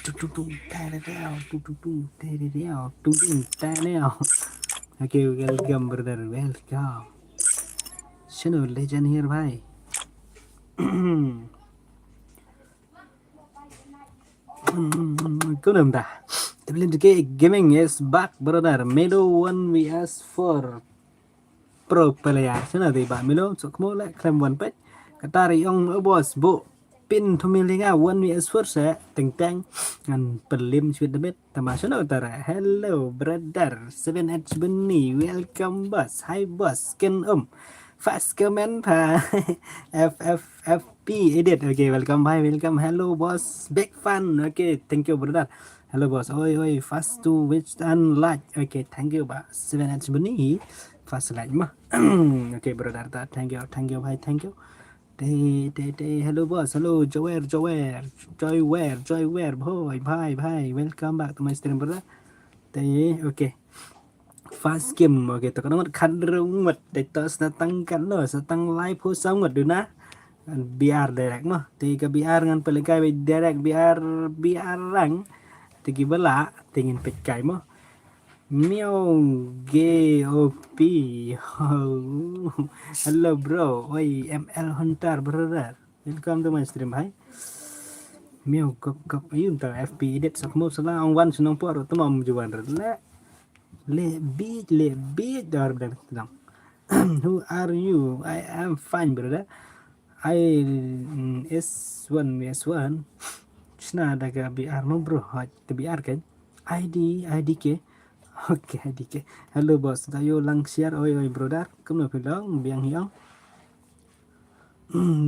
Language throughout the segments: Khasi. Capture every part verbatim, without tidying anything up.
Tu, tu, tu, ta, da, da, tu, tu, tu, ta, da, da, tu, tu, ta, da. Okay, welcome, brother, welcome. Shano legend here, bhai. Kunum da. Triple K Gaming is back, brother. Melo one V S four. Pro player. Shano dei ba Melo, sok mo le klem wan pet. Katari ong, oh, boss, bu pin thumi linga one V S four se, teng teng. Ngan pelim sweet debit. Tama shano tara. Hello, brother. Seven H Bunny. Welcome, boss. Hi, boss. Ken um. Fast comment pa. F F F P edit. Okay, welcome, bhai. Welcome. Hello, boss. Big fan. Okay, thank you, brother. Hello, boss. Oi, oi. Fast to which and like. Okay, thank you, ba. Seven H Bunny. Fast like ma. Okay, brother. Ta, thank you, thank you, bhai. Thank you. Te, te, te. Hello, boss. Hello, Jower, Jower. Joy where, Joy where. Bhoi, bhai, bhai. Welcome back to my stream, brother. Te, okay. First game, okay, to ka ngot khat ru ngot, dei to sa tang kan lo, sa tang lai phu sa ngot duna. B R direct mo. Te ka B R ngan pelekai direct B R, B R rang. Te ki bela, te ngin pet kai mo. Miau G O P. Hello, bro. Oi, M L Hunter, brother. Welcome to my stream, hai. Miau gop gop, ayun ta F P edit sok mo sala ong wan sunong por, tu mam juan red le. Le bit, le bit, dar dan sedang. Who are you? I am fine, brother. I, mm, S one, S one. Shna da ka B R mo, bro. Hot, the B R kan. I D, I D K. Okay, I D K. Hello, boss. Da yo lang share, oi, oi, brother. Kum no phi long, biang hiong.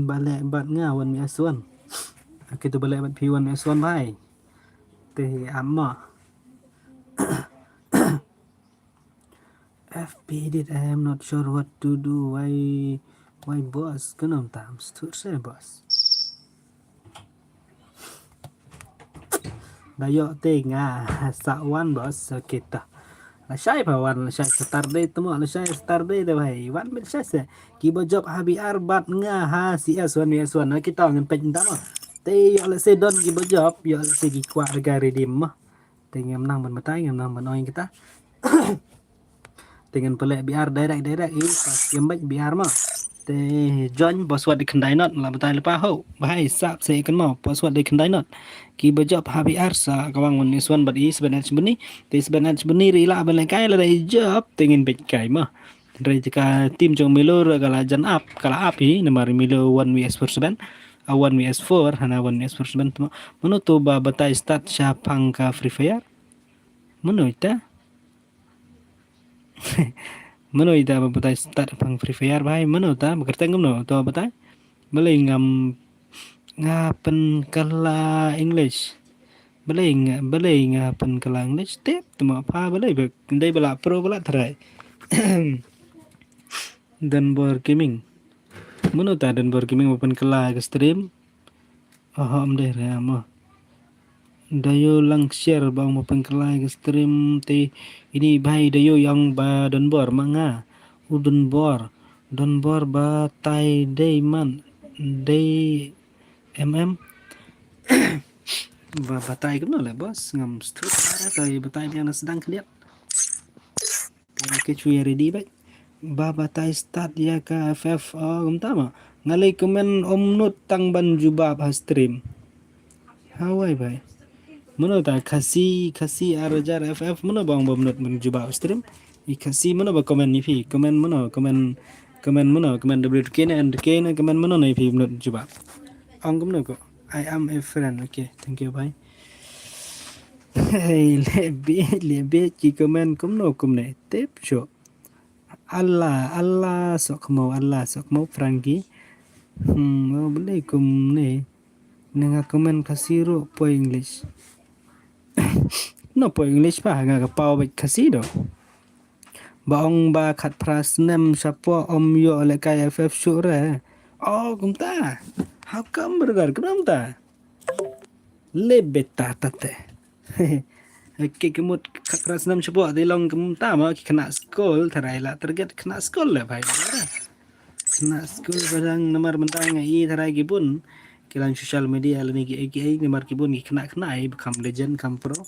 Bale bat nga one V S one. Okay, to bale bat phi one V S one, bhai. Te ama. F P edit, I am not sure what to do. Why, why, boss? Kanam tam stur se, boss. Da yo te nga sa wan, boss. Okay, ta. Lashai pa wan, lashai Saturday tu mo, lashai Saturday de, bhai. Wan bit shai se. Ki ba job ha B R bat nga ha C S one V S one. Okay, ta ngan pet nda mo. Te yo le se don ki ba job, yo le se ki kwah de ka redeem mo. Te ngam nang ban batai, ngam nang ban oi kita. Te ngan pele B R direct, direct, eh, pas ngam baik B R ma. Te join password de khyndai not, la batai lepa ho. Bhai, sap se kan mau, password de khyndai not. Ki ba job ha B R sa kawang one V S one bat i seven H Bunny. Te seven H Bunny ri la ba lekai la dei job, te ngin baik kai ma. Re ka team jong Melo re ka la jan up, ka la up hi, namar Melo one V S four seven. A one V S four, hana one V S four seven tu ma. Mano tu ba batai start sha phang ka Free Fire? Mano ita? Mano ita ba batai start phang Free Fire, bhai? Mano ta? Ba kyrteng kumno? To batai. Balei ngam, nga pynkylla English. Balei nga, balei nga pynkylla English. Tip, tuma pha, balei ba, dei ba la pro ba la tharai. Dunbor Gaming. Mano ta Dunbor Gaming ba pynkylla ka stream? Aha, am dei re, ama. Da yo lang share ba ong ba pynkylla ka stream te ini, bhai, da yo yang ba Dunbor ma nga. U Dunbor. Dunbor batai dei man. Dei M M. Ba batai kumno le, boss? Ngam stur ara, ta batai biang na sedang khliat. Te ki chu ïa ready bad. Ba batai start ïa ka F F, oh, kumta ma. Nga lei comment ym nud tang ban jubab ha stream. Hawai bhai. Mano ta Khasi, Khasi ar hajar F F, mano ba ong ba ym nud ban jubab ha stream? I Khasi mano ba comment ni phi? Comment mano, comment, comment mano, comment W K ne, N K ne, comment mano ne phi ym nud jubab? Ong kumno ko. I am a friend. Okay, thank you, bhai. Hey, lebih, lebih ki comment kumno kumne. Tip sho. Allah, Allah, sok mo, Allah, sok mo, Frankie. Hmm, oh, balei kumne. Nga comment Khasi ruh poi English. No poi English pa, nga ka pau bad Khasi do. Ba ong ba khatphra snem shapoh ym ïoh lehkai F F shuh re. Oh, kumta. How come, brother? Kumta. Le beta tate. Ki kemut khatphra snem shapoh dei long kumta ma, ki khynnah skul, tharai la target khynnah skul le bhai. Khynnah skul ba dang namar mynta nga i tharai ki bun. ki line social media lane ki ei ki ei, namar ki bun ki khynnah khynnah ei ba kham legend kham pro.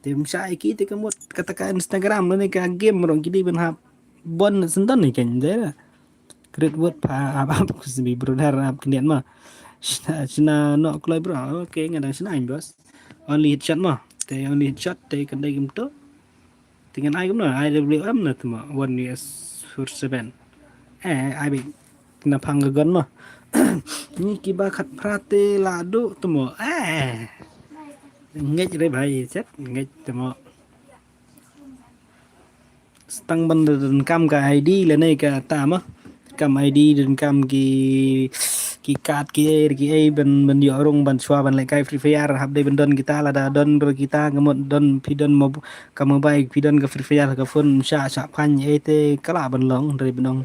Te ym shah ei ki te ka mut kata ka Instagram lane ka game ruh ki dei ban hap bun syndon ei kein de. Great word pa ap ap ku sbi brother ap khyndiat ma. Shna shna no kloi bro. Okay, nga dang shna ei boss. Only headshot ma. Te only headshot te kan dei kumto. Te ngan ai kumno, ai W M na te ma, one U S four seven. Eh, ai beit na phang ka gun ma. Ni kiba khatphra te la duh te ma. Eh. Ngeit re bhai, chet, ngeit te ma. Tang ban donkam ka I D lane kata ma. Kam I D, donkam ki, ki card ki ei ki ei ban, ban ïoh rung ban shuwa ban lehkai Free Fire, hap dei ban don kita, lada don ruh kita, ka mut don phi don mo-, ka mobile, phi don ka Free Fire ka phone, ym shah shah phan ei te ka lah ban long, hynrei ban ong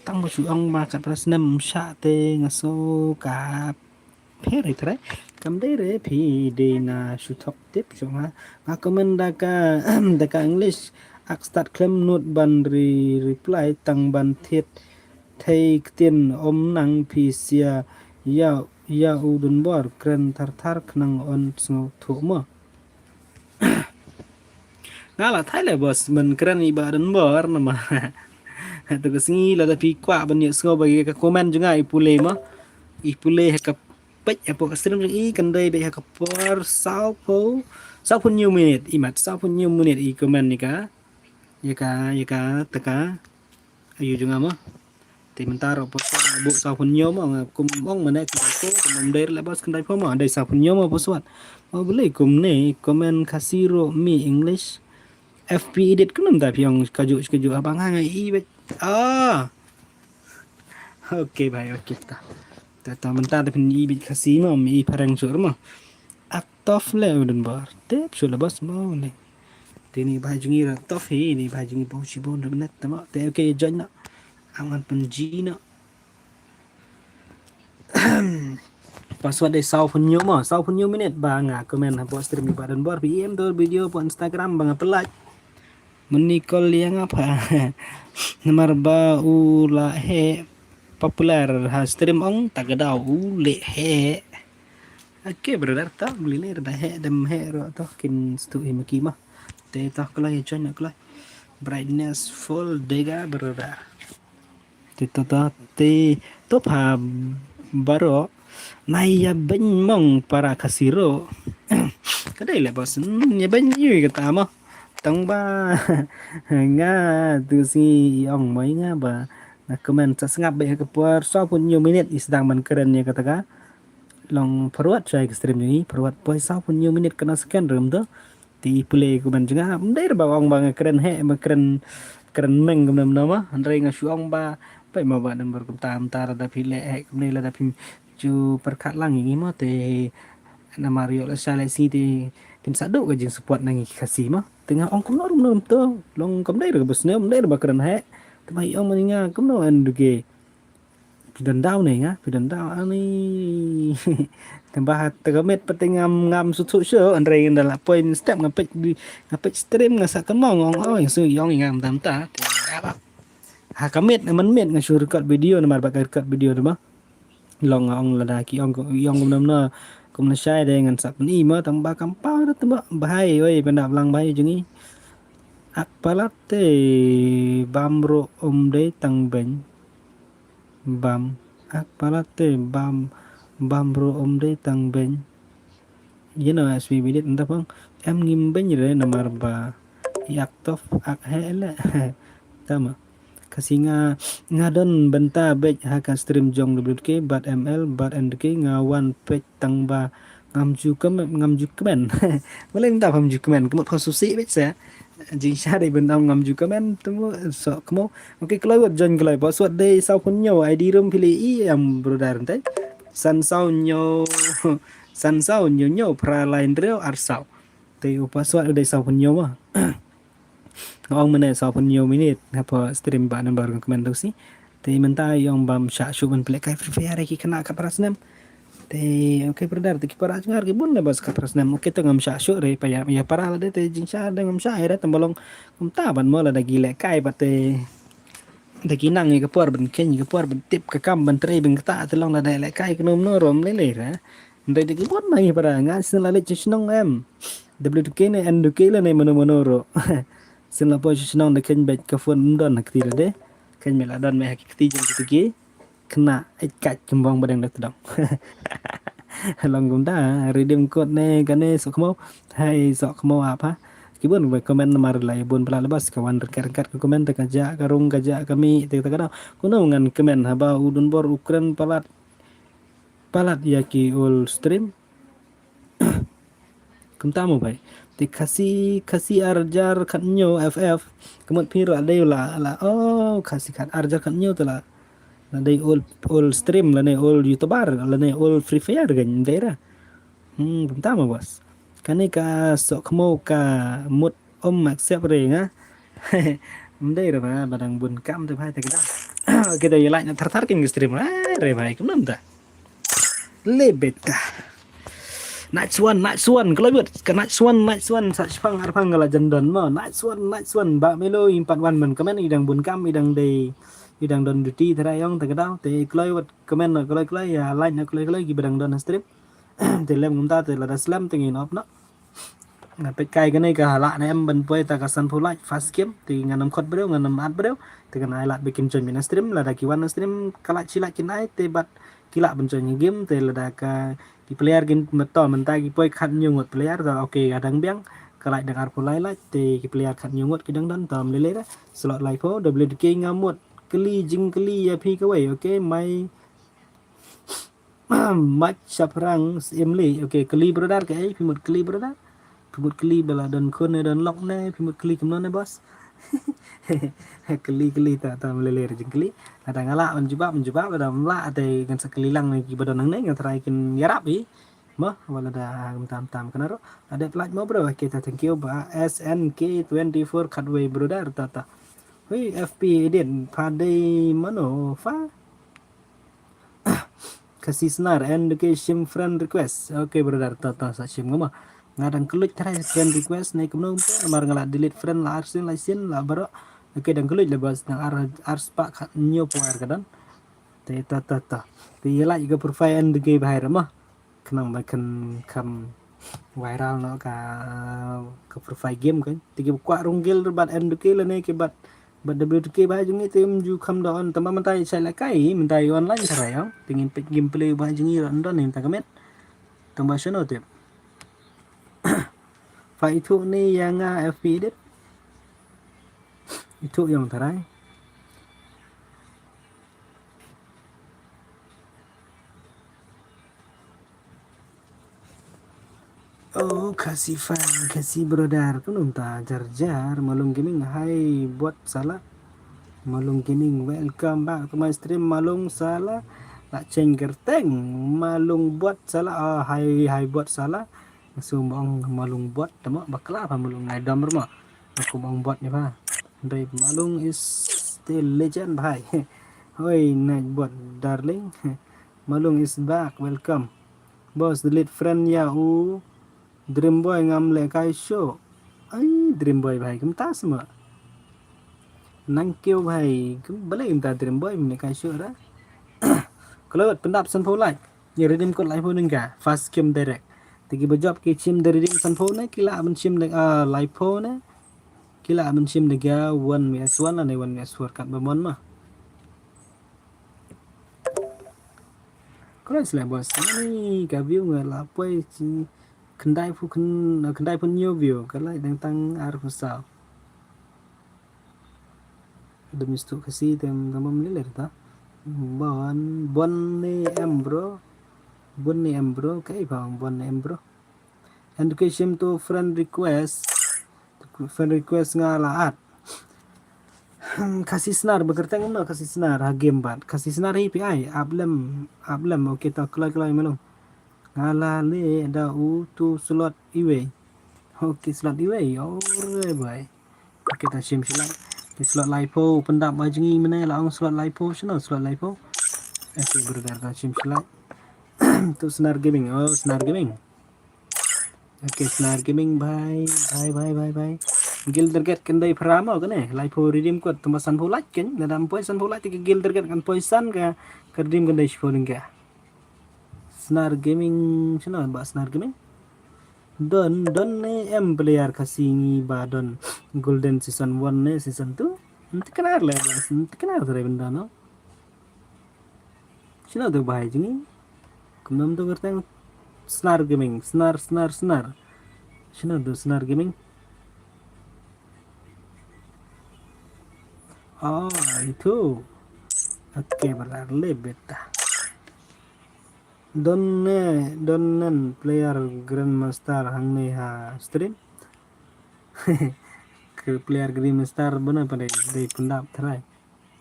tang ba shu ong ba khatphra snem ym shah te nga sngew ka pher ei trai. Kam dei re phi dei na shu thok tip shu nga, nga comment da ka, da ka English, ak start khlem nud ban re-, reply tang ban thied thei ktien, ym nang phi sia ïa, ïa u Donbor, kren thar thar khnang un sngewthuh mo. Nga la thait le boss, men kren i Bah Donbor namar. Te ka sngi lada phi kwah ban ïohsngew ba ïa ka comment jong nga, i pule mo. I pule ha ka page hapoh ka stream jong i, kan dei beit ha ka por sawphew, sawphew hynñiew minit, i mat sawphew hynñiew minit i comment ïa ka, ïa ka, ïa ka, te ka ayu jong nga mo. Te mynta ruh password buh sawphew hynñiew mo, nga kum ong mane ki ko kum ym dei le boss, kan dei phew mo, dei sawphew hynñiew mo password. Mo balei kumne comment Khasi ruh mi English. F P edit kumne mynta phi ong kajuh kajuh haba nga nga i beit. Ah. Okay bhai, okay ta. Ta ta mynta te phin i beit Khasi mo, mi i phareng shuh mo. Ak tough le u Donbor. Tip shuh le boss mo le. Te ni bhai jong i ruh tough hi, ni bhai jong i bun shibun ruh net te mo. Te okay, join noh. Ang ngan pynji noh. Password dei sawphew hynñiew mo, sawphew hynñiew minit ba nga comment hapoh stream i Bah Donbor, phi em dor video hapoh Instagram ba nga pynlait. Mynne call ïa nga pha. Namar ba u la heh popular ha stream, ong ta ka daw u leh heh. Okay brother, ta beli leh da heh dem heh ruh to kin stu hi ma ki ma. Te to kloi join kloi. Brightness full dega brother. Te to to te to pha baroh. Nai ïa beiñ mong para Khasi ruh. Ka dei le boss, ïa beiñ ïa kata mo. Tang ba nga tu si ong mo ïa nga ba nga comment sa sngap beit ha ka por sawphew hynñiew minit i sdang ban kren ïa kata ka. Long forward shai ka stream jong i, forward poi sawphew hynñiew minit khyndai second ruh em to. Te i pule comment jong nga, ym dei re ba ong ba nga kren heh, ba kren, kren meng kumne kumne ma. Hynrei nga shu ong ba peit mo Bah Donbor, kumta mynta lada phi leh heh kumne, lada phi ju pyrkhat lang ïa ngi mo, te namar ïoh lashai lashisngi te phin sa duh ka jingsupport na ngi ki Khasi mo. Te nga ong kumno ruh kumno to, long kam dei re kaba sniew, ym dei re ba kren heh. Te ba i ong ma nga kumno en duh ke. Phi don daw ne nga, phi don daw ani. Te ba ha te ka miet pat te ngam, ngam shu thuh shuh, hynrei nda la poi mynstep nga peit, nga peit stream nga sa kynmaw nga ong, oh, ïa shu ïong ïa nga mynta mynta. Te ap ap. Ha ka miet, ha man miet nga shu record video namar ba ka record video te mo. Long nga ong lada ki ong, ïong kumne kumne, kumne shai de ngan sa pyni mo, tang ba kam paw da te mo. Bhai, oi, pyndap lang bhai jong i. Ak palat te bam ruh ym dei tang beiñ. Bam. Ak palat te bam, bam ruh ym dei tang beiñ. Ïa no S B bidit nda pang. Em ngim beiñ re namar ba i ak tough ak heh le. Tama. Khasi nga, nga don bynta beit ha ka stream jong W K bad M L bad N D K, nga wan peit tang ba ngam ju comment, ngam ju comment. Balei mynta pham ju comment, ka mut pham sngewsih beit sa. Jingshisha dei ban ong ngam ju comment, te mo, so, kmo. Okay, kloi wat join kloi, password dei sawphew hynñiew, I D room phi leh i em brother ntai. San saw hynñiew, san saw hynñiew hynñiew, phra lai hynriew ar saw. Te u password dei sawphew hynñiew ma. Nga ong mynne sawphew hynñiew minit, hapoh stream Bah Donbor ka comment tu si. Te mynta i ong bam shah shuh ban pynlehkai Free Fire ïa ki khynnah khatphra snem. Te, okay brother, te ki para jong nga ki bun le bas khatphra snem. Okay, te ngam shah shuh re, pa ïa, ïa para lade te jingshah de ngam shah re, tang ba long kumta ban mo lada ki lehkai pat te. Da ki nang ïa ka por ban khein, ïa ka por ban tip ka kam ban trei ban kata, te long lada lehkai kano mano ruh ym lei lei ra. Hynrei da ki bun ma ngi para nga sien la leit sha shnong em. W T K ne N D K lane mano mano ruh. Sien la poi sha shnong da khein beit ka phone ym don ha kti lade. Khein beit la don beit ha ki kti jong ki. Khynnah eit kait kymbong ba dang da tdong. Long kumta, Redeem Code ne kane Sohkhmaw. Hai Sohkhmaw ap ha. Ki bun ba comment namar la bun pla la bas ka wan ryngkat ryngkat ka comment te ka jah ka rung ka jah ka mih te ka daw. Kumno ngan comment haba u donbor u kren palat. Palat ïa ki old stream. Kumta mo bhai. Te Khasi, Khasi ar hajar khathynñiew F F. Ka mut phi ruh la dei la, la, oh, Khasi khat ar hajar khathynñiew te la. La dei old, old stream, lane old YouTuber, lane old Free Fire kan dei ra. Hmm, kumta mo boss. Kane ka Sohkhmaw ka mut ym accept re nga. Ym dei re ba, ba dang bun kam te bhai te ka dang. Kita ïa like na thar thar kin stream. Ah, re bhai, kumno ta. Le beta. Nice one, nice one. Kalau buat ka nice one, nice one. Sa shipang arpang kala jendon mo. Nice one, nice one. Ba melo impat wan men comment idang bun kam idang dei idang don duty tera yong ta kedau. Te kalau buat comment na kalau kalau ya like na kalau kalau ki bedang don stream. Te lem ngum ta te lada slem te ngin op no. Nga peit kai kane ka hala ne em ban poi ta ka sanphew like first game te ngan ym khot briew ngan ym at briew te kan ai lad ba kin join mina stream lada ki wan stream ka like shi like kin ai te bad ki lah ban join game te lada ka ki player kin meto mynta ki poi khathynñiew ngut player ta okay ka dang biang ka like dang arphew lai like te ki player khathynñiew ngut ki dang don tam lele da slot laiphew W D K nga mut kylli jingkylli ïa phi kawei okay mai Mach Shaprang Emily. Okay, kylli brother ka ei, phi mut kylli brother. Phi mut kylli ba la don khun ne don lok ne, phi mut kylli kumno ne boss. Kylli kylli ta ta mlele re jingkylli. Lada nga lah ban jubab ban jubab lada ym lah te ngan sa kylli lang ne ki ba don nangne ngan try kin ïarap i. Mo, wala da ngam tam tam kena ro. Ada like mo bro, okay ta thank you ba S N K twenty-four khatwei brother ta ta. Hui F P edit pha dei mano pha. Khasi Snar and ke shim friend request. Okay brother, ta ta sa shim ngama. Nga dang klik try friend request ne kumno kumno namar nga la delete friend la arsin la sin la baro. Okay dang klik le bas dang ar ar spa khat nyo puar ka don. Te ta ta ta. Te ye la ka profile and ke bahai rama. Khnang ba kan kam viral no ka ka profile game kan. Te ke kwa rung gil bat and ke le ne ke bat But W T K ba jong ngi te ym ju kham da on tang ba mynta i shai la kai mynta i online tharai ong te ngin peit gameplay ba jong ngi ron don mynta ka met. Tang ba shano te. Fa ithuh ne ïa nga F P edit. Ithuh ïong tharai. Oh, Khasi fan, Khasi brother, kumno ta jar jar, Malung Gaming, hai bot sala. Malung Gaming, welcome back to my stream, Malung sala. La cheng kerteng, Malung bot sala, ah, hai, hai bot sala. Sum ong Malung bot, tamo bakla pa Malung ngai dom rmo. Aku ong bot ni pa. Dei Malung is still legend, bhai. Hoi, night bot, darling. Malung is back, welcome. Boss, delete friend ïa u Dream Boy ngam leh kai show. Ai, Dream Boy bhai, kumta sma. Nang kiew bhai, kum balei kumta Dream Boy mne kai show ra. Klot pyndap sanphew like. Ïa redeem code laiphew ningka, first game direct. Te ki ba jop ki shim da redeem sanphew ne, ki lah ban shim da, ah, laiphew ne. Ki lah ban shim da ga one V S one la ne one V S four kat ba mon ma. Khublei shibun boss. Ani ka view nga la poi shi khyndai phew khyn-, khyndai phew hynñiew view, ka like dang tang arphew saw. Dum istu Khasi tem tam bam lele ta. Bon, bon ne em bro. Bon ne em bro, kai ba bon ne em bro. And ke shim tu friend request. Friend request nga la add. Hmm, Khasi Snar ba kyrteng no Khasi Snar ha game bat. Khasi Snar hi pi ai, ablem, ablem, okay ta kloi kloi Malung. Nga la leh da u tu slot iwei. Okay, slot iwei, alright bhai. Okay, ta shim shi like. Te slot laiphew pyndap ba jong ngi mynne la ong slot laiphew, shano slot laiphew. Okay, brother, ta shim shi like. Tu Snar Gaming, oh Snar Gaming. Okay, Snar Gaming, bhai, bhai, bhai, bhai, bhai. Guild target kan dei phra mo kane. Laiphew redeem code, tang ba sanphew lait kan. Lada ym poi sanphew lait te ka guild target kan poi san, ka, ka redeem kan dei shiphew tyngka. Snar Gaming, shano ba Snar Gaming? Don, don ne em player Khasi ngi ba don Golden season one ne season two? Ym thikna leh ba, ym thikna leh ban don, no? Shano tu bahai jong ngi? Kumno tu kyrteng? Snar Gaming, Snar, Snar, Snar. Shano tu Snar Gaming? Oh, itu. Okay, brother, le beta. Don ne, don nen player Grandmaster hangne ha stream. Ke player Grandmaster bana pada dei pyndap trai.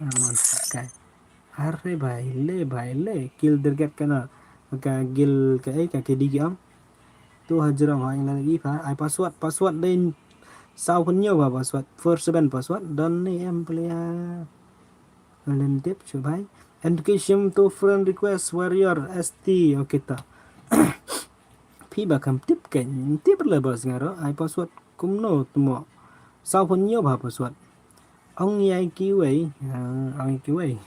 Aman sakai. Are bhai le, bhai le. Kill target kana. Ka kill ka, eh, ka K D ki am. Tu hajrong ha ing lagi pha. Ai password, password dei saw pynñiew ba password. Four seven password. Don ne em player. Len tip chu bhai. Education to friend request warrior S T. Okay ta. Phi ba kam tip kan. Tip le bos ngaro. Ai password kumno tumo. Saw pynñiew ba password. Ong ïa kiwei, ah, ong ïa kiwei.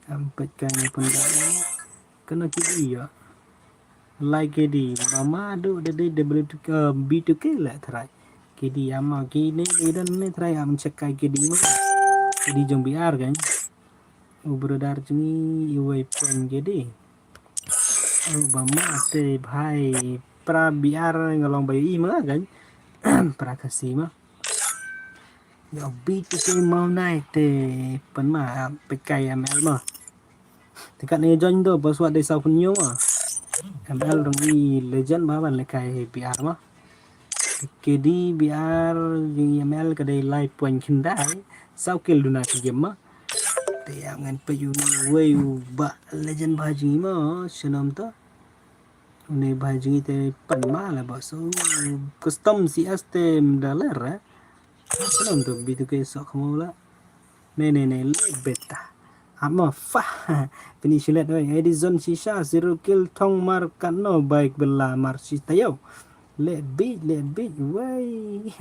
Am pet kan pun da. Kena K D ïa. Lai K D, mama du de de de B two K, eh, B two K le trai. K D ama ki ne de dan ne trai am check kai K D ma. K D jong B R kan. U brother jong ngi iwei pun K D. Oh, ba ma te bhai pra B R nga long ba i ma kan. Pra Khasi ma. Yo B two K mau nai te pan ma pekai M L ma. Te kat ne join do password dei saw pynñiew ma. M L rong i legend ba ban lekai B R ma. K D B R jong M L ka dei lai point khyndai. Saw kill duna ki game ma. Te ïa ngan peit u ne wei u ba legend ba jong i ma, sha nam ta. U ne ba jong i te pan ma la ba so custom C S te mda ler, eh. Sha nam ta B two K sok mo la. Ne, ne, ne, le beta. Ama fa. Finish let wei. Edison Shisha, zero kill thong mar katno baik bela mar shi tayo. Le bit, le bit, wei.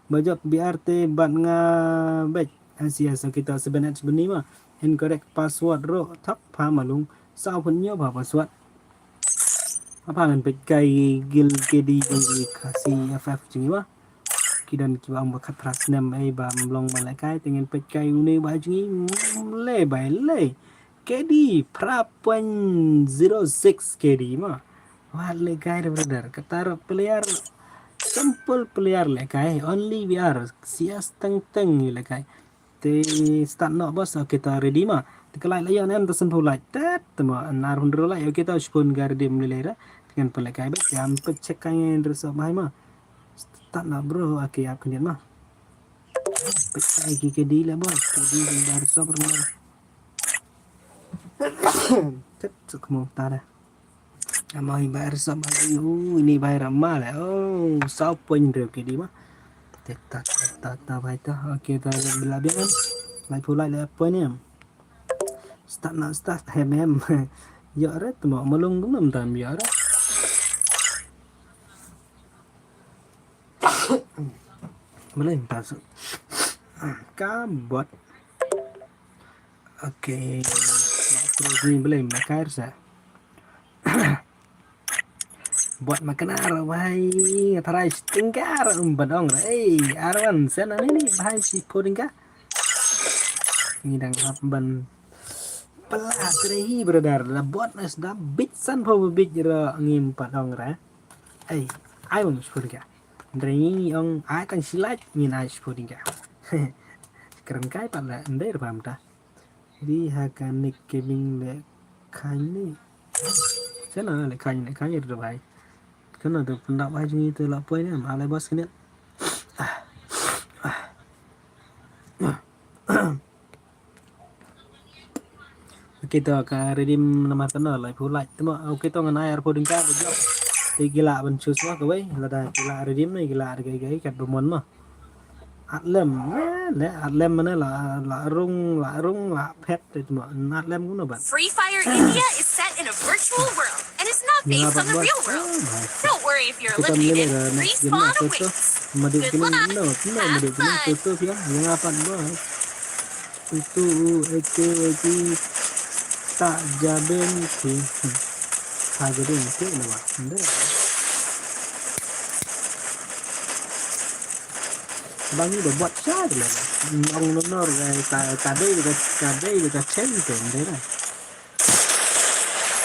Bajok B R te bat nga bet. Asia so kita sebenet sebeni ma. Incorrect password ro thak pha malung. Saw pynñiew ba password. Apa ngan peit kai guild K D jong i Khasi F F jong i ma. Ki don ki ba ong ba khat phra snem ei ba mlong ba lekai te ngan peit kai une ba jong i, mm, le bai le. K D phra point zero six K D ma. Wat lekai re brother. Kata re player, simple player lekai, only B R, C S teng teng lekai. Te start noh bos, okay ta ready ma. Te ka light la ïa nem ta sanphew light. Tet te ma, ar hundred light, okay ta shiphew tyngka ready ma lei ra. Te ngan pynlehkai beit, te am peit check kai ngan resop bhai ma. Start noh bro, okay ap khyndiat ma. Peit kai ki K D la bos, K D ki ba resop remar. Tet suk mo ta da. Amai bai resap bai, oh, ini bai rama le. Oh, saw point re K D ma. Te ta, ta, ta, ta, bai ta. Okay, ta bila biang. Lai pulai le point em. Start na start hem em. Yo re temo malung gum tam yo re. Malung ta su. Ka bot. Okay. Makro ni belai makar sa. Bot makna ro bhai, tharai stingkar um badong re. Ei, arwan sen ani ni bhai si podingka. Ngi dang hap ban pala tre hi brother, la bot nas da bit san pho bit ro ngim padong re. Ei, ai bang si podingka. Ndrei ngi ong ai tang silat ngin ai si podingka. Keren kai pat la ndrei pam ta. Ri ha ka nick gaming le khani. Sana le khani le khani ro bhai. Kana to panda bhai jong i to la poi ne ma le bas kene. Okay to ka redeem namar kana lai phu lai temo. Okay to ngan ai ar phu dingka bejok. Te kila ban choose ma kawei lada kila redeem ne kila ar gai gai kat bamon ma. Atlem ne atlem mane la la rung la rung la phet te temo atlem kuno ban. Free Fire India is set in a virtual world and is not based on the real world. Don't worry if you're eliminated. Respawn awaits. Madu kini no, no madu kini tutu ya, yang apa bo? Tutu eke eke tak jaben ki. Ha jadi itu nama? Nda. Bang ni buat sah lah. Ong nonor ka ka dei ka ka dei ka chen tu nda.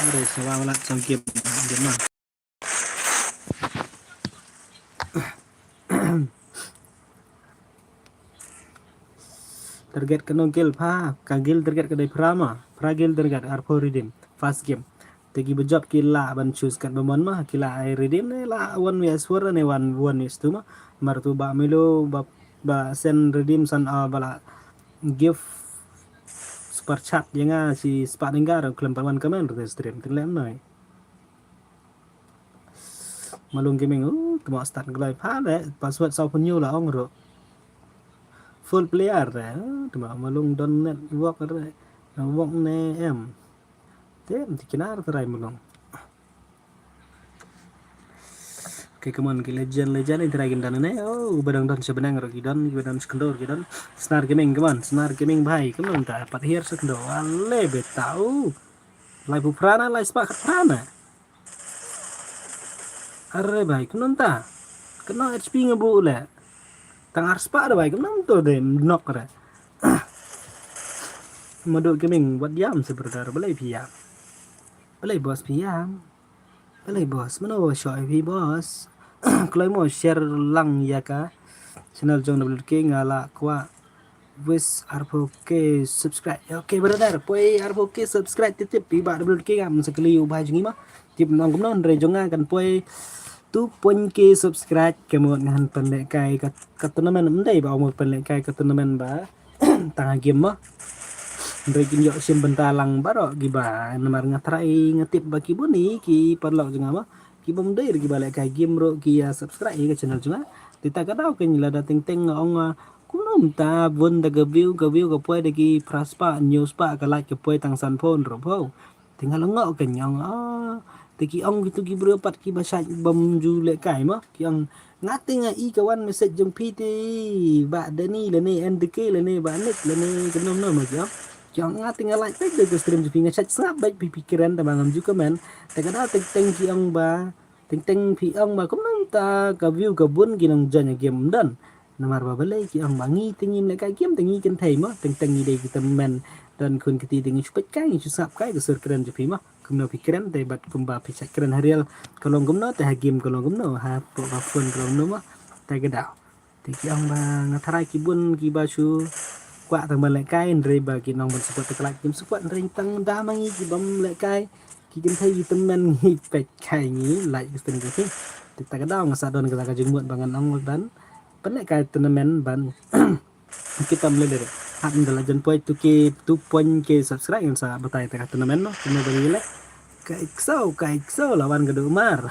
Ada sawa wala sangkip dia mah. Target kano guild pha, ka guild target ka dei phra ma, phra guild target arphew redeem, first game. Te ki bajop ki lah ban choose kat ba mon ma, ki lah ai redeem ne lah one vs four ne one, one vs two ma. Mar tu ba milo ba, ba send redeem san, ah, ba lah gift super chat ïa nga shi spah denggar khlem pat wan comment re stream te lem noi. Malung Gaming, uh, tuma start glai pha le, password saw pun yu la ong ro. Full player re, uh, tuma Malung don network re, network ne em. Te, em ti kinar terai Malung. Okay, come on, ki legend, legend ni terai kin dan ne. Oh, badang don sebenang ro ki don, ki badang sekendor ki don. Snar Gaming, come on, Snar Gaming bhai, come on, ta pat hiar sekendor. Ale beta, uh. Lai pu prana, lai spak prana. Are bai, kumno ta? Kano H P nga bu le. Tang ar spah da bai, kumno to de nok re. Madu Gaming, wat yam se brother, balei phi yam? Balei boss phi yam? Balei boss, mano shoh phi boss? Kloi mo share lang ïa ka channel jong W K nga la kwah. Wis arphew K subscribe. Okay brother, poi arphew K subscribe tip tip pi ba W K ngam sa kali u bhai jong ngi ma. Tip nong kumno hynrei jong nga kan poi two point K subscribe, ka mut nga han pynlehkai ka, ka tournament, ym dei ba ong pynlehkai ka tournament ba tang ha game ma. Hynrei kin ïoh shim bynta lang baroh kiba namar nga tharai nga tip ba ki bun hi ki paralok jong nga ma. Ki bym dei ruh kiba lehkai game ruh ki ïa subscribe ïa ka channel jong nga. Te ta ka daw keiñ lada teng teng nga ong, ah, kumno mynta bun da ka view, ka view ka poi da ki phra spah, hynñiew spah, ka like ka poi tang san phew, hynriew phew. Te nga la ngoh keiñ nga ong, ah, te ki ong kitu ki briew pat kiba shait bym ju lehkai ma. Ki ong nga te nga i ka wan message jong phi te Bah Dani lane N D K lane Bah Nick lane kumno kumno ma ki ong. Ki ong nga te nga like beit da ka stream jong phi, nga shait sngap beit phi, phi kren te ba ngam ju comment. Te ka daw teng teng ki ong ba, teng teng phi ong ba kumno mynta ka view ka bun ki nong join game ym don. Namar ba balei ki ong ba ngi te ngim lehkai game te ngi kynthei mo, teng teng ngi dei ki tymmen don khun kti te ngi shu peit kai ngi shu sngap kai ka sur kren jong phi mo. Kumno phi kren te bad kumba phi shait kren ha real ka long kumno te ha game ka long kumno, ha pok ka phone ka long kumno mo. Te ka daw. Te ki ong ba nga tharai ki bun kiba shu kwah tang ban lehkai hynrei ba ki nong ban support te ka like kim support hynrei tang da ma ngi ki bym lehkai ki kynthei ki tymmen ngi peit kai ngi like ki tymmen ki. Te ta ka daw nga sa don ka jingmut ba ngan ong ban pynlehkai tournament ban ki tam le le. Hap nda la jan poi two K, two point K subscribe ngan sa batai te ka tournament no. Kumno ba ngi leh. Ka ikso, ka ikso lawan ka du mar.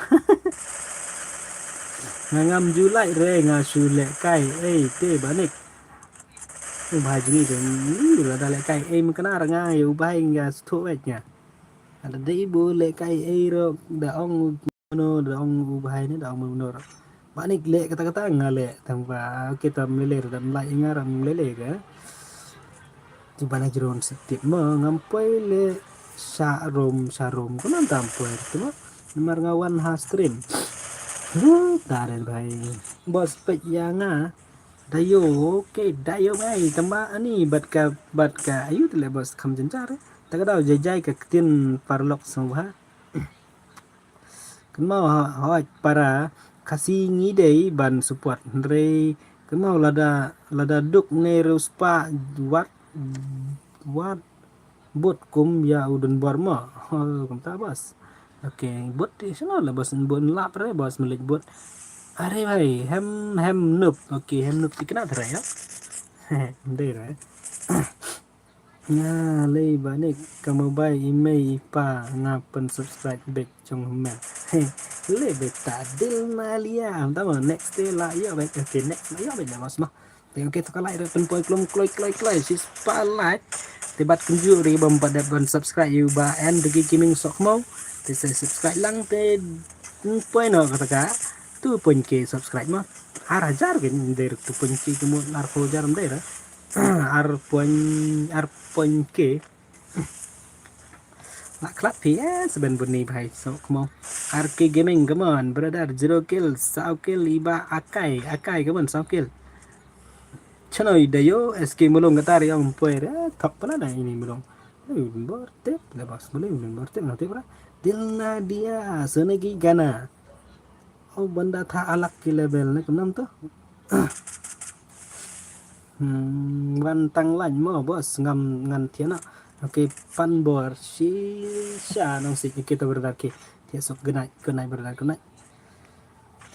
Nga ngam ju like re nga shu lehkai ei te Bah Nick. U bhai jong ngi te lada lehkai ei mknar nga ïa u bhai nga shu thuh weit nga. Lada dei bu lehkai ei ruh da ong mano da ong u bhai ne da ong mano ruh. Bah Nick leh kata kata nga leh tang ba kita mlele da mlai nga ram mlele ka. Tu bana jrong setip ma ngam poi le sharum sharum ko nan tam poi tu ma. Namar nga wan ha stream. Hu taren bhai. Boss peit ïa nga. Dayo, okay, dayo bhai. Tamba ani bat ka bat ka ayu tu le boss kham jenjar. Ta ka daw jai jai ka ktien paralok sngewbha. Kynmaw ha, hooid para Khasi ngi dei ban support hynrei kynmaw lada, lada duk ne riewspah wat, wat bud kum ïa u donbor mo. Ho, kumta boss. Okay, bud te shano la boss, bud lap re boss, malik bud. Are bhai, hem, hem nup. Okay, hem nup tikna thra ya. Dei re. Nga lei ba ne ka mobile i mei i pa nga pyn subscribe back jong me. He, le beta dil malia. Tama next te la ïa back, okay, next la ïa back la mas ma. Te okay, to ka like re pyn poi klum kloi kloi kloi sis pa like. Te bat kumju ri bam pat dep ban subscribe ïa u ba en degi gaming sok mo. Te sa subscribe lang te poi no kata ka. Tu pun ke subscribe ma. Ar hajar kan, ym dei ruh tu point K, kumno ar hajar ym dei ruh. Ar point, ar point K. Lah khlad phi eh, Seben Buni bhai, so kumno. R K Gaming, come on, brother, zero kill, saw kill, iba Akai, Akai, come on, saw kill. Chano i dayo, S K Mulung kata ri ong poi re, thok pala da ini Mulung. Ui, bor tip, da bos Mulung, bor tip, na tip ra. Dil na dia, sene ki gana. Oh, banda tha alak ki level ne kumnam to. Hmm, wan tang lain mo bos ngam ngan thiana. Okay, pan bor shisha nong sik kita brother ki. Thiah sok, good night, good night brother, good night.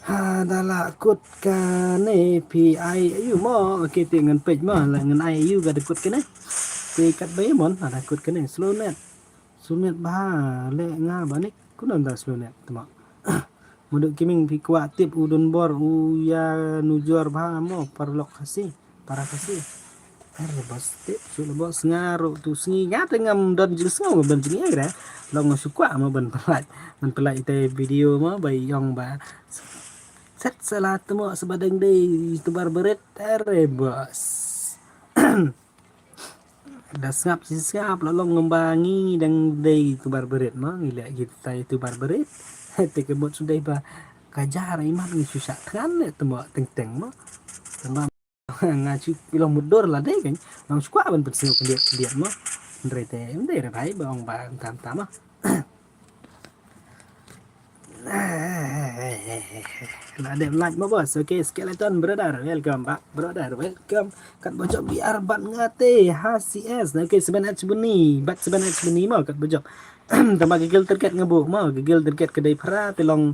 Ha, da la kut kane phi ai ayu mo. Okay, ti ngan peit mo, la ngan ai ayu ka da kut kane. Ti kat ba mon, ha, da kut kane slow net. Slow net ba le nga ba nik kunam da slow net tma. Mudu kiming phi kwah tip u don bor u ya nujor ba mo paralok Khasi, para Khasi. Ar bos tip su le bos nga ru tu sngi nga te ngam don jing sngew ban jing ai re. Long nga shu kwah mo ban pynlait, ban pynlait ite video mo ba i ong ba set sala tmo saba dang dei tubar berit. Are bos. Da sngap si sngap la long ngam ba ngi dang dei tubar berit mo, ngi leh kita tubar berit. Te ka mut shu dei ba ka jar imat ngi shu shah thngan ne tmo teng teng mo. Tang ba nga shu long mut dor la dei kan, long shu kwah ban pynsngew khyndiat khyndiat mo. Hynrei te em dei re bhai ba ong ba tam tam mo. La dep like mo bos. Okay, Skeleton brother, welcome back brother, welcome. Kat ba jop B R bad nga te ha C S. Okay, Seben H Buni, bad Seben H Buni mo kat ba jop. Tang ba ka guild target nga buh mo, ka guild target ka dei phra te long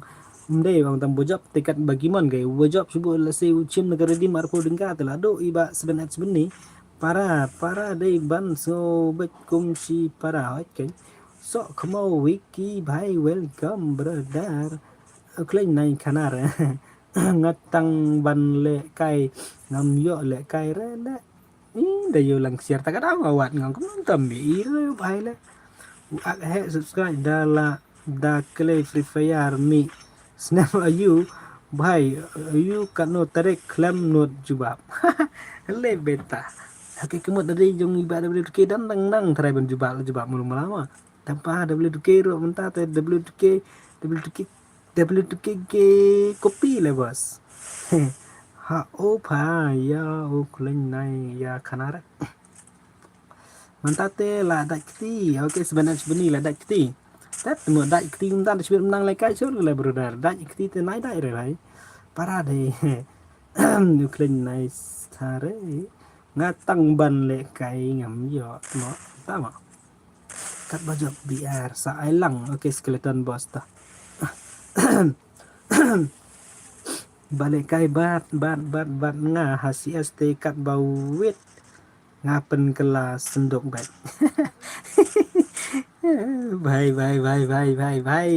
ym dei ong tang ba jop te kat ba ki mon ka ba jop shu buh la se u chim na ka redeem arphew tyngka te la duh i ba Seben H Buni. Para, para dei ban sngew beit kum shi para hoi kan. Sok khmo Wiki bhai, welcome brother. Khleng nai khanar. Nga tang ban leh kai, ngam ïoh leh kai re leh. Ih, da ïoh lang share ta ka dang awat ngam kum tam bi i re bhai le. U ak he subscribe da la da kle Free Fire mi. Snap ayu bhai, ayu katno tarik khlem nud jubab. Le beta. Hake kemut da dei jong i ba W T K dan dang nang tharai ban jubab, jubab mulu mala ma. Tanpa W T K ruh mynta te W T K, W T K, W T K ke kopi le bos. Ha o pha ya o khleng nai ya khanar. Mynta te la dait kti, okay, Seben H Buni la dait kti. Tet mo dait kti mynta da shibit mynta leh kai shur le brother. Dait kti te nai dait re bhai. Para de. U khleng nai sare. Nga tang ban leh kai ngam ïoh mo. Ta mo. Kat ba jop B R sa ai lang. Okay, Skeleton boss ta. Ba leh kai bad, bad, bad, bad nga ha C S te kat ba wit. Nga pynkylla senduk bad. Bhai, bhai, bhai, bhai, bhai, bhai.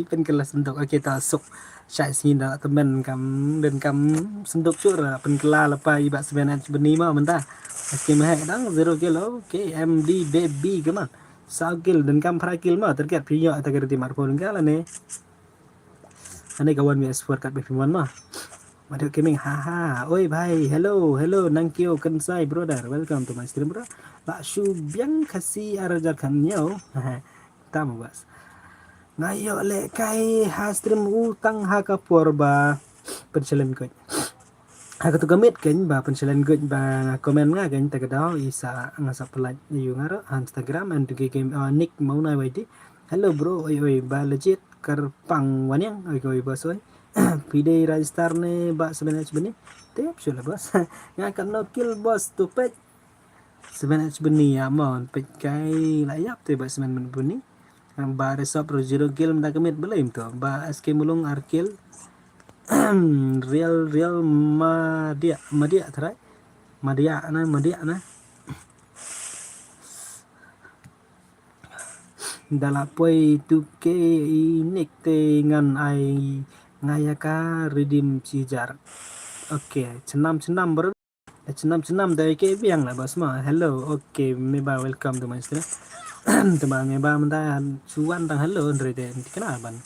Pynkylla senduk. Okay, ta suk. Shai sngi da tymmen kam, den kam senduk sur. Pynkylla lapa i ba Seben H Buni ma mynta. Okay, meh dang zero kill. Okay, M D baby, come on. Saw kill, den kam phra kill ma. Target phi ïoh ta ka redeem arphew tyngka la ne. Ane ka one V S four kat ba phi mon ma. Madhu Gaming, haha. Oi bhai, hello, hello, nang kio kensai brother. Welcome to my stream bro. La shu biang Khasi ar hajar khyndai. Haha. Tam bas. Nga ïoh leh kai ha stream u tang ha ka por ba pynshai lem guj. Ha katu ka miet keiñ ba pynshai lem guj ba nga comment nga keiñ ta ka daw i sa nga sa pynlait ïa u nga ruh ha Instagram and to game, uh, nick mauna Y D. Hello bro, oi oi ba legit. Kyrpang waniang, oi, oi, boss, oi. Phi dei register ne ba Seben H Buni? Tip shu la, boss. Nga katno kill, boss, tu peit. Seben H Buni ïa mo, peit kai la ïap te ba Seben Buni. Ba Resop ro zero kill mynta ka miet, balei mynta. Ba S K Mulung ar kill. Real, real madia, madia tharai. Madia na, madia na. Da la poi tu ke i nick te ngan ai nga ïa ka redeem shi hajar. Okay, chnam chnam bro. Da chnam chnam da ke biang la bas ma. Hello, okay, me ba welcome to my stream. Te ba me ba mynta suwan tang hello, hynrei te kena ban.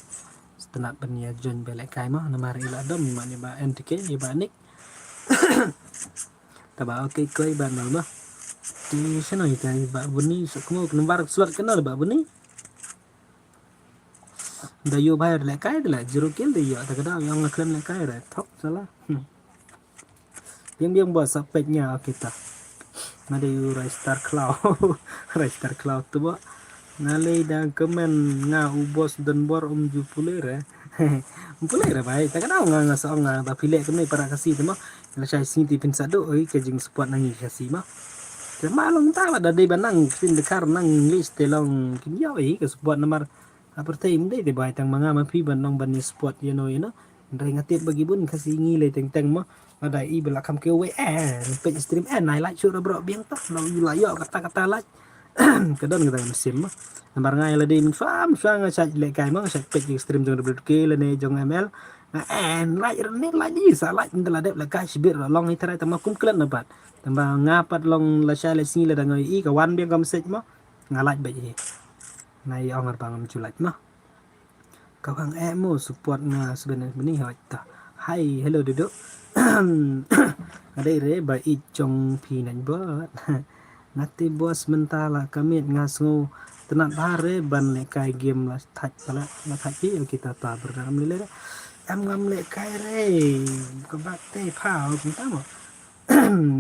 Stnat ban ïa join ba leh kai ma, namar i la dom ma ne ba N T K, i ba nick. Taba okay koi ban nal ba. Ti shano ita ba buni so kmo kena bar slot kena ba buni. Da yo bayar le kai de la zero kill de yo ta kada yang ngeklaim le kai re thok sala. Hmm. Biang biang ba sa pet nya kita. Nade yu Rai Star Claw. Rai Star Claw tu ba. Nalei da kemen nga u boss don bor um ju pule re. Pule re bai. Ta kada nga nga sa nga ba pile kene para Khasi tu ma. Nga shai sini ti pin sadu oi ke jing support nangi Khasi ma. Te ma long ta ba da dei ba nang pin dekar nang English te long kin yo oi ke support namar. Apa te im dei te bai tang ma nga ma phi ban nong ban ni support you know you know. Ndai nga tip bagi bun Khasi ngi le teng teng ma. Ada i bela kam ke we eh page stream eh nai like sura bro biang ta lo yu la yo kata kata like. Ka don kata musim ma. Nambar ngai la dei min fam fam nga chat le kai ma chat page stream jong W K le ne jong M L. Nga eh like ni like ni sa like ni la dep le kai sibir long ni terai tama kum klen na pat. Tamba nga pat long la sha le sngi le da ngai i ka wan biang ka message ma. Nga like ba i. Nai ong ar bang am chu like ma. Ka bang eh mo support nga seben bini hoi ta. Hai hello dudu. Nga dei re ba i jong phi nang bot. Nga te boss menta la kamit nga sngu tenat ba re ban le kai game la thach pala la thach pi kita ta berdam le le. Em ngam le kai re. Ka bak te pha menta mo.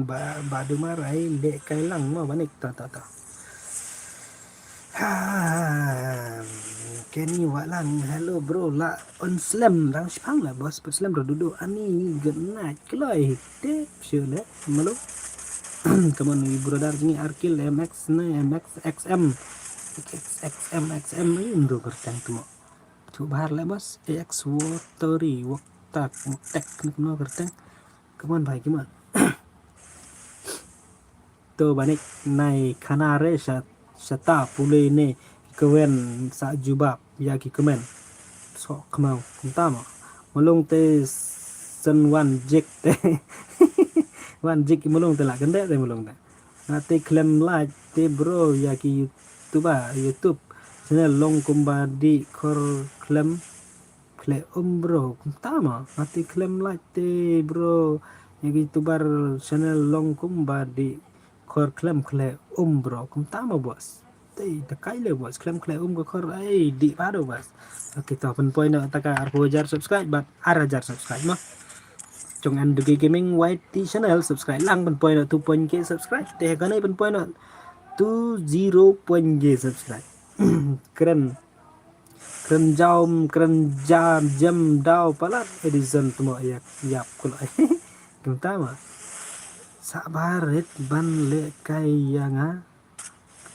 Ba ba du marai le kai lang mo banik ta ta ta. Ha, Kenny Walang, hello bro, la on slem dang shipang la boss per slem ro dudu ani good night kloi tip shu le malu. Come on, we brother ni Arkil M X ne M X X M. X X M X M ni ndo kerteng tu mo. Tu bahar le boss, A X Watery, Waktak, Waktek ni no kerteng. Come on bhai, come on. To banik nai khana re sha shata pule ne kwen sa jubab ya ki kmen. So kmau kumta ma. Mulung te sen wan jik te. Wan jik mulung te la kende te mulung te. Nga te klem like te bro ya ki YouTube, YouTube channel long kumba di khor klem. Khle um bro kumta ma. Nga te klem like te bro ya ki YouTuber channel long kumba di khor klem khle um bro kumta ma boss. Te ta kai le boss klem khle um ka khor ai di ba do boss. Okay to pynpoi na ta ka arphew hajar subscribe bad ar hajar subscribe ma. Jong N D K Gaming Y T channel subscribe lang pynpoi na two point K subscribe te ka ne pynpoi na two zero point K subscribe. Kren Kren jam kren jam jam dau palat Edison tmo yak yap kulai. Kumta ma. Sa barit ban le kai ya nga.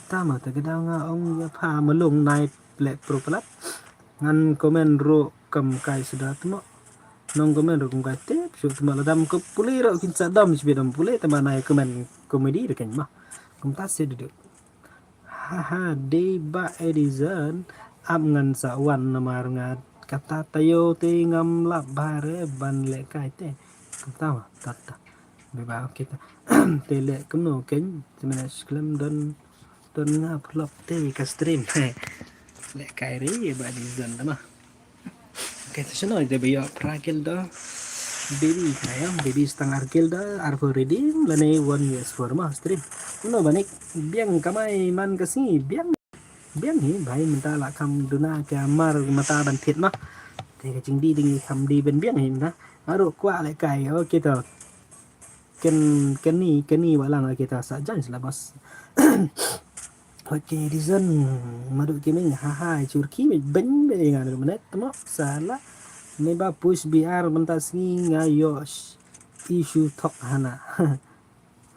Kumta ma ta geda nga ong ya pha malung nai le pro palat. Ngan komen ro kam kai suda tmo. Nong komen ro kam kai tip shu tmo ladam ko pule ro kin sa dam sbi dam pule tama nai komen komedi de kan ma. Kumta se dudu. Haha dei ba Edison ap ngan sa wan namar nga kata tayo te ngam lap bare ban le kai te. Kata ma tata. Be ba kita te le kumno ken te mena sklem don don nga plop te ka stream. Le kai re ba Edison tama. Okay, te shano ite ba ïoh pra kill da. Baby kayam baby stang ar kill da ar for redeem lane one U S four ma stream. Uno banik biang kamai man ka sngi biang. Biang hi bai mynta la kam duna ka mar mata ban thied ma. Te ka jingdi ding kam di ben biang hi na. Aru kwah le kai okay to. Ken keni keni walang kita sa jan sila bos. Okay, reason madu kiming haha churki ben ben ngan menet tamo sala. Me ba push B R benta sngi nga yo issue thok hana.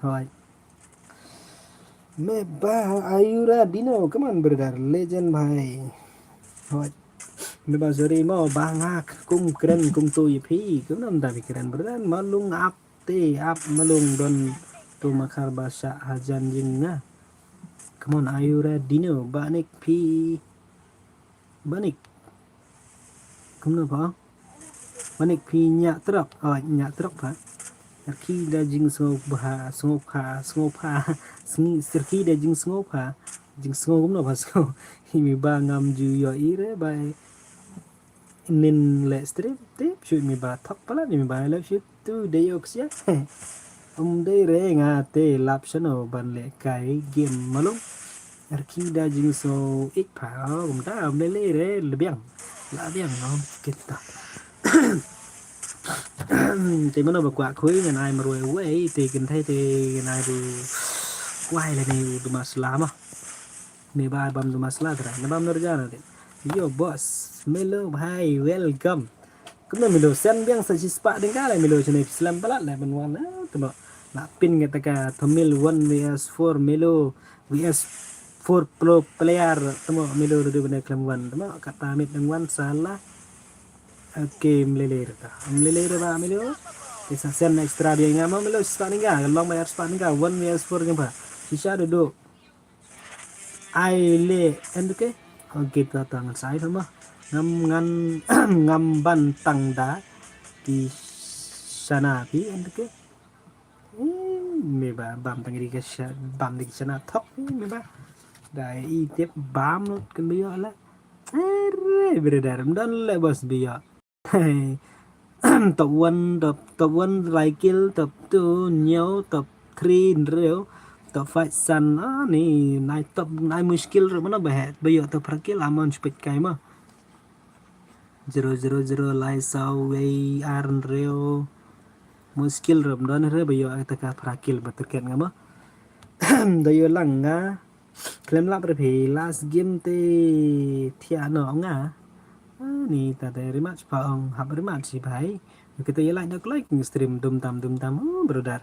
Hoi. Me ba ayura dino come on brother legend bhai. Hoi. Me ba sorry mo ba nga kum kren kum tu ye phi kum nam da phi kren brother malung ap te ap malung don tu makhar ba sha hajan jing nga. Come on, are you ready no? Banik phi. Banik. Kumno pha? Banik phi nya trok. Oh, nya trok pha. Syrki da jing sngop bha, sngop pha, sngop pha. Sngi syrki da jing sngop pha. Jing sngop kumno pha sngop. Hi mi ba ngam ju yo ire bai. nin leh stream, tip shu mi ba thok palat mi ba leh shu tu dei ok sia. Um dei re nga te lap shano ban leh kai game malung. Arki da jing so ik pa um da um leh leh re lebiang. La biang no kita. Te mano ba kwah khui ngan ai marwei wei te kynthei te ngan ai du kwai le ne u du masla ma. Ne ba bam du masla tra ne bam nerja na te. Yo boss, Melo bhai, welcome. Kumno Melo, sen biang sa shispah ding ka le Melo chene slem palat le ban wan na temo. La pin nge taka Tamil one versus four Melo versus four pro player temo Melo du bane klem wan temo kata mit dang wan sala. Okay, mlele rata. Mlele rata Melo. Isa sen extra dia nga ma Melo shispah ding ka. Long ba shispah ding ka. One versus four jeng ba. Shisha du du. Ai le en ke. Okay, ta ta ngan sai sama. Ngam ngan ngam ban tang da. Ki sana pi en ke. Hmm, me ba bam tang di ke sha bam di ke sana thok me ba. Da i tip bam lut kan biyo la. Are brother, mdon le bos biyo. Top one, top top one, lai kill, top two, nyau, top three, nreo, top five, san, ah, ni, nai top, nai muskil, re, mana, bahet, bayo, top phra kill, amon, spek kai, ma. Zero, zero, zero, lai, saw, wei, ar, nreo, muskil, re, mdon, re, bayo, taka, phra kill, ba, target, nga, ma. Dayo, lang, nga, Khlem lap re phi last game te thia no nga. Ah, ni ta te rematch pa ong hap rematch si bhai. Kita ye like da kloi king stream dum tam dum tam. Oh, brother.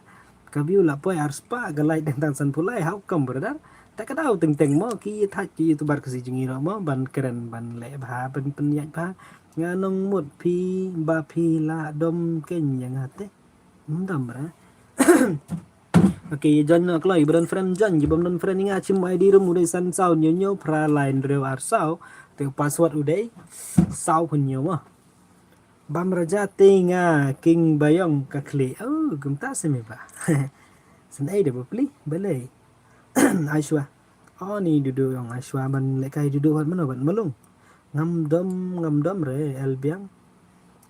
Ka view la poi ar spah ka like dang tang san pulai how come brother. Ta ka dau teng teng mo ki thach ki youtuber ka si jingi ro mo ban kren ban le bha ban pynyak bha. Nga nong mut phi ba phi la dom ken yang hate. Dom bra. Okay, join na kloi, ba don friend join, ki bam don friend nga chim I D room u dei san saw nyo nyo phra lai nreo ar saw, te password u dei saw pun nyo ma. Bam raja te nga king bayong ka khli. Oh, gumta semi ba. Sen ai de ba pli, balei. Aishwa. Oh, ni dudu yong Aishwa ban lekai dudu wat mano ban malung. Ngam dom, ngam dom re, el biang.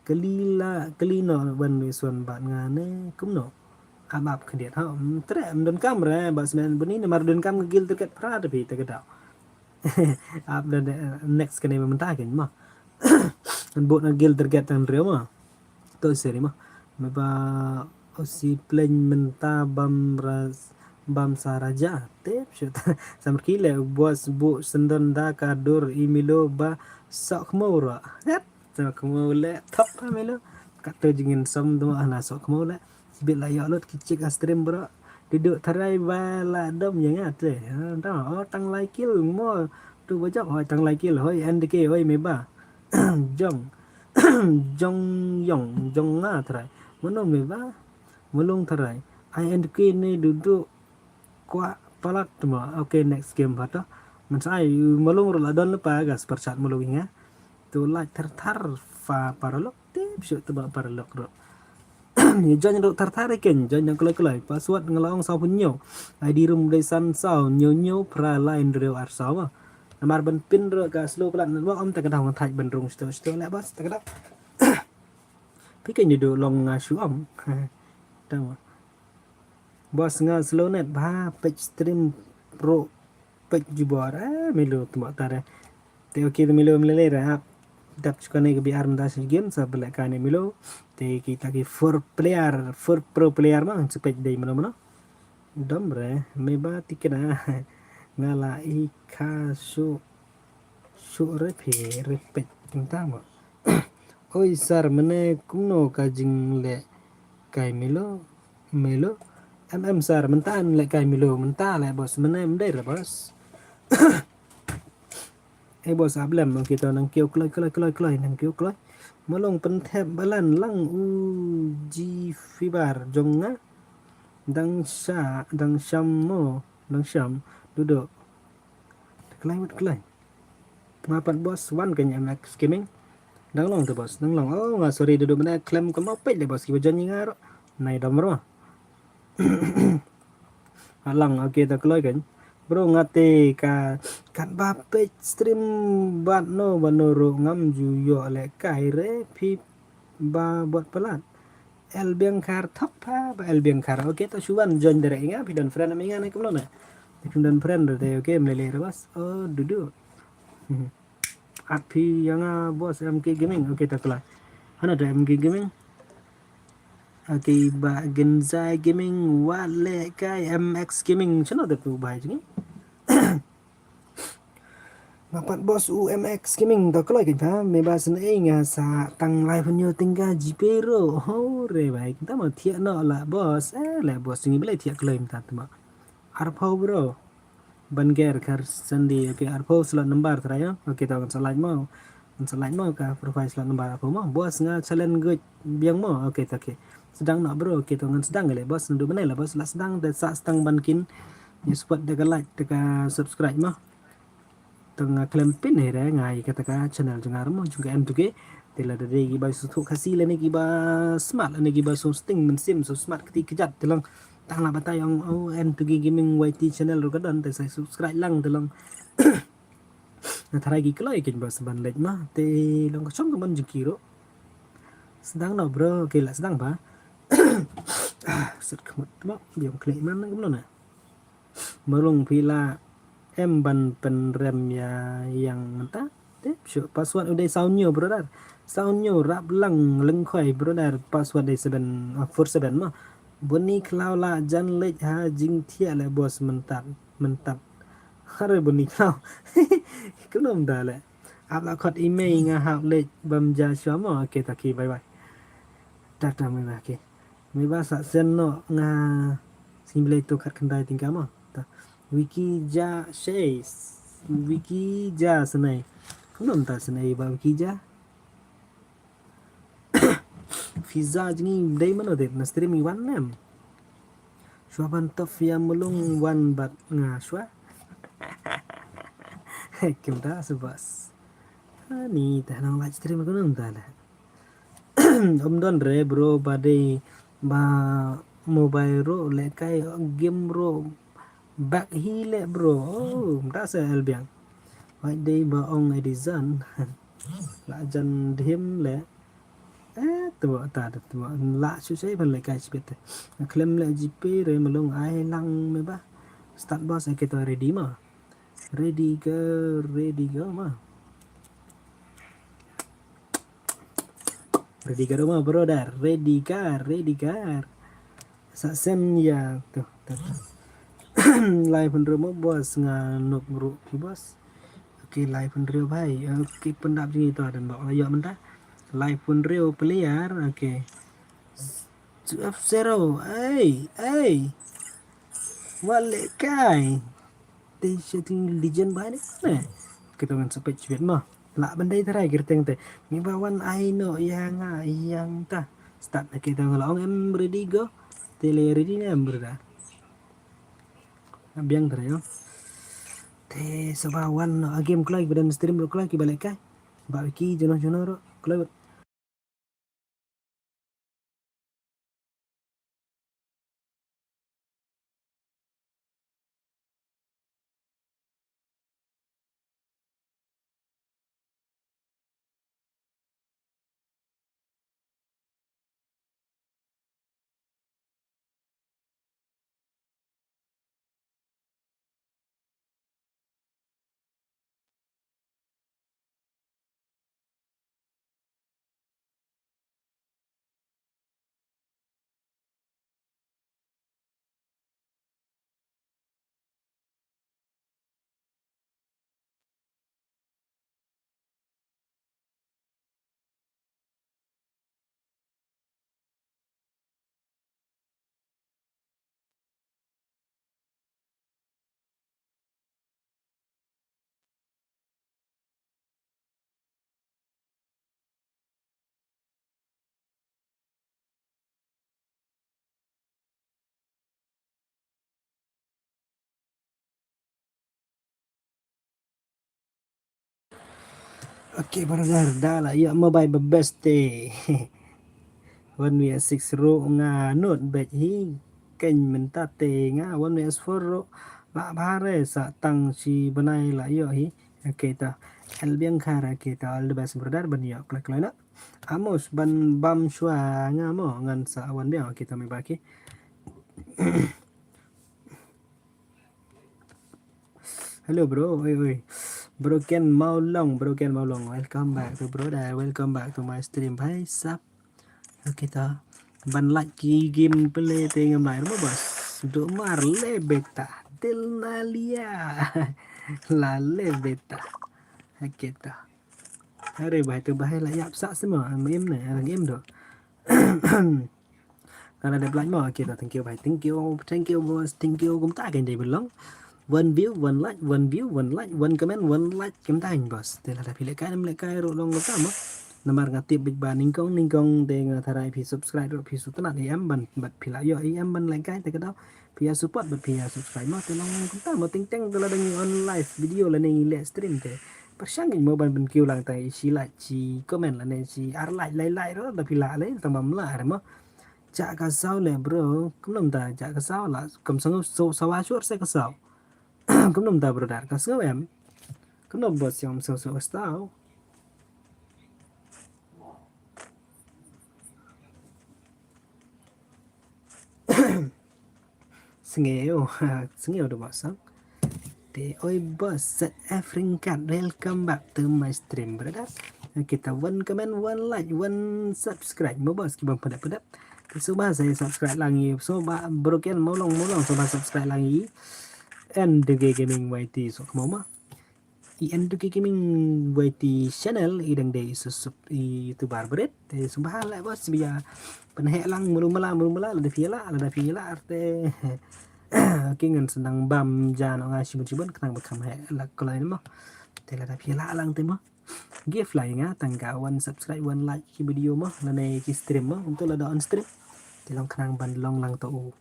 Kali la, kali no ban wi suan bat nga ne, kumno. Am ap khyndiat ha, mm, tre, mm, don kam re, ba semen buni ne mar don kam ka gil terket pra te pi te kedau. Ap da de, next kane ba mynta ken ma. An bot na gil terket tan reo ma. To seri ma. Me ba osi pleng mynta bam ras, bam sa raja. Tip shut. Samar kile bos bu sendon da ka dur imilo ba sok mo ra. Het. Sok mo le thok milo. Ka to jingin som tu ana sok mo le. Bit la yo lot ki chik a stream bro. Duduk tharai ba la dom yang ate. Ha, da, oh, tang lai kil mo. Tu bajak hoi tang lai kil hoi N D K hoi me ba. Jong. Jong yong, jong nga tharai. Mano me ba. Malung tharai. I N D K ni duduk. Kwa palat tuma. Okay, next game ba to. Mensai malung ro la don lepa gas perchat malung inga. Tu like thar thar fa paralok. Tip shuk tuma paralok ro. Ni join ro thar thar ken, join yang kelai kelai. Password ngelong saw pun nyo. I D room dei san saw nyo nyo phra lai nreo ar saw ma. Namar ban pin ro ka slow palat network om ta ka dau ngan thaj ban rung sto sto le bos ta ka dau. Pi ken nyu du long nga shu om. Tama. Bos nga slow net ba page stream pro page jubor. Ah, milo tuma tare. Te okay te milo mlele ra ap. Dap chukane ka B R mda si game sa belek kane milo. Te kita ki four player, four pro player ma, sepet dei mano mano. Dom re, me ba tikena. Nga la i ka su, su re phi, re pet, tentang ma. Oi sar mene kumno ka jing le kai milo, milo. M M sar, menta an le kai milo, menta le bos, mene mdei re bos. Eh bos ablem, kita nang kio kloi, kloi, kloi, kloi, nang kio kloi. Malong penthep balan lang u ji fibar jong nga. Dang sha, dang sham mo, dang sham, duduk. Teklai wat klai. Nga pat bos, wan ke M X Gaming. Dang long tu bos, dang long. Oh, nga sorry duduk benda klem ke mau pet deh bos, kiba jan nga ro. Nai dom ro. Alang, okay, ta kloi kan. Bro, nga te ka, katba peit stream bad no bad no ruh ngam ju ïoh lehkai re, phi ba bot palat. El Biang Khar thok pha ba El Biang Khar. Okay, to shu wan join direct ïa nga, phi don friend ïa nga ne kumno ne? Phi don friend re te, okay, em lei lei re boss. Oh, dudu. At phi ïa nga boss, M K Gaming. Okay, to khlaiñ. Hana da M K Gaming? Okay, ba Genzai Gaming, wat lehkai M X Gaming. Chano da tu bai jngi? Nga pat boss u M X Gaming, to kloi kein pha, me ba sngewbha nga sa tang lai phew hynñiew tyngka GPay ruh. Ho re bai, kumta ma thiah noh la boss. Eh, la boss, jngi ba la thiah kloi mynta te ma. Arphew bro. Ban ger kar sandi, okay, arphew slot number trai ïa. Okay, to ngan sa lait mo. Ngan sa lait mo ka profile slot number arphew mo. Boss, nga challenge guj biang mo. Okay, to, okay. Sdang noh bro, okay, to ngan sdang le boss, naduh mynne la boss la sdang, te sa sdang ban kin ïa support da ka like, da ka subscribe mo. Te nga khlem pyn hi re nga ïa kata ka channel jong nga ruh mo, jong ka M two K. Te lada dei kiba sngewthuh Khasi lane kiba smart lane kiba sngewsting mynsiem, sngewsmart kti kjat, te long tang la batai ong, oh, M two K Gaming Y T channel ruh ka don, te sa subscribe lang te long. Nga tharai ki kloi kein ba sa ban leit ma, te long ka shong ka mon jong ki ruh. Sdang noh bro, okay la sdang ba. Ah, sut khmut mo, biang khlei man kumno na. Malung phi la em ban pynrem ïa ïang mynta. Te shu password u dei saw hynñiew brother. Saw hynñiew rap lang lyngkhoi brother, password dei seven, ah, four seven mo. Bun i khlaw la jan leit ha jingthiah le boss myntat, myntat. Hare bun i khlaw. Kumno mynta le. Ap la khot i mei nga hap leit bam ja shuwa mo. Okay, ta ki, bye bye. Tata, bye bye, okay. Me ba sa send noh nga sngewbha to khat khyndai tyngka mo. Ta. Wiki Ja Shays. Wiki Ja Snei. Kumno mynta Snei ba Wiki Ja? Pizza jngi dei mano de na stream i wan nem. Shuwa ban top ïa Malung wan bad nga shuwa. Kim da su bas. Ani ta nang live stream ko nang ta la. Ym don re bro, ba dei ba mobile ruh lehkai, game ruh bak hi leh bro. Oh, mynta sa el biang. Wai dei ba ong Edison. La jan dhim leh. Eh, tu ta, tu la shu sei ban lehkai shibit. Khlem leh GPay re Malung, ai lang me ba. Start boss, okay, to ready ma. Ready go, ready go ma. Ready go ma brother, ready go, ready go. Sa send ïa tu, tu, tu. Live hynriew mo boss, nga nuk ruh ki boss. Okay, live hynriew bhai. Okay, pyndap jngi to dan bok la ïoh mynta. Live hynriew player, okay. Two F zero, ei, ei. Wat lehkai. Te sha ting legend ba ni ne. Kita ngan sa peit shibit mo. Lah ban dei tharai kyrteng te. Ngi ba wan ai noh ïa nga ïa nga ta. Start na kita nga la ong em ready go. Te le ready ne em brother. Biang tharai yo. Te sa ba wan noh a game kloi ba don stream ruh kloi kiba lehkai. Ba ki jono jono ruh kloi. Okay, brother, da la ïa mobile ba best te. One V S six ruh nga not bet hi. Kan mynta te nga one V S four ruh. La bha re sa tang shi bnai la ïoh hi. Okay ta. Elbiang Khar, okay ta, all the best brother, ban ïoh kloi kloi na. Amos ban bam shuwa nga mo ngan sa wan biang, okay ta, me ba ki. Hello bro, oi oi. Bro Ken Maulong, Bro Ken Maulong, welcome back to brother, welcome back to my stream bhai sab. Okay ta. Ban like ki game play te ngam lai mo boss. Domar le beta, dil na lia. La le beta. Okay ta. Are bhai tu bhai la ïap sa sema, am im ne, arang im do. Ka la dep like mo, okay ta, thank you bhai, thank you, thank you boss, thank you, kumta kan dei belong. One view, one like, one view, one like, one comment, one like, kumta kan boss. Te lada phi lehkai, em lehkai ruh long kumta mo. Namar nga tip bit ba nyngkong, nyngkong te nga tharai phi subscribe ruh phi sngewtynnat ïa em ban, bad phi la ïoh ïa em ban lehkai te ka dei phi ïa support bad phi ïa subscribe mo, te long kumta mo, teng teng te lada ngi on live video lane ngi leh stream te pyrshang mo ban pynkiew lang tang shi like, shi comment lane shi ar like, lai like ruh da phi la leh tang bam la re mo. Jah ka saw le bro, kumno mynta jah ka saw la, kam sngew saw, sawa shuh se ka saw. Kumno mynta brother, ka sngew em? Kumno boss, ym sngew saw ka saw? Sngew, sngew da boss. Te oi boss, Z F Ringkat, welcome back to my stream brother. Kita one comment, one like, one subscribe mo boss, ki bym pdep pdep. Te sngewbha sa subscribe lang ïa, sngewbha Bro Ken Maulong Maulong, sngewbha subscribe lang ïa N two K Gaming Y T, so kmo ma. I N two K Gaming Y T channel, i dang dei i susup i YouTuber bret. Te sngewbha leh boss, ba ïa pynheh lang mulu mala mulu mala, lada phi la, lada phi la arte. Ki ngan sdang bam ja noh nga shibun shibun khnang ba kham heh la kloi mo. Te lada phi la lang te mo. Give like nga tang ka one subscribe, one like ki video mo, lane ki stream mo, untuk lada on stream. Te long khnang ban long lang to u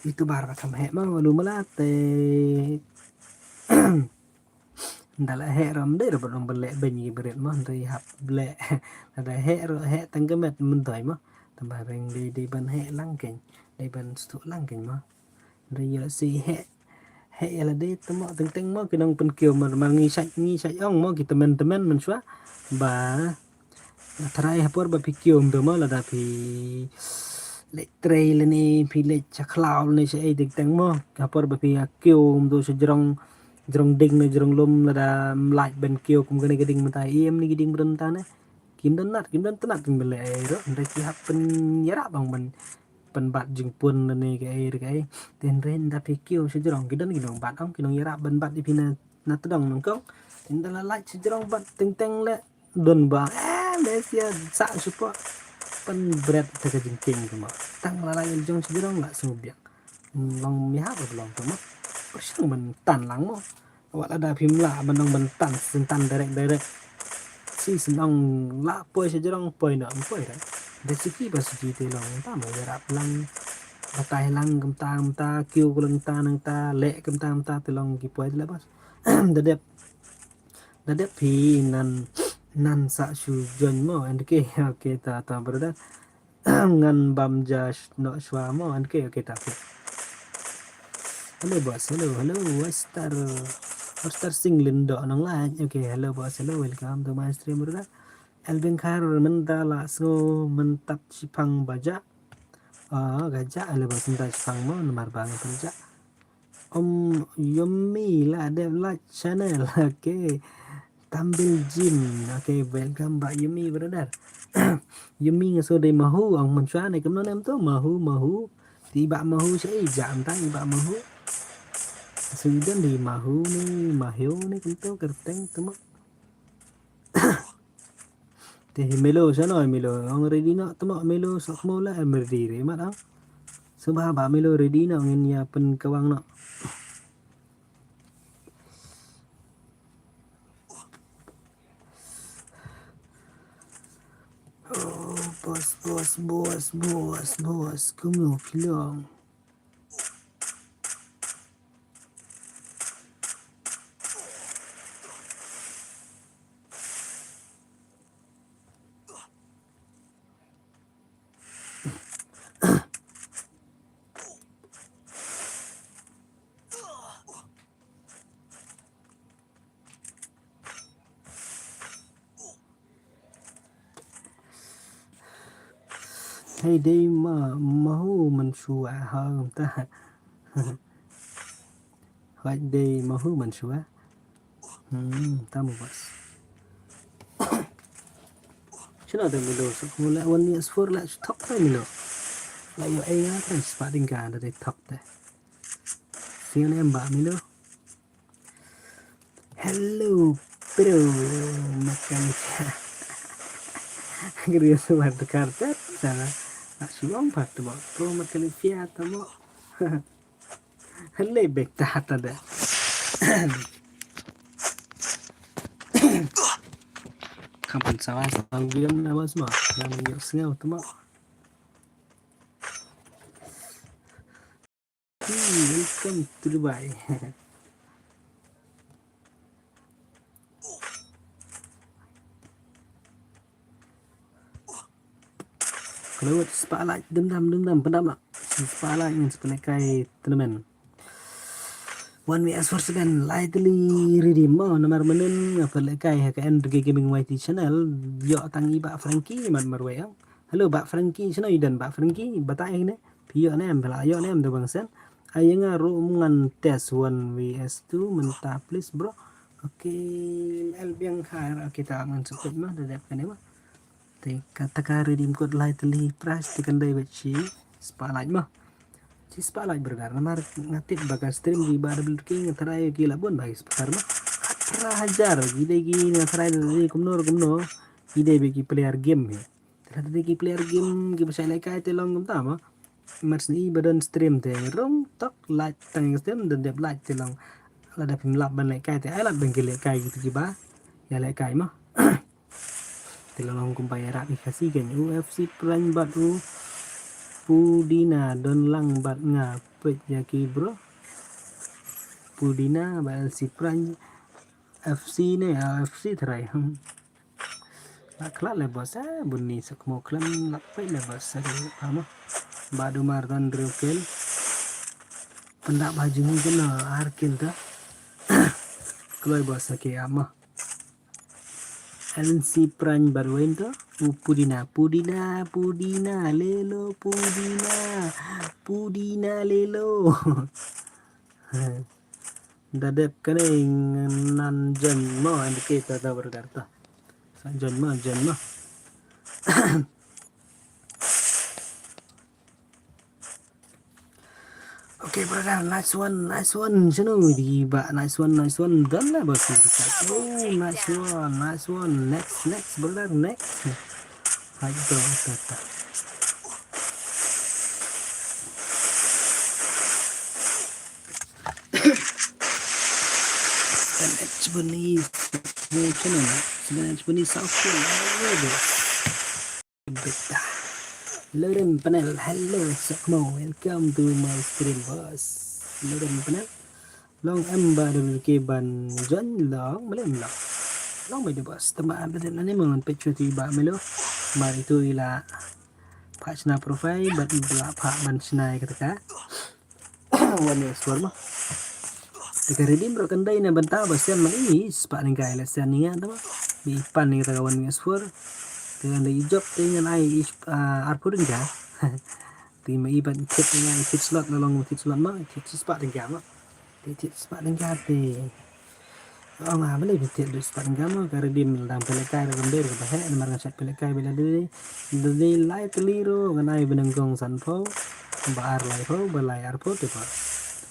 YouTuber ba kham heh mo, lu mala te. Nda la heh ram dei ram ban leh beiñ ki bret mo, nda hap leh. Nda heh ro heh tang ka met myntoi mo. Tang ba reng dei dei ban heh lang kein, dei ban stu lang kein mo. Nda ïa si heh, heh ïa la dei tang mo teng teng mo ki nong pynkiew mo, mar ngi shait ngi shait ong mo ki tymmen tymmen mynshuwa. Ba nga tharai ha por ba phi kiew kumto mo lada phi leit trei lane phi leit sha khlaw lane sha ei teng teng mo. Ha por ba phi kiew kumto sha jrong, jrong ding ne jrong lum lada ym lait ban kiew kum kane ka ding mynta, im ne ki ding mynta ne. Kim don nat, kim don tnat, kim leh ei ruh, hynrei ki hap pynïarap bang ban pynbat jingpun lane kaei kaei. Te hynrei nda phi kiew sha jrong ki don ki nongbat ong, ki nongïarap ban bat ïa phi na, na tdong nyngkong. Te nda la lait sha jrong bat teng teng leh don ba, eh, leh sia sa shuwa pynbret te ka jingkieng kumba. Tang la lait jong sha jrong la sngewbiang. Long mih ha ba long kumba. Pyrshang ban tan lang mo. Wat lada phim lah ban long ban tan, shen tan direct direct. Shi shen ong lah poi sha jrong poi noh poi da. Da siki ba siki te long ta mo ïarap lang. Batai lang kumta kumta, kiew lang ta nang ta, leh kumta kumta te long ki poi te leh bas. Da dep. Da dep phi nan, nan sa shu join mo, N K, okay, ta, ta brother. Ngan bam ja sh-, noh shuwa mo, N K, okay, ta, okay. Hello boss, hello, hello, Wester, Wester Singh Lindo nang lai. Okay, hello boss, hello, welcome to my stream brother. Elvin Khair mynta la sngew mynta shipang ba jah. Ah, ka jah, hello boss, mynta shipang mo, namar ba nga pynjah. Om Yummy la dep like channel. Okay. Tambil Jim. Okay, welcome back Yummy brother. Yummy nga shu dei Mahu, ong mynshuwa ne kumno nem to Mahu, Mahu. Te i Bah Mahu sha i jam ta i Bah Mahu. Shu i don dei Mahu ne, Mahu ne kumto kyrteng tu mo. Te hi Melo shano hi Melo, ong ready noh, temo Melo sok mo la em ready re mat ong. Sngewbha ba Melo ready noh ngin ïa pynkawang noh. Oh, boss, boss, boss, boss, boss, kumno phi long? Hoi dei ma, ma hu man shuwa ha ta. Hoi dei ma hu man shuwa. Hmm, tamu bas. Shino de milo, so mula wan ni asfor la thok te milo. La yo ai nga kan spa ding ka da de thok te. Sino em ba milo. Hello, pro mechanic. Grio suar de kartet sana. Nak suang pat tu, pro mechanic fiat tu. Hello, bek ta ta de. Kapan sawa sawa grio na bas ma. Yang yo sngau tu ma. Hmm, welcome to Dubai. Kalau wat spotlight dum dam dum dam pendam lah. Spotlight ngan spotlight kai tournament. One V S four seven lightly ready mo namar menen ngapa lekai ha ka N R K Gaming Y T channel. Yo tang i ba Frankie man marwei ang. Hello ba Frankie, shino i dan ba Frankie, bata ing ne. Phi yo ne em bela yo ne em de bang sen. Ai nga ru ngan test one V S two mynta please bro. Okay, el biang khair kita ngan sebut mah da dep kane mah. Te kata ka redeem code lai teli price te kan dei bet chi spotlight mah. Chi spotlight brother namar ngatip baka stream di ba W K ngatrai ki labun bagi spotlight mah. Atrah hajar gide gi ngatrai dari kumno kumno gide bagi player game he. Tadi ki player game ki ba shai lekai te long kumta ma. Mar sni ba don stream te rung tok light tang stream don dep light te long. Lada phim lap ban lekai te ai lap ban ki lekai ki ba ya lekai ma. Te long kumpa ya rap i kasi ken U F C Prime bat u Pudina don lang bat nga pet ya ki bro. Pudina ba L C Prime F C ne F C trai. Hmm. Lak khlad le bos eh bun ni sa kmo khlem lak peit le bos eh. Ama ba du mar don driu kel. Pendak ba jung jena ar kel ta. Kloi bos eh ke ama. L C Prime Barwento. U Pudina, Pudina, Pudina, lelo, Pudina, Pudina, lelo. Da dep kane nan jan mo and ke ta ta berkata. Sa jan mo, jan mo. Okay brother, nice one, nice one. Shano di ba nice one, nice one. Done lah bos. Oh, nice one, nice one. Next, next brother, next. Hai do ta ta. Seven H bunny. Ni channel. Seven H bunny South Korea. Beta. Loren Panel, hello, Sakmo, welcome to my stream, boss. Loren Panel, long em ba da ke ban join long, melem long. Long ba de boss, tama ada de nani mon picture tu ba melo. Mari tu ila phah shna profile, bat ila phah ban shna kata ka. Wan ya suar ma. Te ka redeem ruh kan dei na bynta ba sian ma i spah ningkai le sian ninga ta ma. Bi pan ni kata ka wan ya suar. Te kan dei i jop te ngan ai i arphew ringka. Te ma i ban kit ngan kit slot na long kit slot ma kit spah ringka ma. Te kit spah ringka te. Ong ah, balei phi thied du spah ringka mo, ka redeem dang phi lehkai ruh kam dei ruh ka ba heh, namar ngan shait phi lehkai ba la dei. Da dei lai tylli ruh ngan ai ba nyngkong sanphew, ba ar laiphew, ba lai arphew te ba.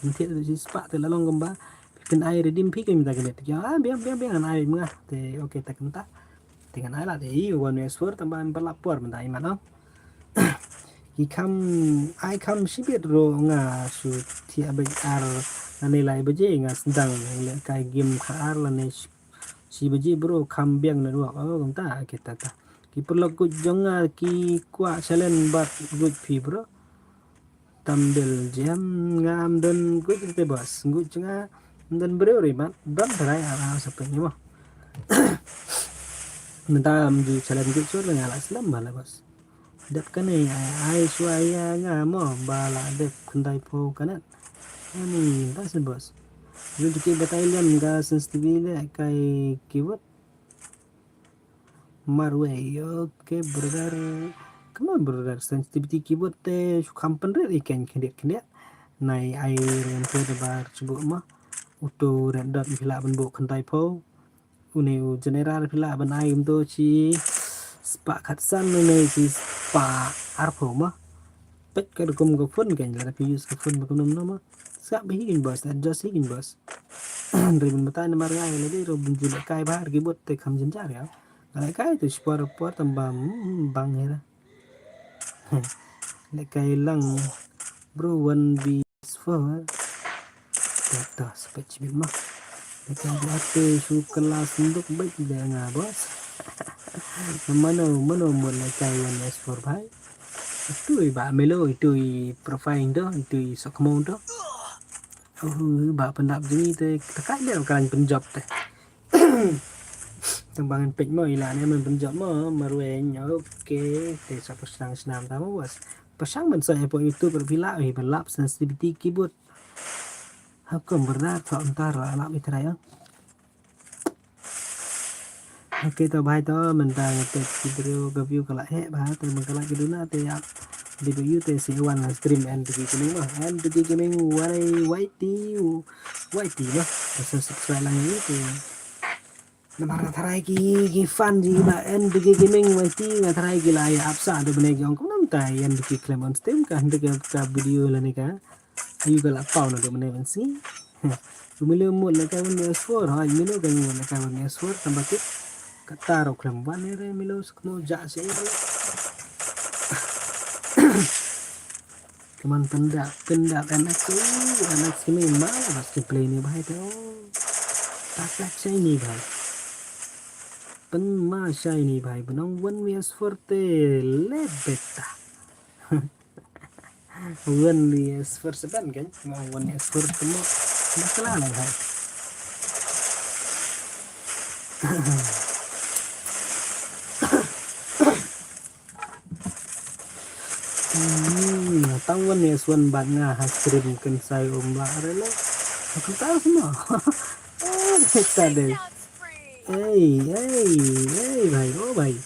Phi thied du shi spah te la long kumba phi phin ai redeem phi ka mynta ka miet. Te ki ong ah, biang biang biang ngan ai ma nga. Te okay te kumta. Te ngan ai la te i wan wei sur tang ba em pynlap por mynta i man ong. Ki kham ai kham shibit ruh nga shu thiah beit ar lane lai baje nga sdang lehkai game kha ar lane shi, shi baje bro kham biang network. Oh kumta kita ta. Ki paralok guid jong nga ki kwah challenge bad guid phi bro. Tambel jem nga am don guid te boss. Guid jong nga am don briew ri mat don trai ar ar sa peit mo. Mynta am ju challenge guid sur nga la slem ba la boss. Dep kane ai, ai shuwa ïa nga mo ba la dep khyndai phew kanet. Ani ba sen boss. Ju diki batai lem ka sensitivity le kai kiwat. Marwei, okay brother. Come on, brother, sensitivity keyboard te shu kham pynrit i keng khyndiat khyndiat. Nai ai rem te da bar chubuk ma. Uto red dot phi lah ban bok kyntai pho. Une u general phi lah ban ai um to chi spah khatsan, une chi spah arphew ma. Pek ka rukom ka phone keng, lada phi use ka phone ba kumno ma. Sap hi keng boss, adjust hi keng boss. Hynrei ban batai namar ngai lada ro bun ju lehkai bha keyboard te kham jynjar ïa. Lehkai to spor por tamba, hmm, bang hera. Lehkai lang bro, one B S four. Kata spek chibit ma. Lehkai di ate shu kelas nduk bek de nga boss. Mano mano mo lehkai one S four bhai. Itu i ba melo, itu i profile to, itu i sokmo to. Uh, ba pyndap jini te, tekai de kan pynjop te. Tang bang pek mo ila ne men pynjop mo marweng. Okay, te sa pyrshang snam ta mo boss. Pyrshang ban sa po YouTube phi lah i ban lap sensitivity keyboard. Hakum bernard thok ntar la lap i trai. Okay to bhai to, mynta nga tek ki briew ka view ka la heh bha, te mynta ka la ki duna te ïa. Di ba yu te si wan la stream N T K Gaming ma, N T K Gaming Y T, Y T ma. Sa subscribe lang yu te. Namar nga tharai ki, ki fan ji ba N T K Gaming Y T, nga tharai ki la ïa ap sa da bne ki ong kumno mynta N T K khlem on stream ka, hynda ka video lane ka. Ayu ka la paw na da bne ban si. Milo mut lehkai one S four, ha, milo ka mut lehkai one S four, tamba kit. Kata ro khlem wan ne re, milo sukno ja se. Kaman pyndap, pyndap M X, uh, M X kini ma la bas ki play ni bhai te, oh. Tak tak shiny bhai. Pyn ma shiny bhai, benong one S four te le beta. One S four seven kan? Mo one S four te mo. Masalah lah hai. Hmm, tang one S one bad nga ha stream kan sai um la re le. Aku tahu semua. Oh, kita deh. Hey, hey, hey, bhai, oh bhai.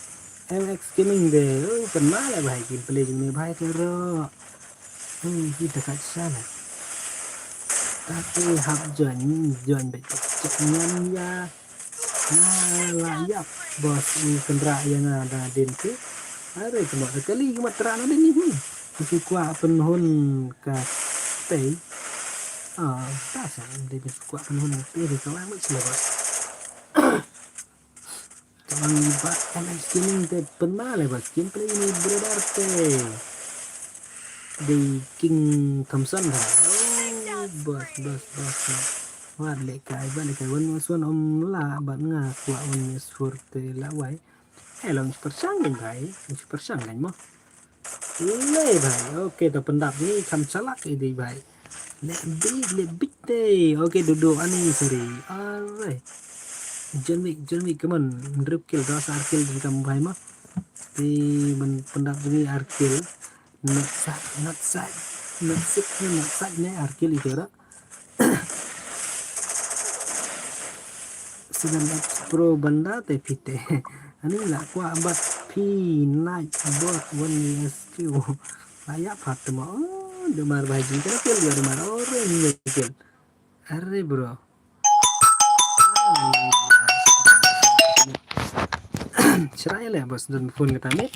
M X Gaming de, oh, pynma le bhai, gameplay jong ne bhai te ro. Hmm, kita kat sana. Tapi hap join, join bet cek nyan ya. Nah, la yap, bos, ni kendra ya nga da din ke. Are ke mak kali ke mak tera na din ni. Ki kwah pynhun ka tei. Ah, ta sa de ki kwah pynhun ka tei de ka lang mak sila bos. Tang ba M X Gaming te pynma le ba gameplay ni brother te. The King Thompson ha. Oh, bos, bos, bos, bos. Wat lehkai, wat lehkai, wan wan suan om la, bad nga kwah wan suan te la wai. Eh, long super sang kan bhai, super sang kan mo. Le bhai, okay, to pyndap ni kham chalak i dei bhai. Le bit, le bit te. Okay, dudu ani, sorry. Alright. John Wick, John Wick, come on. Drip kill, das ar kill, jin kam bhai ma. Te ban pyndap ni ar kill. Not sat, not sat. Not sat, not sat ne ar kill itu dah. Seven X Pro banda te phi te. Ani la kwah bat phi night bot one S Q. La ïa phat te mo. Oh, de mar bhai ji kena kill de mar. Oh, re ni kill. Are bro. Chrai le bos dan phone kata ni.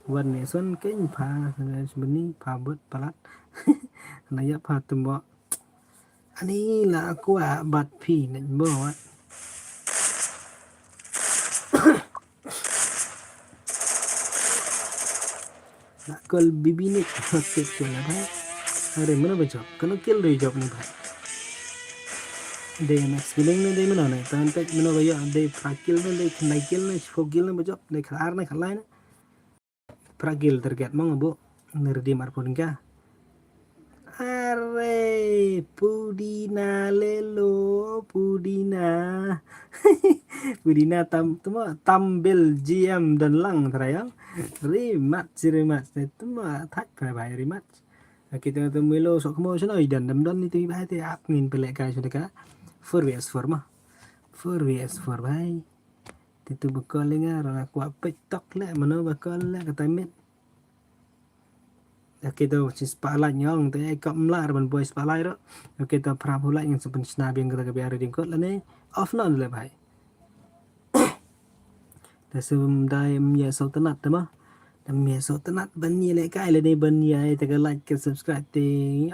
One S one ken pha, sebenarnya pha bot palat. La ïa phat te mo. Ani la kwah bat phi ne bot. La kol bibi ni sip sip la bhai. Are mano ba jop. Kano kill dei jop ni bhai. Dei max killing ne dei mano ne. Tan tek mano ba yo dei pra kill ne dei khyndai kill ne shiphew kill ne ba jop. Dei khatar ne khalai ne. Pra kill target mo nga bu. Nirdim arpun ka. Are pudina lelo pudina. Pudina tam tuma tam bel G M dan lang tara ya. Rimat si rimat tuma thak pra bhai rimat. Kita tu milo sok mo sino idan dam don itu bhai te ap ngin pelek kai sudah ka. Four V S four ma. Four V S four bhai. Titu ba kol le nga, ra kwah peit tok le, mano ba kol le, kata mit. Okay, to shi spotlight ngi ong te ka mla ban buai spotlight ruh. Okay, to phra phew like ngan sa pynshna biang kata ka biar redeem code lane. Off noh leh bhai. Te sum dai ym ïa sngewtynnat te ma. Te ym ïa sngewtynnat ban ïa lehkai lane ban ïa ïa te ka like ka subscribe te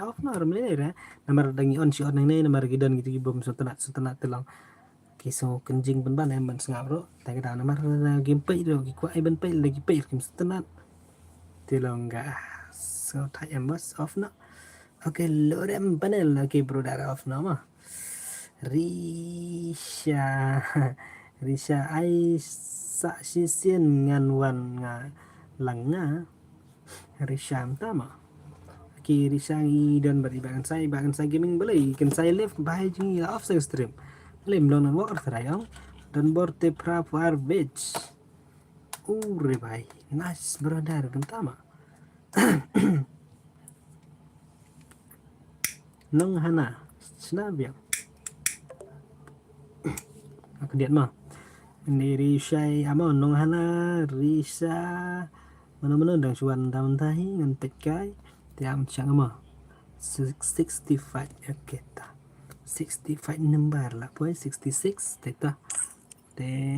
off noh ram leh re. Namar dang ngi on shi on nangne namar ki don kito ki bym sngewtynnat sngewtynnat te long. Ki sngew kynjing pynban em ban sngap ruh. Te ka dang namar ki peit ruh ki kwah ai ban peit leh ki peit kim sngewtynnat. Te long ka sngewthait em bos off noh. Okay, Lorem Panel, okay brother off noh ma. Risha, Risha ai sa shisien ngan wan nga lang nga. Risha mynta ma. Ki Risha ngi don bad i Bah Kynsai, Bah Kynsai Gaming balei, Kynsai live bha jong ngi la off sa stream. Balei mlong network ar trai ong. Don bor te phra phuar bej. U re bhai. Nice brother mynta ma. Nong Hana. Sna biang. Aku diat ma. Ni Risha amo Nong Hana Risha. Mano mano dang shuan dam tahi ngan peit kai. Tiam chang amo. Six-, sixty-five. Okay ta. Sixty-five number la poi sixty-six te ta. Te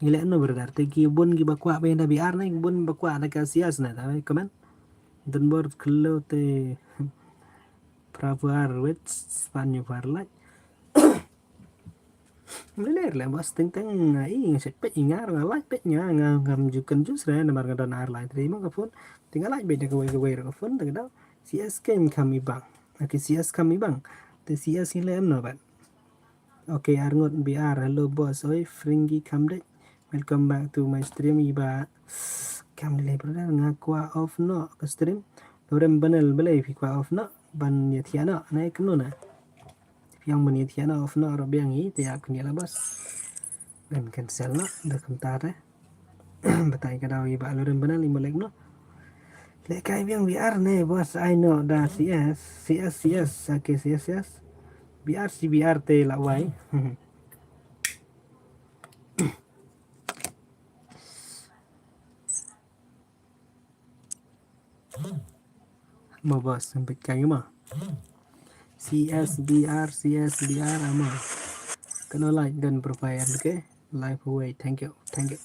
ngi leh no brother te ki bun ki ba kwah ba ynda B R ne ki bun ba kwah da ka C S ne ta comment. Don bor kelo te phra phuar wet span ñu phuar like. Mlele le bos teng teng nga i nga shet pet i nga nga like pet nga nga ngam ju kan jus re namar nga don ar lai tri ma ka phone. Te nga like bet da ka wei ka wei ka phone da ka dau. C S ken kam i bang. Okay, C S kam i bang. Te C S i le em no bat. Okay, ar ngut B R. Hello boss. Oi, Fringy kam dei. Welcome back to my stream i ba. Kam le brother nga kwah off no ka stream. Lorem Panel balei phi kwah off no ban ïa thiah no. Na kumno na. Phi ong ban ïa thiah no off no ro biang i te ïa kun ïa la bos. Ban cancel no da kumta te. Batai ka dau i ba Lorem Panel i molek no. Lehkai biang B R ne bos ai no da C S, C S, C S, okay, C S, C S. B R si B R te la wai. Ma bos sempit kai ma. C S B R, C S B R ama. Kano like dan profile ke. Live away. Thank you. Thank you.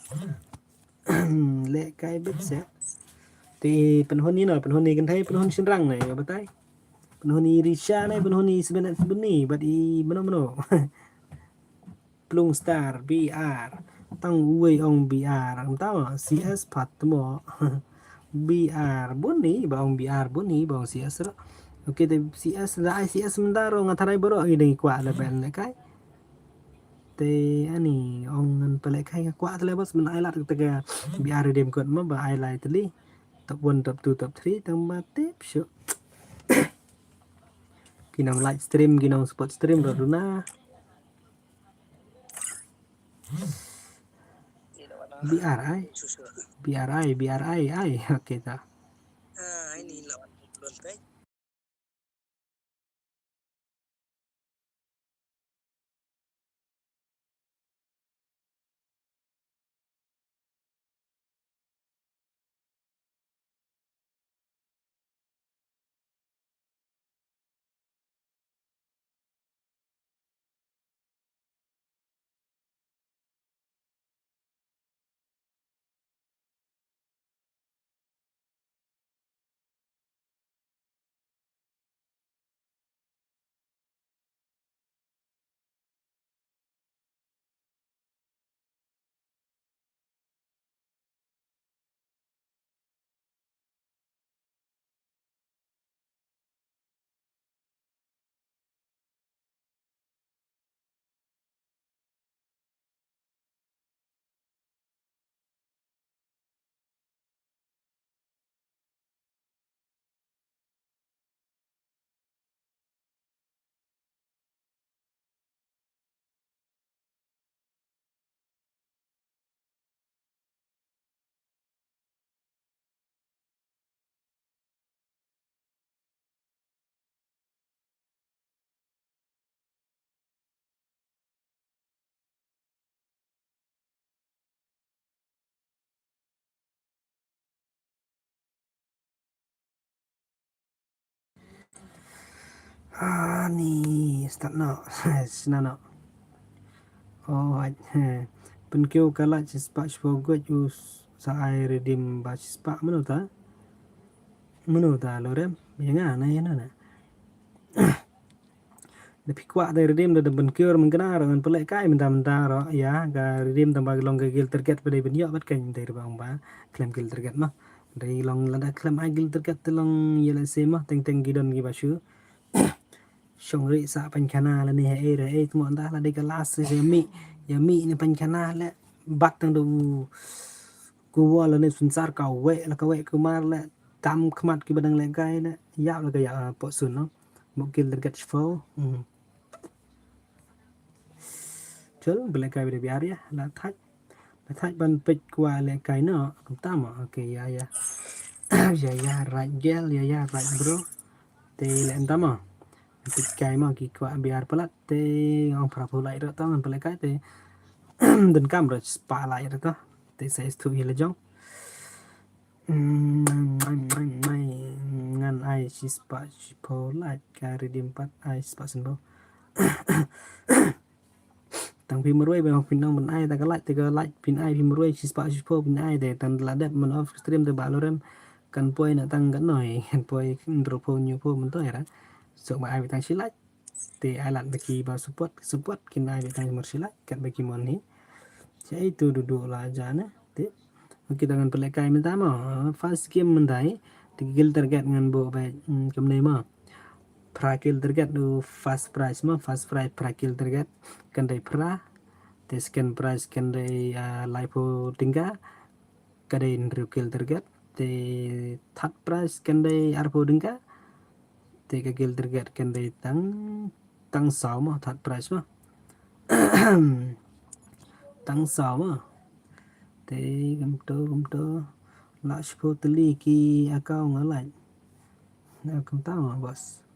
Lehkai bet se. Te pynhun ni no, pynhun ni Kynthei, pynhun shynrang ne, batai. Pynhun ni Risha ne, pynhun ni Sbenet Sbeni, bat i mano mano. Plung Star, B R. Tang uwei ong B R. Ang tama, C S pat mo. B R. Bun ni, ba ong B R, bun ni, ba ong C S ro. Okay, te C S, da ai C S mynta ro, nga tharai boro, i deng kwah da ben lehkai. Te ani ong ngan pale kai ka kwah tele bos men ai lat te ka B R redeem code ma ba ai lai teli. Top one, top two, top three tang ba tip shu. Ki nong live stream, ki nong support stream ro duna. B R I. B R I, B R I, I. Okay ta. Ani start noh. Sna noh. Oh, ai. Pynkiew ka light shispah shiphew guj u sa ai redeem ba shispah, mano ta? Mano ta lorem? Ïa nga na ïa na na. Da phi kwah da redeem da, da pynkiew mynta ruh ngan pynlehkai mynta mynta ruh ïa ka redeem tang ba long ka guild target ba dei ban ïoh bad kan dei ruh ba khlem guild target ma. Dei long lada khlem ai guild target te long ïa lehse ma teng teng ki don kiba shu shong ri sa pynkhana lane haei re ei tmo ynda la dei ka last ïa mih, ïa mih ne pynkhana leh bat tang da u ku wall lane sunsar ka wei la ka wei kumar leh tam khmat kiba dang lehkai leh ïap la ka ïap, ah, poh sun no. Muk guild target shiphew. Hmm. Chul bylehkai bad biar ïa la thait. La thait ban peit kwah lehkai noh kumta mo. Okay, ïa ïa. Ïa ïa right girl, ïa ïa right bro. Te leh kumta mo. Peit kai mo ki kwah biar palat te ong phra phew light ruh to ngan pynlehkai te. Donkam ruh spah light ruh to. Te sa is tu ïa la jong. Mm, mai, mai, mai, ngan ai shispah shiphew light ka redeem pat ai shispah sien bro. Tang phi marwei ba phin nang ban ai ta ka light, ta ka light phin ai phi marwei shispah shiphew phin ai te tang la dep man off stream te ba lorem kan poi na tang ka noi kan poi ndro phew hynñiew phew myntoi ra. Sok ba ai ba tang shi light. Te ai lad ba ki ba support, support kin ai ba tang mar shi light kat ba ki mon hi. Sa itu dudu la ja ne. Te. Okay, te ngan pynlehkai mynta mo. First game mynta hi. Te guild target ngan buh ba, mm, kumne mo. Phra guild target u first prize mo, first prize phra guild target. Kan dei phra. Te second prize kan dei, ah, laiphew tyngka. Ka dei hynriew guild target. Te third prize kan dei arphew tyngka. Te ka guild target kan dei tang, tang saw mo, third prize mo. Tang saw mo. Te kumto, kumto. Lah shiphew tylli ki account nga lait. Na kumta mo, boss.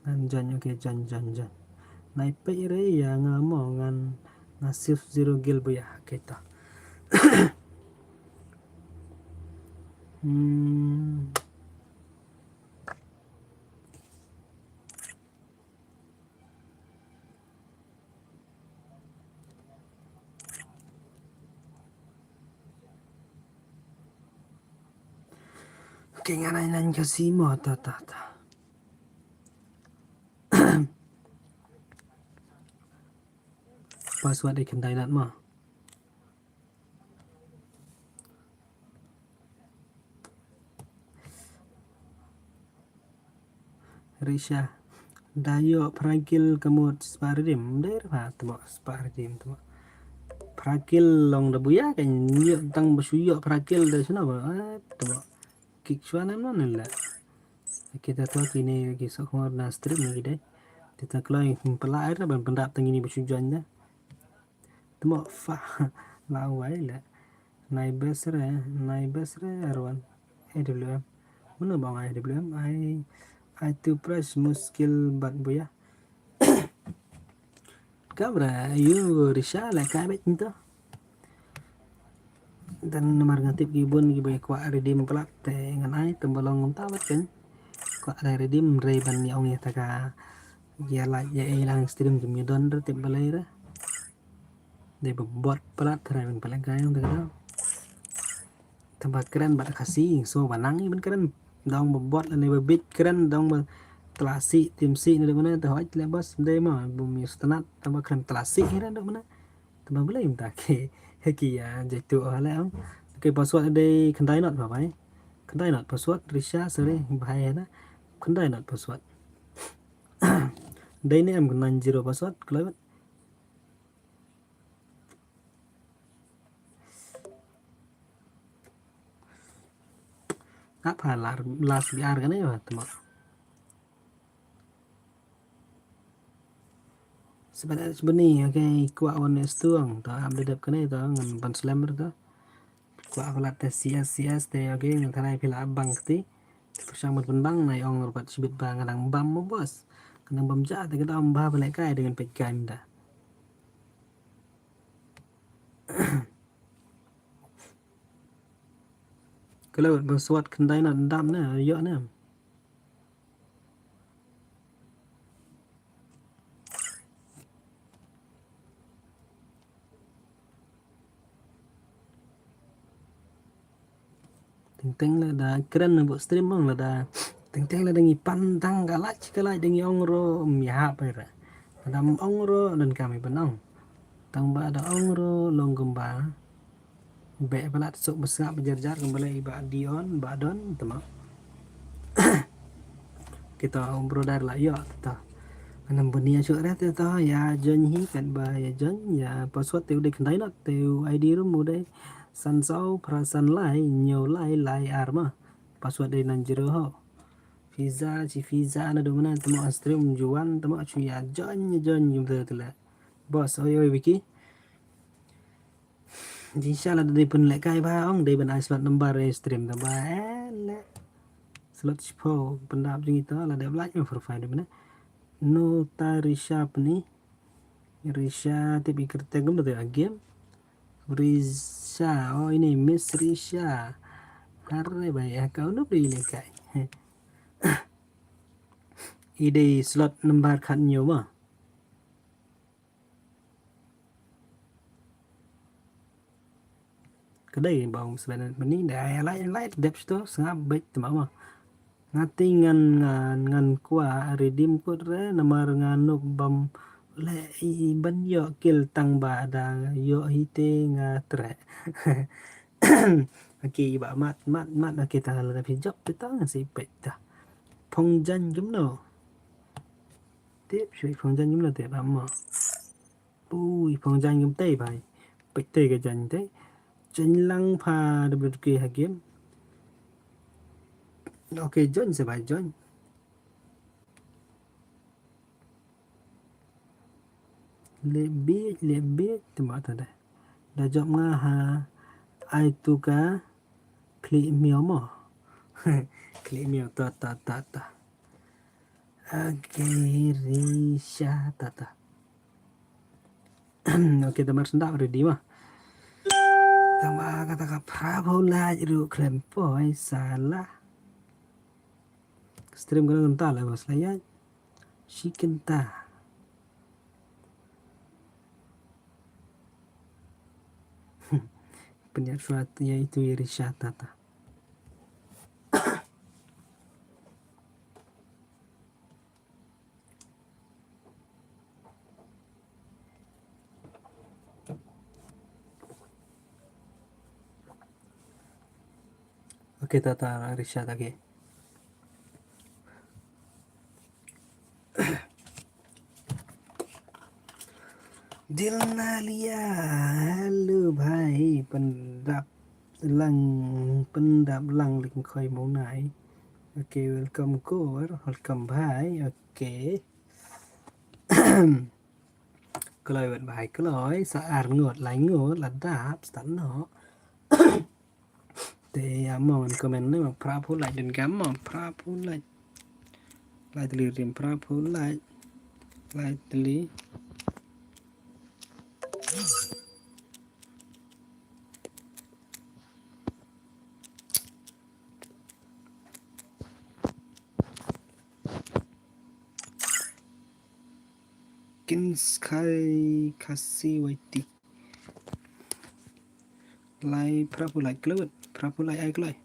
Ngan join, okay, join, join, join. Nai peit re ïa nga mo ngan nga save zero guild buya, okay to. Hmm. Okay, ngan ai ngan kasi mo ta ta ta. Password i khyndai nat mo. Risha. Da ïoh phra kill ka mut spah redeem. Dei ra tmo spah redeem tmo. Phra kill long da buya kan ïoh tang ba shu ïoh phra kill da shano ba. Eh, tmo. Kick shwa na mano la. Kita to kine ki sok hor na stream ni dei. Kita kloi pela air na ban pendap tang ini ba shu join da. Tmo fa la wai la. Nai bes re, nai bes re arwan. A W M. Mano bang A W M ai, ai tu price muskil bat buya. Kabra yu Risha la ka bet nto. Dan namar nga tip ki bun ki ba kwah redeem plat te ngan ai tang ba long nta bat kan. Kwah redeem re ban ïa ong ïa ta ka ïa like ïa ei lang stream jum ïa don re tip balei re. Dei ba bot plat trai ban plat gai ong ta ka. Tang ba kren bad Khasi so ba nang i ban kren dong ba bot lane ba bit kren dong ba tlasi timsi ne dong ne ta hoi le bas dei ma bum yu stanat tang ba kren tlasi ne dong ne. Tang ba balei mynta ki ki ïa jaitu oh le ong. Okay, password dei khyndai not ba bai. Khyndai not password Risha sorry bai na. Khyndai not password. Dei ne em khyndai zero password kloi. Apa lar las biar kane ba tama. Sebenarnya sebeni okay kwah wan stuang ta am dedep kane ta ngan ban slem ta. Kwah plat te C S C S te okay ngan tharai phi la bang kti. Te pyrshang ban pynbang na ong rupat shibit ba ngan dang bam mo boss. Ngan dang bam ja te ka dang ba pynlehkai dengan peit game da. Kalau ban suat khyndai na dam na ïoh na. Teng lada kren na bok stream ong lada. Teng teng lada ngi pan tang ka like ka like da ngi ong ro mi hap ai ra. Lada ong ro dan kami ban ong. Tang ba da ong ro long kumba. Be palat sok besngap bejar jar kumba le iba Dion ba don tema. Kita ong brother la yo ta. Anam benia chuk re ta ya join hi kan ba ya join ya password te u dei khandai not te u I D room u dei. San saw phra san lai hynñiew lai lai ar ma. Password dei nine zero ho. Pizza chi pizza na do mana temo stream juan temo chu ya join ya join yum te te le. Boss oi oi Vicky. Jingsha la dei pun le kai ba ong dei ban ai slot number re stream ta ba eh le. Slot shiphew pyndap jingito la dei blai ma profile dei mana. No ta Risha pni. Risha tip i kyrteng gum dei a game. Risha, oh ini Miss Risha. Hare bai ya kau nup dei le kai. I dei slot number khat hynñiew ma. Ka dei ba ong seben mani dei ai lai lai dep sto sngap bek tema ma. Nga ti ngan ngan ngan kwah redeem code re namar nga nuk bam le i ban ïoh kill tang ba da ïoh hi te nga treh. Aki ba mat mat mat aki ta la da phi jop te tang si pek ta. Phong jan jum no. Tip shui phong jan jum no te ba ma. Ui phong jan jum te bai. Pek te ka jan te. Jan lang pha de blut ke ha game. Ok join se bai join. Le bit le bit tema ta de. Da jop nga ha ai tu ka klik miau mo. Klik miau ta ta ta ta. Ok Risha ta ta. Ok ta mar sendap ready ma. Tama kata ka phra phew lait ruh khlem poi salah. Stream ka nang ta la bas la ya. Shi kynta. Pynjah shuwa ya itu ya Risha ta ta. Ok ta ta Risha ta ke. Dilnalia, hello bhai, pyndap lang pyndap lang lik khoi mo nai. Ok welcome kor, welcome bhai. Ok. Kloi wat bhai kloi sa ar ngut lai ngut la dap start no. Te amo ngan comment ne ma phra phew lait dun gam ma phra phew lait. Lait teli rim phra phew lait. Lait teli. Kin skai kasi waiti. Lai phra phew lait kloi, phra phew lait ai kloi.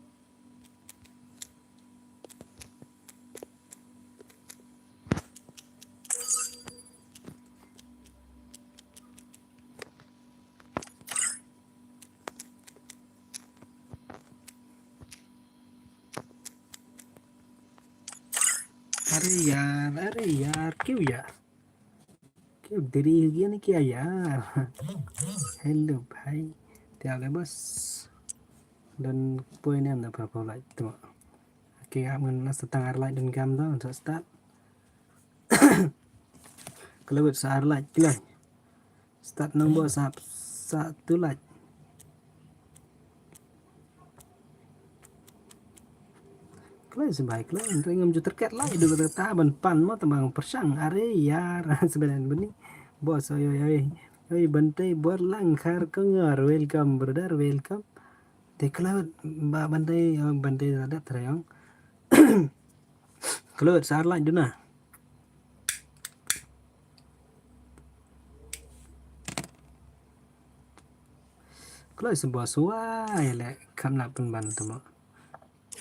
Are yaar, are yaar, kyun yaar? Kyun deri ho gaya ne kya yaar? Hello bhai. Te ale bas. Don poi ne am da phra phew lait tu. Ke ap ngan na sa tang ar lait don gam da sa start. Kloi sa ar lait kloi. Start nang bo sa sa tu lait. Kloi sa bai kloi, nang ngam ju terket lait du kata ban pan mo tang pyrshang are yaar sebenarnya bini. Bos oi oi oi. Oi Bante bor lang khar kongor, welcome brother, welcome. Te kloi ba Bante, oh, Bante da da trayong. Kloi sa ar lait duna. Kloi sa bos wa ya le kam na pun ban tu mo.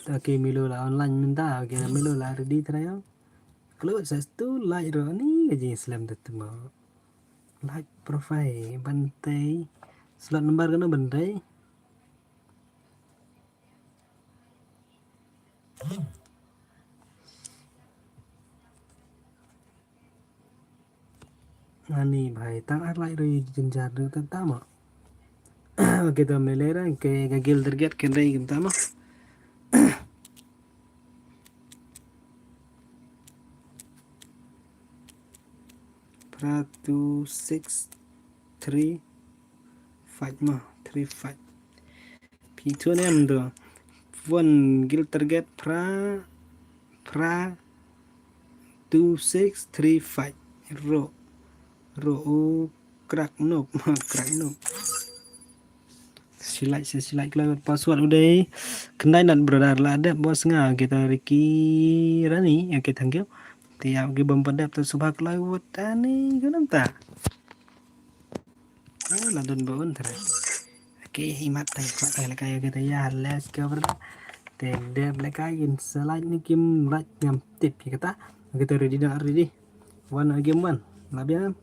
Okay, Milo la online mynta. Okay, Milo la ready trai. Kloi sa stu like ruh ni ka jingslem da tmo. Like profile ban tei. Slot number kano ban tei? Ani bhai, tang ar lai roi jynjar roi tang tama. Okay, tam lele ra, okay, ka guild target kan roi kan tama. Pra two six three five ma, three five. Phi thun em tu. One guild target pra, pra two six three five. Ro, ro, oh, crack noob, crack noob. Silai, si-, silai, kalau password udah. Kendai nat brother la dep bos nga kita Ricky Rani. Okay, thank you. Tiap ki bom padep tu subha kelai wot tani kenam ta. Ah, la don ba un tara. Okay, imat tai, imat tai lekai kita ya, let's go brother. Te dep lekai in slide ni kim like ngam tip ya kata. Kita ready dah, ready. One game one. Labian.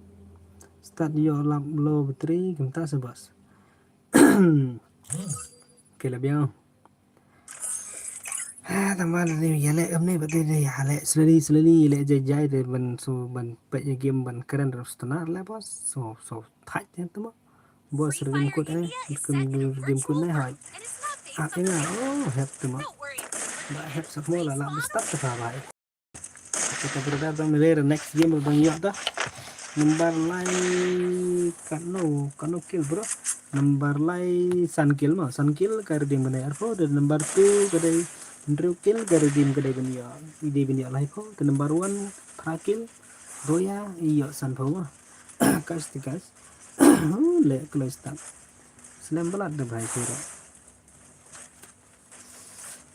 Start yo lap low battery, kim ta se bos. Okay, labian. Ha, tama ni ya le, em ni bati ni ya le, slowly, slowly le jai jai de ban so ban pet ya game ban keren terus tenar le bos. So, so tight ya tama. Bos game kut eh, game game kut ni hai. Ah, ina, oh, hep tama. Ba hep sa mo la la start ta ba. Kita brother tam le next game bang yok ta. Number lai kano, kano kill bro. Number lai san kill ma, san kill ka redeem bane arpho, dan number two ka dei hynriew kill ka redeem ka dei ban yok. I dei ban yok lai pho, dan number one phra kill. Roya i yok san pho ma. Kas ti kas. Le kloi start. Slem palat da bhai kira.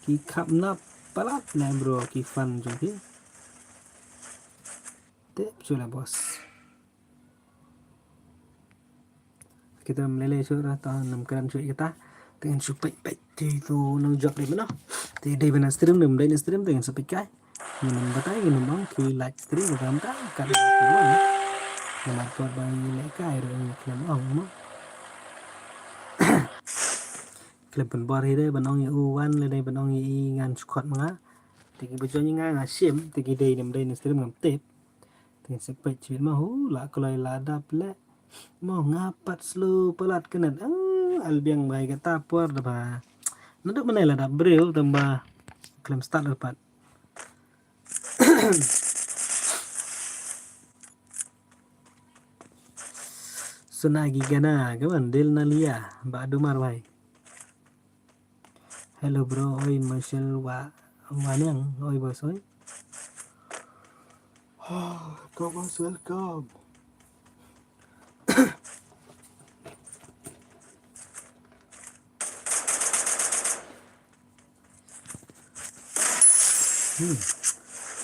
Ki khap na palat na bro ki fan jong ki. Te chu la bos. Kita mlele chu ra ta nam kran chu kita. Te ngan chu pek pek ti tu nang jok de mano. Te de bana stream, nam de na stream te ngan chu pek kai. Ngan nam batai ngan nam ong ki live stream ka ta ka. Nama por ba ni le kai ro ni klam ong mo. Klam pun bor hi de ban ong ya u wan le de ban ong ya i ngan squad ma nga. Te ki ba join nga nga shim, te ki dei nam dei na stream ngam tip. Te ngan sa pek chwit ma hu la kloi la dap le. Mo nga pat slow palat knet. Ah, albiang bai kata por da ba. Naduk mane la dap briew tamba. Klam start la pat. Suna gi gana ka ban dil na lia ba dumar bai. Hello bro, oi Marshall wa wanang, oi bos oi. Kong bos welcome. Hmm.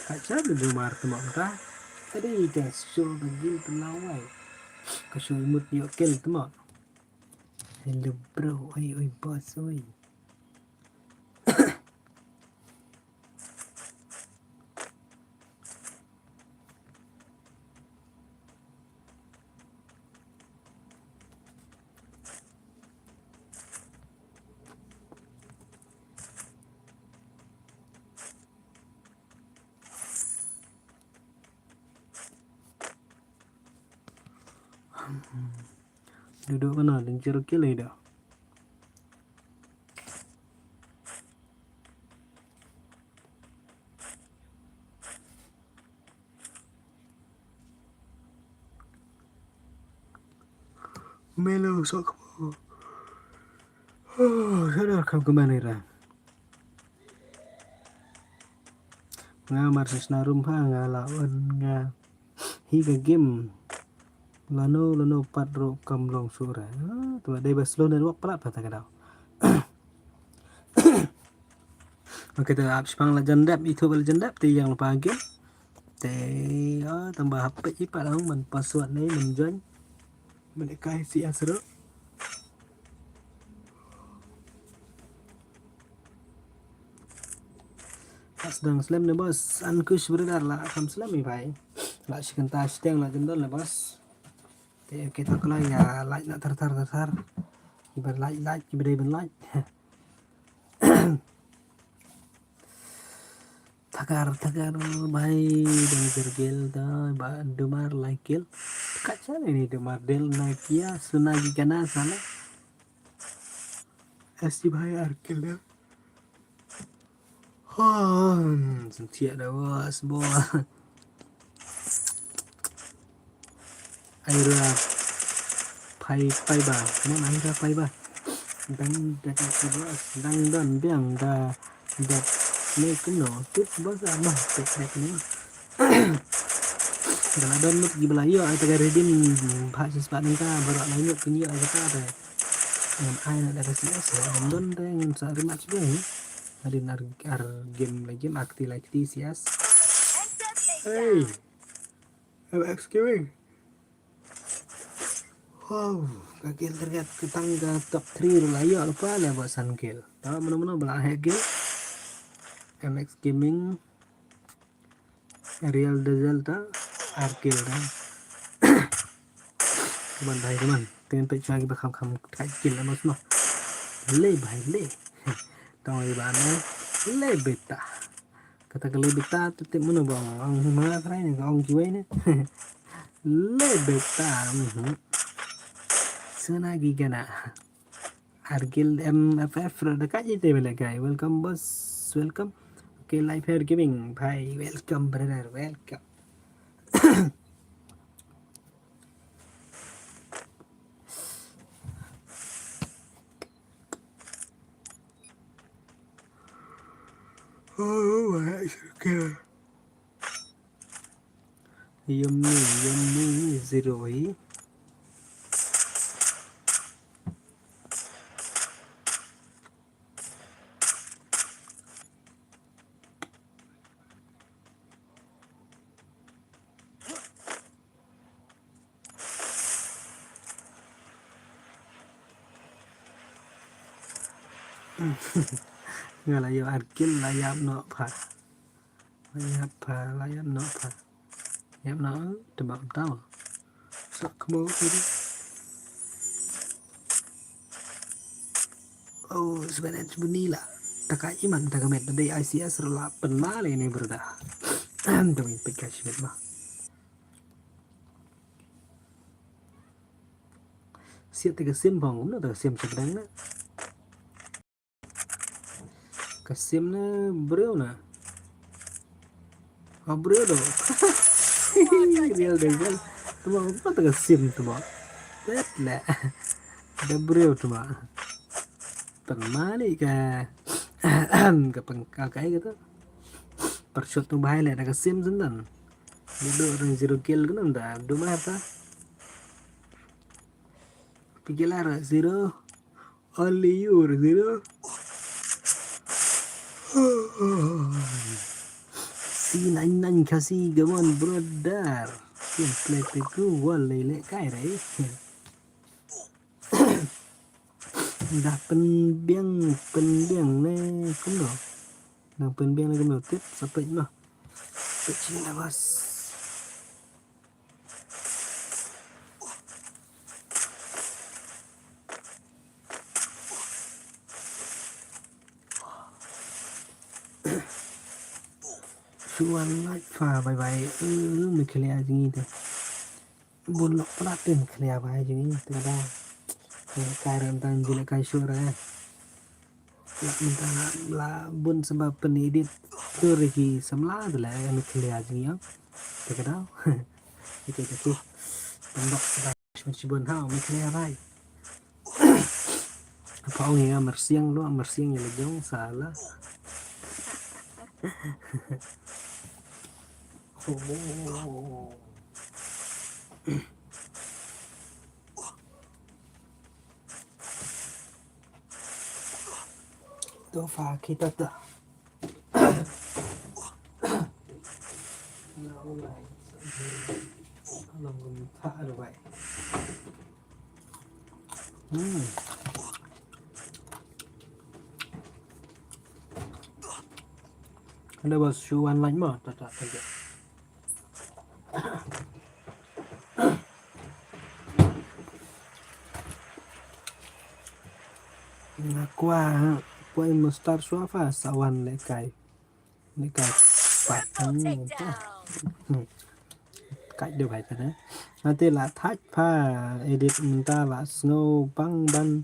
Kacha de dumar tama ta. Tadi ka show ka gil tama wai. Ka show mut yo kel tama. Hello bro, oi oi bos oi. Duduk mana lincir kili dah. Melo sok. Oh, sudah kau kemana dah? Nga mar shisna rum ha nga la on nga. Hi ka game. Lano lano pat ro kam long sura. Ah, tu dei ba slow network palat pat ka dau. Okay, tu ap spang la jandap, itu la jandap ti yang lupa game. Te ah, tambah hapet i pat lang man password ni man join. Man kai si asro. Sdang slem ne boss, Ankush brother la kham slem i bhai. La shi kynta shiteng la jendon le boss. Te kita kala ya like na thar thar thar thar. Ibar like like ibar ibar like. Thagar thagar bhai dang jergel da ba dumar like kill. Kacha ne ni dumar del na kia suna gi gana sala. Esti bhai ar kill da. Han, sentiak da was bo. Aira pai pai ba. Mon aira pai ba. Dang da da da was. Dang don biang da da. Ne kuno tip bos ama tek tek ne. Da la don mut gi bela yo ai taga redim. Pha sis pa ningka barak la nyut kunyo ai kata da. Ngam ai na da ka C S ya ngam don da ngam sa rematch dong. Hadin ar ar game la game akti la kti C S. Hey. M X Gaming. Wow, ka kill target ka tang ka top three ruh la ïoh lypa leh ba san kill. Ta mano mano ba la heh kill. M X Gaming, Real Diesel ta ar kill ta. Kaman dai kaman. Tengin peit shuwa kiba kham kham tied kill la mas noh. Le bhai le. Tang ïa ba ne le beta. Kata ka le beta tu tip mano ba ong ma trai ne ka ong kiwei ne. Le beta. Mhm. Suna gi gana. Argil M F F da ka ji te bele kai. Welcome boss. Welcome. Okay, Life Hair Gaming. Bhai, welcome brother. Welcome. Oh, my God. Yummy, yummy, zero hi. Nga la ïoh ar kill la ïap noh pha. La ïap pha, la ïap noh pha. Ïap noh, te ba tau. Sa kmo kiri. Oh, sebenarnya bunyi lah. Taka iman taka met dei I C S rela penmale ni berda. Demi pika shibet mah. Siat tiga sim bang, kumno tiga sim sebenarnya. Ka sim ne briew na. Oh, briew do. Real dei kan. Tuma apa tu ka sim tuma. Tet le. Da briew tuma. Pengmali ka ka pengkakai gitu. Pershot tu bahai le da ka sim sendan. Duduk orang zero kill kena da duma ta. Pikilar zero. Only you, you know. C nine nine Khasi, come on, brother. Kin play pe ku wall le le kai re. Dah penbiang, penbiang ne kumno. Dah penbiang ne kumno tip sapet noh. Pecin dah bas. Shuwa lait fa bye bye. Eh, me khlia jing te. Bun lok pla te me khlia bye jing te da. Kai ran tan jile kai shura. La mynta la, la bun sembab pynedit. Tu riki samla tu la ïa nuklia jingïang. Te ka dau. Ite ka ki. Pynbok sembab shibun shibun hau nuklia bai. Apa ong ïa mersiang lu, mersiang ïa lejong sala. Oh. Tofa kita ta. Hmm. Hello boss, shu wan live mo? Ta ta ta. Nga kwah poi Mustar Swafa sa wan lehkai. Lehkai pat. Hmm, pat. Hmm. Kai dei bai tane. Nga te la thait pha edit mynta la sngew bang ban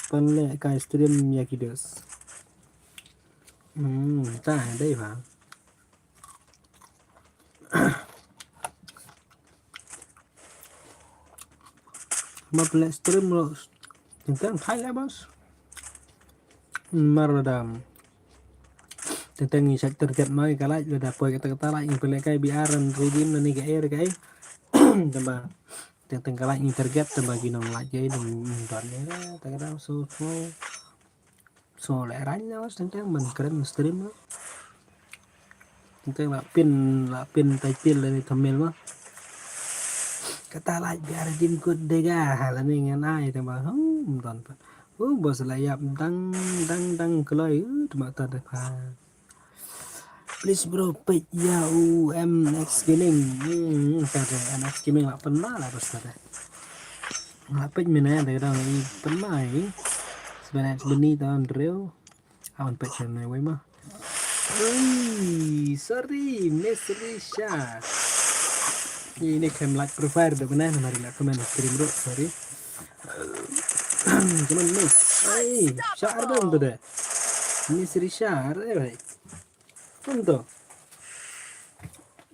pynlehkai stream ïa ki dos. Hmm, ta dei pha. Ba pynleh stream ruh teng teng thait leh boss. Mar lada teng teng ngi shait target ma ka lait, lada poi kata kata lait ngi pynlehkai B R and redeem lane ka air kai. Tang ba teng teng ka lait ngi target, tang ba ki nonglait kai dang don ne ta ka dang so so. So, leh rang na, teng teng ban kren stream na. Teng teng la pin, la pin title lane thumbnail ma. Kata lait biar dim kut dega, ha, lane ngan ai, teng ba, hmm, don pat. Uh, boss la ïap dang, dang, dang kloi, uh, teng ba ta dei pha. Please bro, peit ïa u M X Gaming. Hmm, ta dei M X Gaming la pynma la boss ta dei. Nga peit mynne da ka dang i pynma i. Sebenarnya sebeni ta Andrew. Awan peit sha mynne wei ma. Ui, sorry, Miss Risha. Ini khlem like profile da mynne, namar nga comment stream ruh, sorry. Come on, Miss. Ai, sha ar dong tu deh. Miss Risha, ar deh, bhai. Tentu.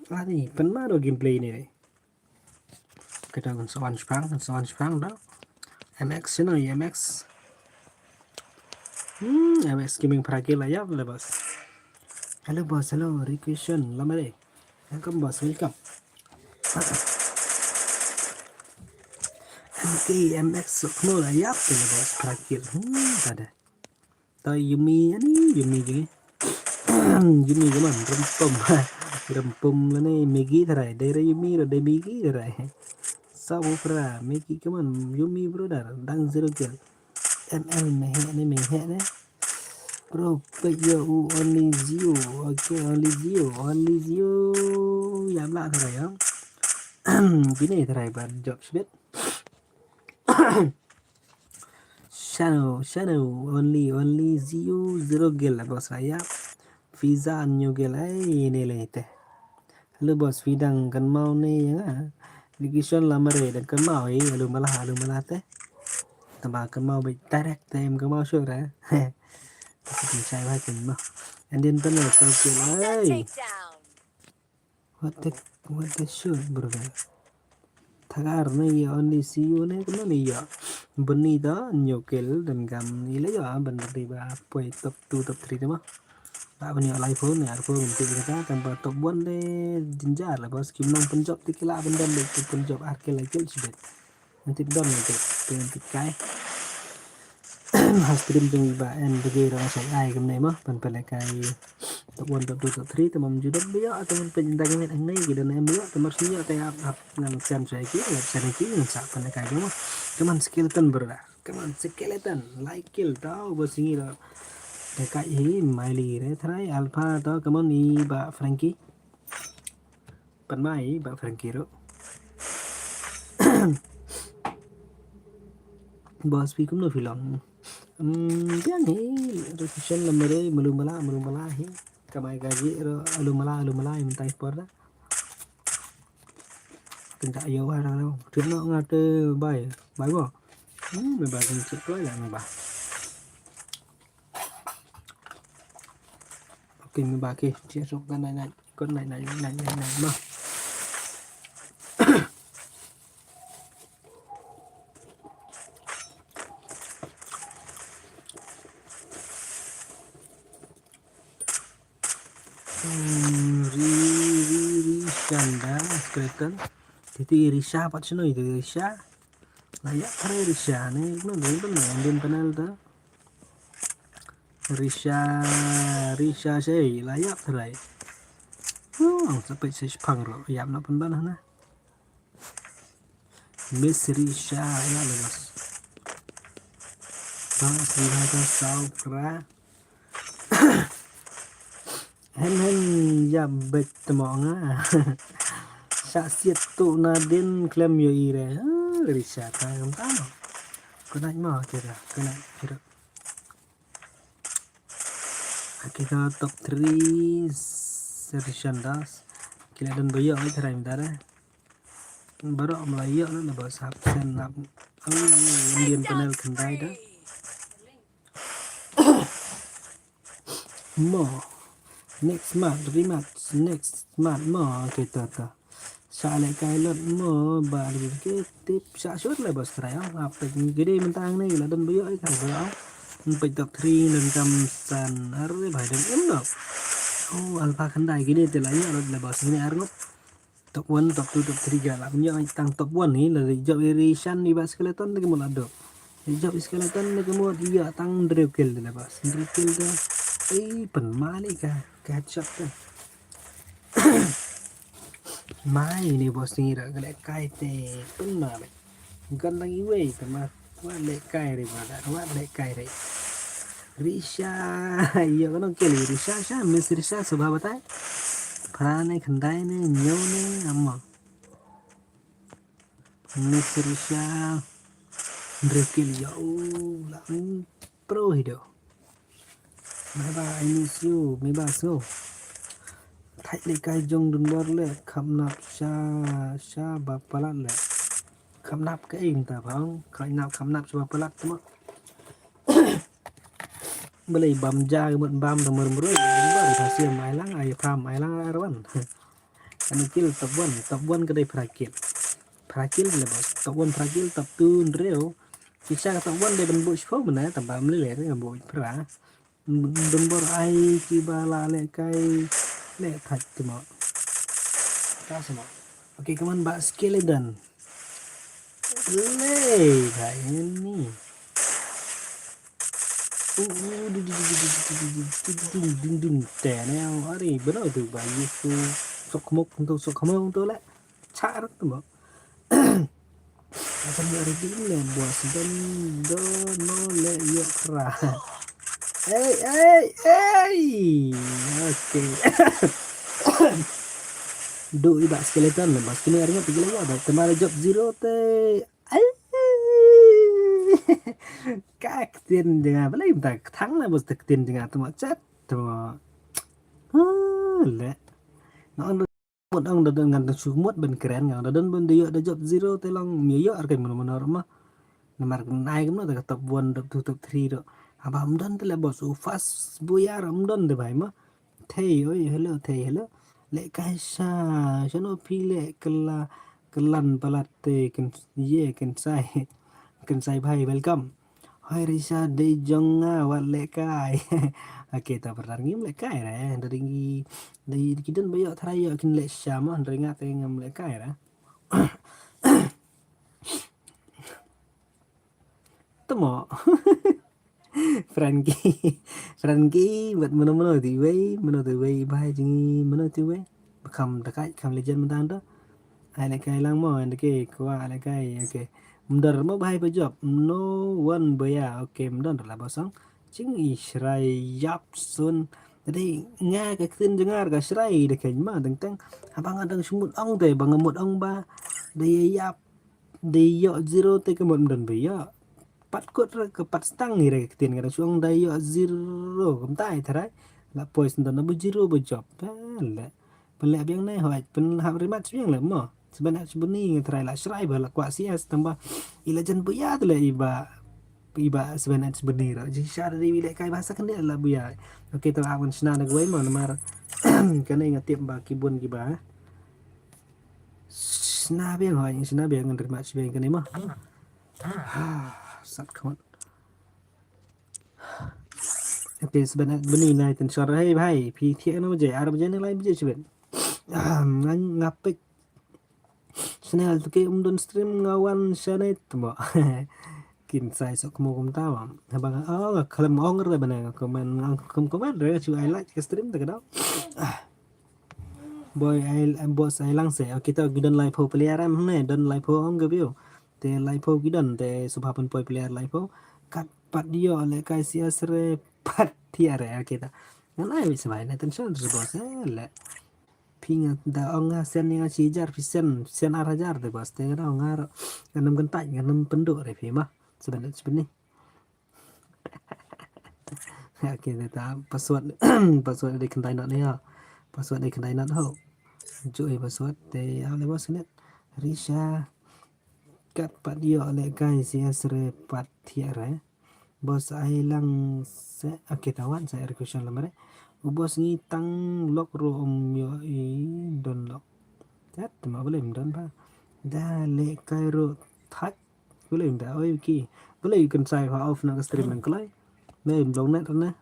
Ani, pynma ruh gameplay ni, bhai. Kita ngan sa wan shipang, ngan sa wan shipang da. M X sino, M X. Hmm, M X Gaming Pragil la ïap le boss. Hello boss, hello, requisition, lamare. Welcome boss, welcome. M K M X sukno la ïap le boss, Pragil. Hmm, ta dei. Ta Yumi, ani Yumi jing. Yumi ka man, rempum. Rempum lane Migi tharai. Dei re Yumi re, dei Migi tharai. Sa bu pra, Migi ka man, Yumi brother, dang zero kill. M L meh ne, meh ne. Bro, peit ïa u Only Zio. Okay, Only Zio, Only Zio. Ïa mla tharai ïa. Kine tharai ban jop sbit. Shano, shano, only, only, zero, zero gel, boss, ïa. Phi za new gel, ai, ne le te. Hello, boss, phi dang kynmaw ne ïa nga. Location la mare dang kynmaw, eh, hello, malah, hello, malah te. Tang ba kynmaw beit direct te, em kynmaw sure, eh. Tapi phi shai ba kynmaw. And then tunnel, so gel, ai. What the, what the shoot, brother? Thagar ne ïa Only Zio ne kumno ne ïa. Bani da new kill dan gam ni le ïa ban bani ba poi top two, top three te ma. Ba bani ïa lai phone ne ar phone te kata tang ba top one de jinjar la boss, kim nang pynjop te ki la ban dan de pynjop ar kill, lai kill sibet. Nanti don nanti, nanti kai. Ha stream jong i ba en bagi rong sai ai kumne mo, pan pan kai top one, top two, top three, te mam ju don ba ïoh, te man pyn dang ngan ngai ki don em ba ïoh, te mar shu ïoh te ap ap ngan scan sai ki, ap scan ki ngan sa pan kai jong mo. Te man skeleton brother, te man skeleton, like kill tau ba singi ro. Te kai hi Miley re try alpha tau, come on i ba Frankie. Pan mai ba Frankie ruh. Boss phi kumno phi long. Hmm, biang hi, reception la mare, malu mala, malu mala hi. Kamai gaji ro, alu mala, alu mala, im tai por da. Kynta yo wa ro. Tino ngate bai, bai bo. Hmm, me ba kynta ko ya me ba. Okay, me ba ki, chia sok kan nai nai, kan nai nai nai nai nai ma. Hmm, ri ri ri shanda skeleton. Titi Risha pat shino itu Risha. Lah ya kare Risha ne, no, no, no, no, din panel ta. Risha, Risha sei, la ïap trai. Oh, sampai sei sepang ro, ïap na pun banah na. Miss Risha, ya lepas. Bang Risha ka sau kra. Hen hen ya bet temo nga. Sha siat tu nadin klem yo ire. Ah, Risha ta kam tamo. Kunai mo kira, kunai kira. Kita top three Rishan Das. Kila dan boyo ai try mintare. Baroh melayo na ba sap sen nap. Oh, Indian panel kendai da. Mo. Next month, rematch, next month mo kita ta. Sha lehkai lot mo ba ada ke tip sha shot le bos try. Apa gede mentang ni la don boyo ai try boyo. Empat top three dan kam san are bai dan em no. Oh, Alpha kendai gede te la ya lot le bos ni arngot. Top one, top two, top three ga la pynïoh tang top one ni la jop iri shan iba skeleton de kemut la dok. Jop skeleton de kemut ïa tang hynriew kill de la bas. Hynriew kill de. Ei pen mali ka ka headshot de. Mai ni bos ni ra ka lehkai te pen mali. Kan dang iwei te ma. Wat lehkai re ma da wat lehkai re. Risha, ïa kano kill Risha sha Miss Risha subha batai. Phra ne khyndai ne hynñiew ne ama. Miss Risha hynriew kill ïa u la pro hi do. Meba I miss you, meba so. Thait lehkai jong dun bor le kham nap sha sha ba palat le. Kham nap ka ing ta bang, kham nap kham nap sha ba palat tama. Balei bam ja mut bam da mur mur. Bam ta sia mai lang ai pham ai lang arwan. Kan kill top one, top one ka dei phra kill. Phra kill le bos, top one phra kill, top two hynriew. Shisha ka top one dei ban buh shiphew mena, tang ba mlei le ban buh phra. Dun bor ai kiba la lehkai le thait timo. Ka samo. Okay, come on ba skeleton. Le ba ini. Ding ding ding ding ding ding ding ding. Tene ari beno tu ba yusu. Sok mok tu sok mok tu le. Char tu mo. Akan ïa ready ne bos dan do no le ïa kra. Hey hey hey. Okay. Do iba skeleton le bos kini arngot gila ya ba temara job zero te. Ai. Ka ktien jnga balai ta ktang le bos ta ktien jnga temo chat temo. Ha le. Ngan mut ong da don ngan da shu mut ban kren ngan da don ban da ïoh da job zero te long mi ïoh ar kai mano mano ma. Namar kan ai kam da top one top two top three do. Haba mdon te le bos u fast buya mdon de bai ma. Thei oi hello thei hello. Lehkai sha shano phi le kela kelan palat te ken ye ken sai ken sai bhai welcome. Hoi Risha dei jong nga wat lehkai. Okay ta pyrtar ngim lehkai re. Dari ngi dari ki don ba ïoh tharai ïoh kin leh sha ma dari nga te ngam lehkai re. Temo. Frankie. Frankie wat mano mano ti wei mano ti wei bhai jing mano ti wei. Kham dakai kham legend mentang do. Ai lehkai lang mo ande ke kwa lehkai okay. Mdar mo bhai ba job no one baya okay mdar la bosong. Jing i shrai yap sun. Jadi nga ka ktien jngar ka shrai de ken ma deng teng. Haba nga dang shmut ong de ba nga mut ong ba. De yap de ïoh zero te ka mut mdon ba ïoh. Pat kut re ka pat stang hi re ka ktien ka dang shong de ïoh zero kumta i tharai. La pois mdon ba zero ba job. Le. Pynleh biang ne hoi pynhap rematch biang le mo. Seben at seben ni ngi try la shrai ba la kwah C S tang ba i la jan buya te le iba iba seben at seben ni ro. Ji sha da wi lehkai ba sa kan la buya. Okay to awan shna da gwai mo namar kane nga tip ba ki bun ki ba. Shna biang hoi shna biang ngan rematch biang kane mo. Ha, sat khmat. Okay, seben bini nai ten shor. Hey bhai, phi thiah na baje, ar baje ne lai baje seben. Nga nga pek. Channel tu ke um don stream nga wan channel tu mo. Kin sai sok mo kumta mo. Haba nga oh nga khlem ong re bana nga comment nga kum comment re chu ai like ka stream ta ka dau. Boy ai boss ai lang se. Okay, ta gi don lai pho player am ne don lai pho ong ga view. Te lai pho gi don te subha pun poi player lai pho. Kat pat dio le kai sia sre pat thiah re okay ta. Ngan ai wei sa bai na tension sa boss eh le. Phi nga da ong nga send nga shi hajar, phi send, send ar hajar de boss, te nga da ong nga ro. Ngan ym kyntait, ngan ym pynduh re phi ma. Sa ban, sa ban ni. Okay, te ta password, password dei khyndai not ne ïa. Password dei khyndai not ho. Ju i password te ïa le boss ne. Risha. Kat pat ïoh lehkai C S re pat thiah re. Boss ai lang se, okay, ta wan sa requisition lamare. U boss ngi tang lok ruh um ïoh i don lok. Kat ma balei ym don ba. Da lehkai ruh thait. Balei ym da oi ki. Balei u kynsai pha off na ka stream nang kloi. Balei ym long net ne.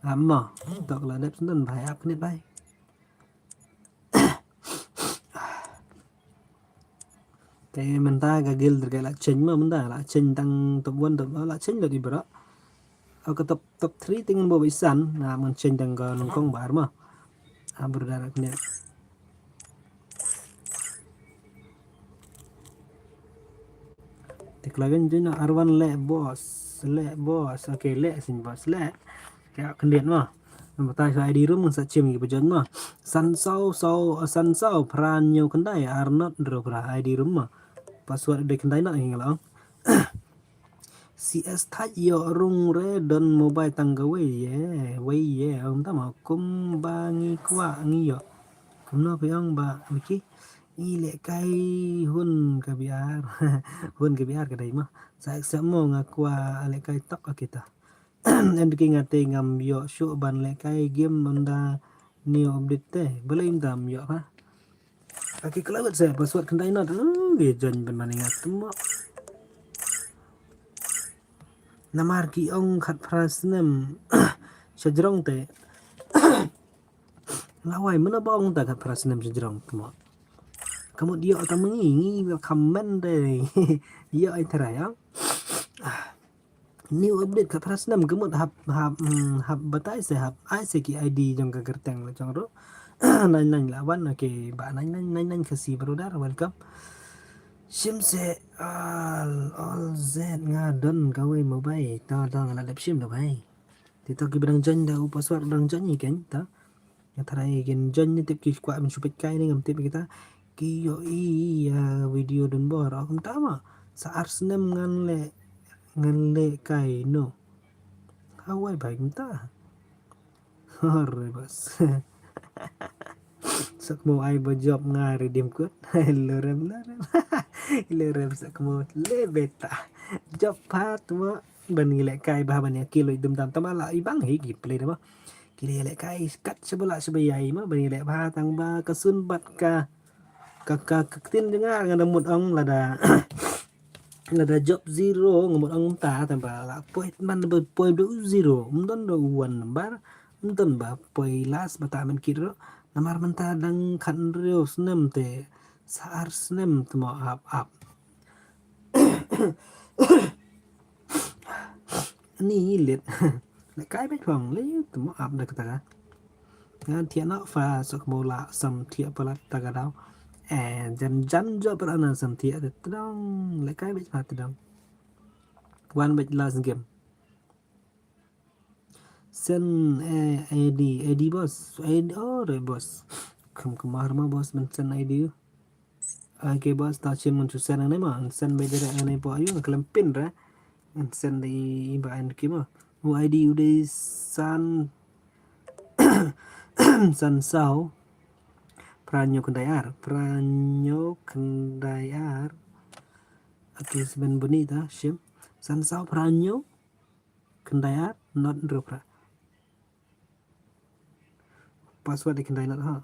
Ama, tok la dep sendon bai ap knit bai. Te mynta ka guild ka la change ma mynta la change tang top one top la change lut i bro. Ka top, top three te ngan buh ba i san, nga ngan change tang ka nyngkong ba ar ma. Ah, brother, ne. Te kla gan jin ar wan leh boss, leh boss. Okay, leh sin boss leh. Ka khyndiat ma. Ngan batai sa I D room ngan sa chim ki ba join ma. San saw saw, san saw phra hynñiew khyndai ar not hynriew phra I D room ma. Password dei khyndai not hi nga la ong. C S thait ïoh rung re don mobile tang kawei ye, wei ye, ym tam ma kumba ngi kwah ngi ïoh. Kumno phi ong ba wiki? Ngi lehkai hun ka biar. Hun ka biar ka dei ma. Sa accept mo nga kwah lehkai tok ka kita. Em ki nga te ngam ïoh shuh ban lehkai game ynda new update te. Balei ym dam ïoh ha? Aki klawet se password khyndai not. Uh, ye join ban mani ngat temo. Namar ki ong khatphra snem sha jrong te. Lawai mano ba ong ta khatphra snem sha jrong temo. Ka mut ïoh ta mengi ngi wel comment de. Ïoh ai trai ya. New update khatphra snem ka mut hap, hap, mm, hap batai se hap ai se ki I D jong ka kyrteng la jong ro. Nine nine la wan, okay, ba nine nine, nine nine Khasi brother, welcome. Shim se all, all Z nga don kawei mobile. Ta ta nga la dep shim da bai. Te to ki ba dang join da u password dang join i ken ta. Nga tharai kin join ne tip ki kwah ban shu peit kai ne ngam tip kita. Ki ïoh i ïa video don bor. Kum ta ma. Sa ar snem ngan leh, ngan lehkai no. Hawai bai kum ta. Hore bas. Sak mo ai ba job nga redeem kut. Lorem lorem. Lorem sak mo le beta. Job pat mo ban ngi lehkai ba ban ïa ki loi dum dam tama la i bang hi ki play da ba. Ki lehkai kat shaba la shaba ïai ma ban ïa leh ba tang ba ka sun bat ka, ka, ka, ka ktien jngar ngan da mut ong lada, lada job zero ngan mut ong ta tang ba la poi man ba poi da u zero, ym don da u one number, ym don ba poi last ba ta man kit ro. Namar mynta dang khathynriew snem te sa ar snem te mo ap ap. Ni lit. Lehkai beit phong le tu mo ap da kata ka. Ngan thiah na fa sok mo la sam thiah palat ta ka daw. Eh, jan jan jo para na sam thiah te tdong. Lehkai beit fa tdong. Wan beit last game. Send, eh, I D, I D boss. I D, oh, re boss. Kham kemar ma boss ban send I D. Okay boss, ta chim ngan chu send ne ma, ngan send ba direct ne po ayu, ngan klem pin ra. Ngan send di ba an ki ma. U I D u dei san, san saw. Phra hynñiew khyndai ar, phra hynñiew khyndai ar. Okay, seben buni ta shim. San saw phra hynñiew khyndai ar, not hynriew phra. Password dei khyndai not ha.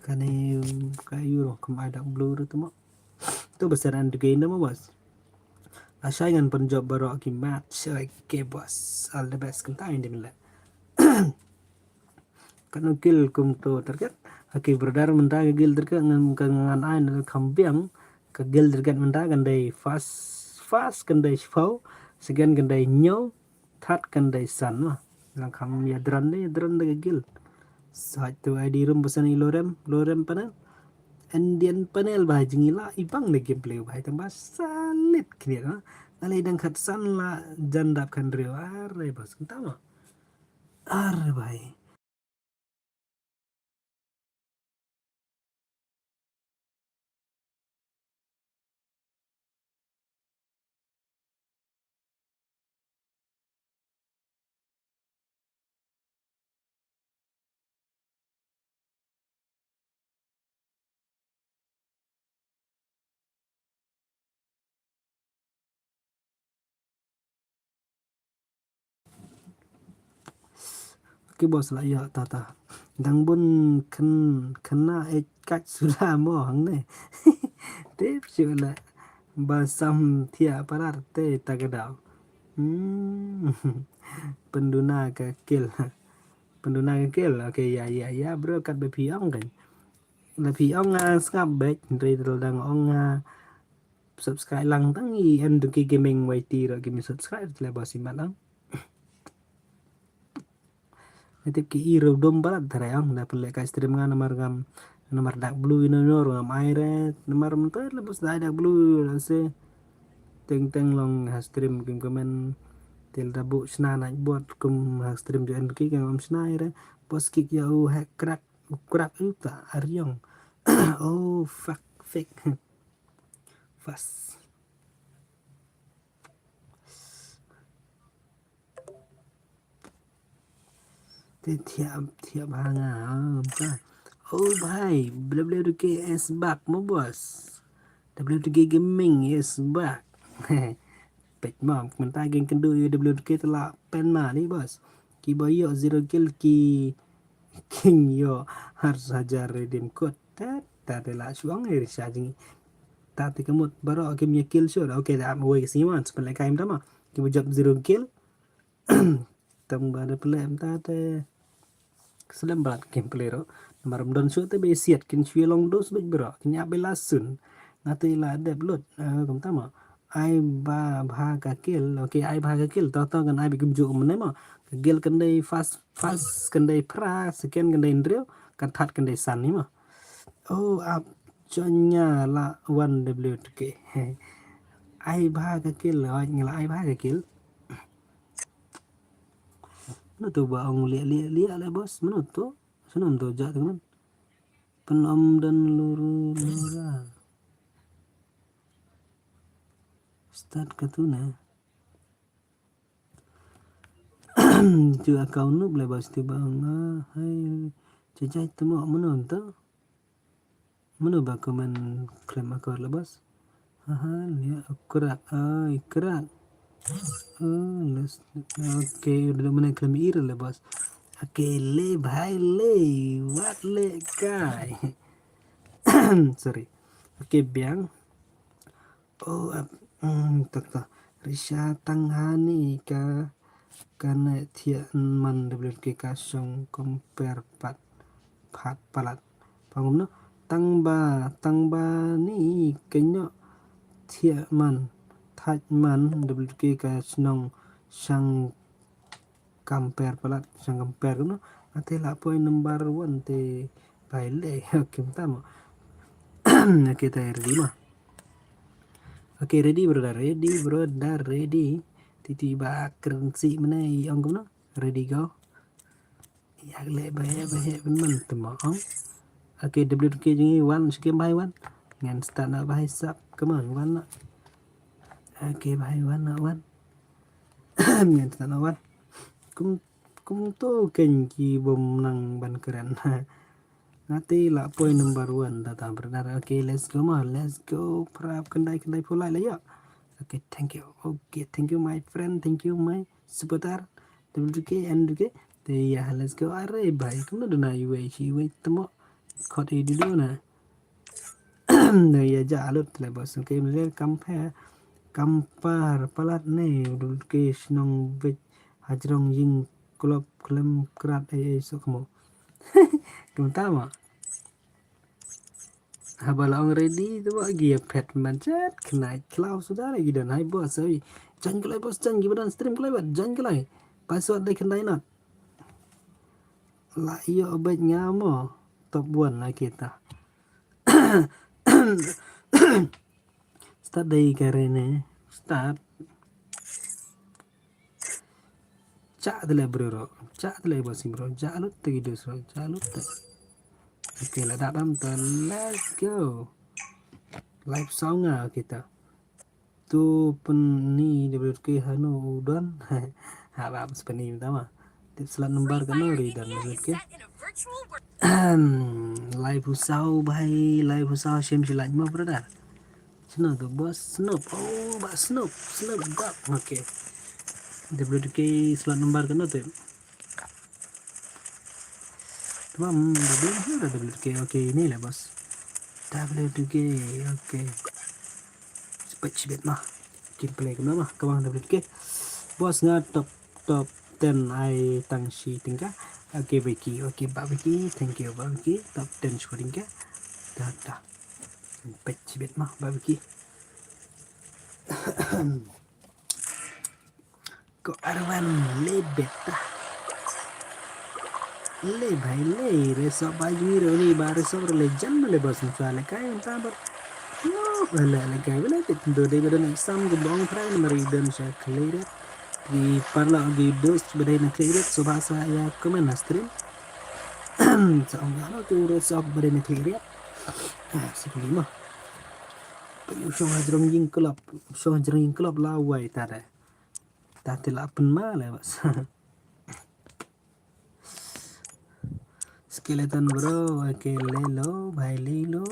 Kane ka euro kam ai dak blue ruh tu mo. Tu ba send and gain mo boss. Lashai ngan pynjop baroh ki match. Okay boss. All the best kynta indi mynle. Katno kill kum to target. Okay brother, mynta ka kill target ngan, ka ngan ai na kham biang. Ka kill target mynta kan dei first, first kan dei shiphew, second kan dei hynñiew, third kan dei san ma. Lang kham ïa drone de, drone de ka kill. Sait tu I D room ba send i lorem, lorem panel. Indian panel ba jingila i bang de gameplay ba tang ba salit khnit ma. Ale dang khatsan la jan dap khandriew. Are boss, kumta mo. Are bhai. Ki boss la ïa ta ta. Dang bun khen khen na e kat sura mo hangne. Tip shu la ba sam thia parar te ta ka daw. Hmm. Penduna ka kil. Penduna ka kil. Okay, ya ya ya bro, kat ba phi ong kan. La phi ong nga sngap bek, hynrei dal dang ong nga subscribe lang tang i en dun ki gaming Y T ro ki mi subscribe tle ba simat lang. Nga tip ki i ro dom barat tare ong da pele ka stream nga namar ngam namar dak blue ino ino ro ngam ai re namar menta le bos dai dak blue la se teng teng long ha stream kim komen til da bu sna na bot kum ha stream jo en ki ngam sna ai re bos kik ya u hack crack u crack u ta ariong. Oh fuck fake. Fast. Te thiap thiap hanga ka. Oh bhai, W T K is back mo boss. W T K gaming is back. Pek ma menta geng kendu yu W T K tela pen ma ni boss. Ki ba yo zero kill ki king yo har hajar redeem code. Tat tat la shuang ri sha jing. Tat te kemut baro kim ya kill sure. Okay, da am wei siman sepen le kaim tama. Ki ba jop zero kill. Tam ba da pele em ta te. Slem brat kim pele ro. Namar mdon shu te be siat kin shu long dos bej bro. Kin ya be la sun. Ngate la dep lut. Kum tama. Ai ba bha ka kill. Okay, ai ba ka kill. Tau tau kan ai bi kum ju mene ma. Ka kill kan dei fast fast kan dei pra second kan dei ndriu kan that kan dei san ni ma. Oh ap jonya la one W T K. Ai ba ka kill oi ngala ai ba ka kill. Mano tu ba ong liak liak liak le bos mano tu. Sunam tu jak tu kan. Penom dan luru lura. Start ka tu na. Ju account nu bla bas ti ba nga hai. Jajai temo mano ento. Mano ba komen klem account la bas. Aha lia krak ai krak. Oh les. Okay udah mana klem ir la bas. Okay le bhai le wat le kai. Sorry. Okay biang. Oh ap mm, tak tak. Risha tang hani ka kane thiah man W T K ka song compare pat phat palat. Pangum no tang ba tang ba ni kenyo thiah man thaj man W T K ka snong shang compare palat shang compare no ate la poi number one te bai le kim tamo. Okay te ready ma. Okay ready brother ready brother ready. Titi ba kren si mene i ong kumno ready go. Yak le ba he ba he ben man tamo ong. Okay W T K jing i wan skim bai wan. Ngan start na bai sap come on wan na. Okay bai wan na wan. Ngan start na wan. Kum kum to ken ki bom nang ban kren. Ngati la poi number one data brother. Okay let's go ma let's go prap kendai kendai pulai la ya. Okay thank you. Okay thank you my friend thank you my supporter. W T K and W T K. Te ya let's go are bai kum na duna iwe chi iwe temo. Kot e dudu na. Na ya ja alut le bos okay mle kampar kampar palat ne W T K snong bej hajrong ying klop klem krat ai ai sok mo. Kum tama. Haba la ong ready tu ba gi phet man chat khnai klau suda lagi dan hai bos oi. Jan kelai bos jan gi badan stream kelai bat jan kelai. Password dei khnai not. La io bet ngamo top one la kita. Start dei karene start. Chak te le bro ro. Chak te le boss bro. Chak lut te ki dos ro. Chak lut te. Okay, la dap am te, let's go. Live saw nga kita. Tu pynni W K hanu u don. Ha ba pynni mynta ma. Tip slot number kano ri don W K. Live u saw bhai, live u saw shem shi laj mo brother. Snoop tu boss, Snoop. Oh, ba Snoop, Snoop Dogg. Okay. W K slot number kano tu. Tamam, W K, W K. Okay, ini lah boss. W K, okay. Spek shibit mah. Gameplay kemna mah, kemang W K. Boss nga top, top ten ai tang shi tyngka. Okay, Vicky. Okay, Ba Vicky. Thank you, Ba Vicky. Top ten shi tyngka. Dah, dah. Spek shibit mah, Ba Vicky. Ko Arwan le beta. Le bhai le, resop ba jui re ni ba resop re le jan le ba sung swa le kai ta ba. No, ba le le kai ba le te do de ba don exam ko bong trai na mari don sha clear. Di parla di dos ba dei na clear so ba sa ya komen na stream. Sa ong ya no tu resop ba dei na clear. Ah, si ko lima. Shong hajrong jingklop, shong hajrong jingklop la wai ta de. Ta te la pynma le bas. Skeleton bro, okay, le lo, bhai le lo.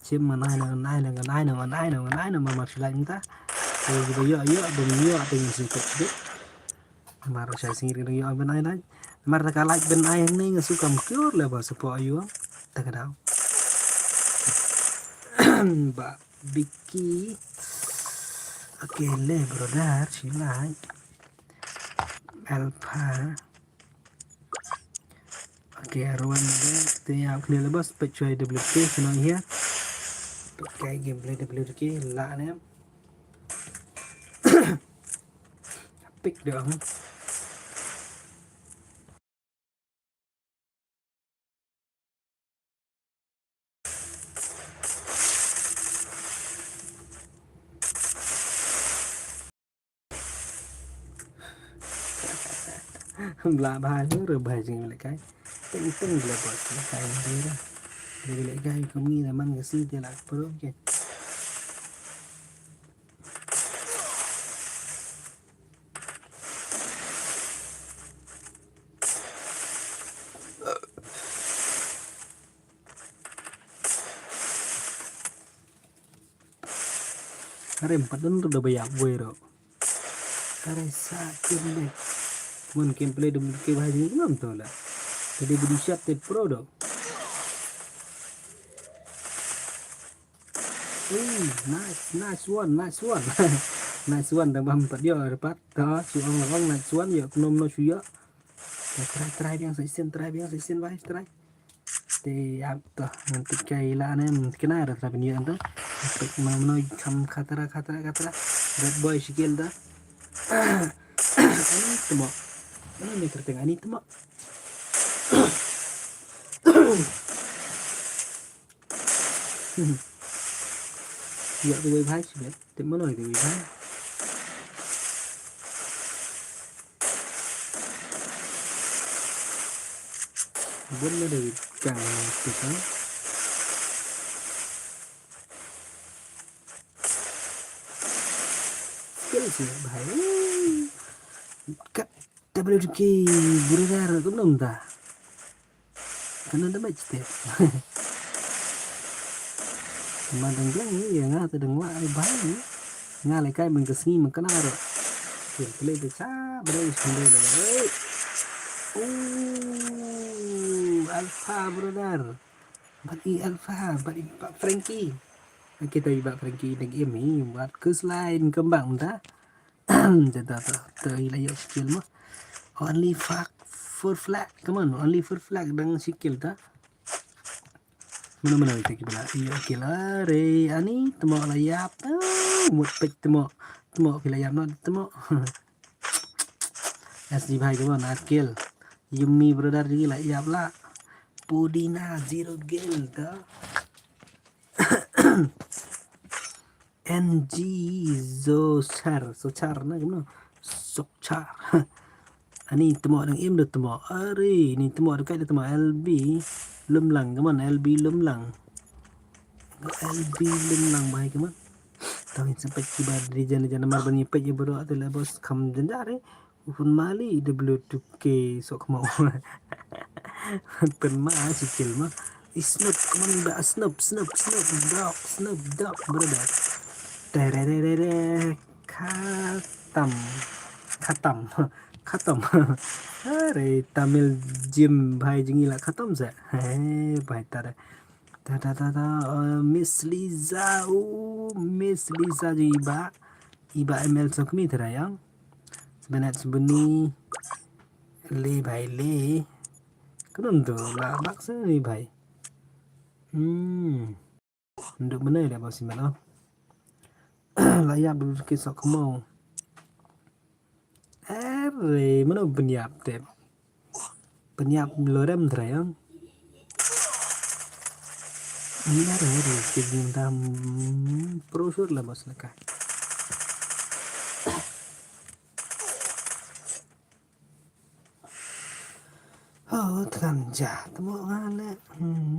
Chim manai na, manai na, manai na, manai na, manai na, mamar silai minta. Kalau kita yok, yok, bum yok, tinggal sikit, sikit. Mar sa sing ri yo ben ai lai. Mar ta ka lai ben ai ne nga su kam kior le ba su po ayu. Ta ka dau. Ba Biki. Okay, le brother, shi lai. Alpha. Okay, aruan de te ya kne le bas pechoi W K sino here. Pekai gameplay W K la ne. Pick dong. Bla bha lu re bha jing le kai. Teng teng le bot le kai le re. Le kai kumi le man ke si te la pro ke. Are empat dan tu dah banyak buai tu. Are sakit deh. Mun gameplay dum ke bahaya ni ngam tu lah. Tadi body shot te pro tu. Ui, nice, nice one, nice one. Nice one, dah bam pat dia dapat. Dah, si ong ong nice one, ya, kena meno suya. Ya, try, try biang sa isen, try biang sa isen, bhai, try. Te, ya, toh, nanti kai la ne, kena ada try biang tu. Pek meno meno kam khatra, khatra, khatra. Red boy sikil dah. Ani temo. Ani ni kerteng, ani temo. Yak tu wei bhai sibet. Tip mano tu wei bhai. Bun na dei kang tu kan. Skill sibet bhai. Kat W K brother, kumno mynta? Kano damage te? Ma dang dang ni ya nga te dang wa ai bai ni. Nga le kai mynta sngi mynta na ro. Ke play te cha brother, sngi le. Ooh, Alpha brother. Bat i Alpha, bat i Pak Frankie. Kita i Pak Frankie dang im i bat kus lain kembang mynta. Jada tu, tu i la yok skill mo. Only fuck four flag. Come on, only four flag dang skill ta. Mana mana kita ki bala. Iya skill are ani temo la yap. Ah, mut pek temo. Temo ki la yap no temo. S G bhai, come on, ar kill. Yummy brother di la yap la. Pudina zero kill ta. N G Zochar, Sochar na kumno? Sochar. Ani tmo dang im da tmo. Ari, ni tmo da kai da tmo L B Lumlang, come on, L B Lumlang. L B Lumlang bhai, come on. Tang in sempet kiba di jan jan mar ban ipet ya bro, ate le boss kam jan jare. Upun mali W two K sok mau. Pen ma si kil ma. Snoop, come on, ba Snoop, Snoop, Snoop Dogg, Snoop Dogg, brother. Tererere, khatam, khatam, khatam. Are Tamil Jim bhai jingi la khatam sa. He bhai tare. Ta ta ta ta, uh, Miss Lisa, oh, Miss Lisa ji iba, iba M L sokmi terayang. Sebenat sebeni, le bhai le. Kenapa tu lah baksa ni bhai? Hmm. Nduk mana le bos email oh. Lah yap dulu ke sok kemau. Are, mano penyap tep? Penyap lorem terayang. Ini are, are, kejing tam pro sur lah bos leka. Oh, tekan jah, temo ngale. Hmm.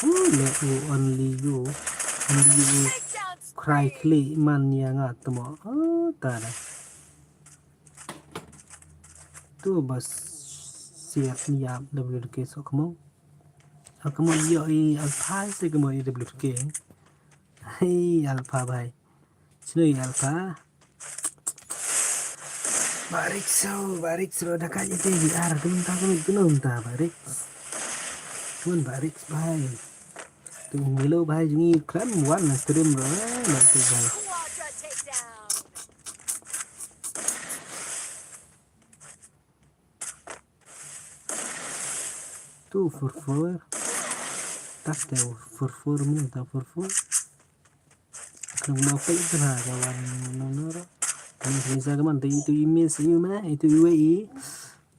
Ooh, le u only you, only you cry kli man ya nga temo. Oh, ta da. Tu bas siap niap W K so kemo. Kemo yo i alpha se kemo i W K. Hey, alpha bhai. Sino i alpha. Barik so, barik so, da ka ite di ar, tu ta, tu ta, tu ta, barik. Tun barik bhai. Tu milo bhai jingi klan wan na stream ro, eh, na tu bhai. Tu furfur. Tak te furfur, mino ta furfur. Kena mau pek tu ha kawan, no, no, no. Ini bisa kaman tu, itu i miss, i mana, itu i wei i.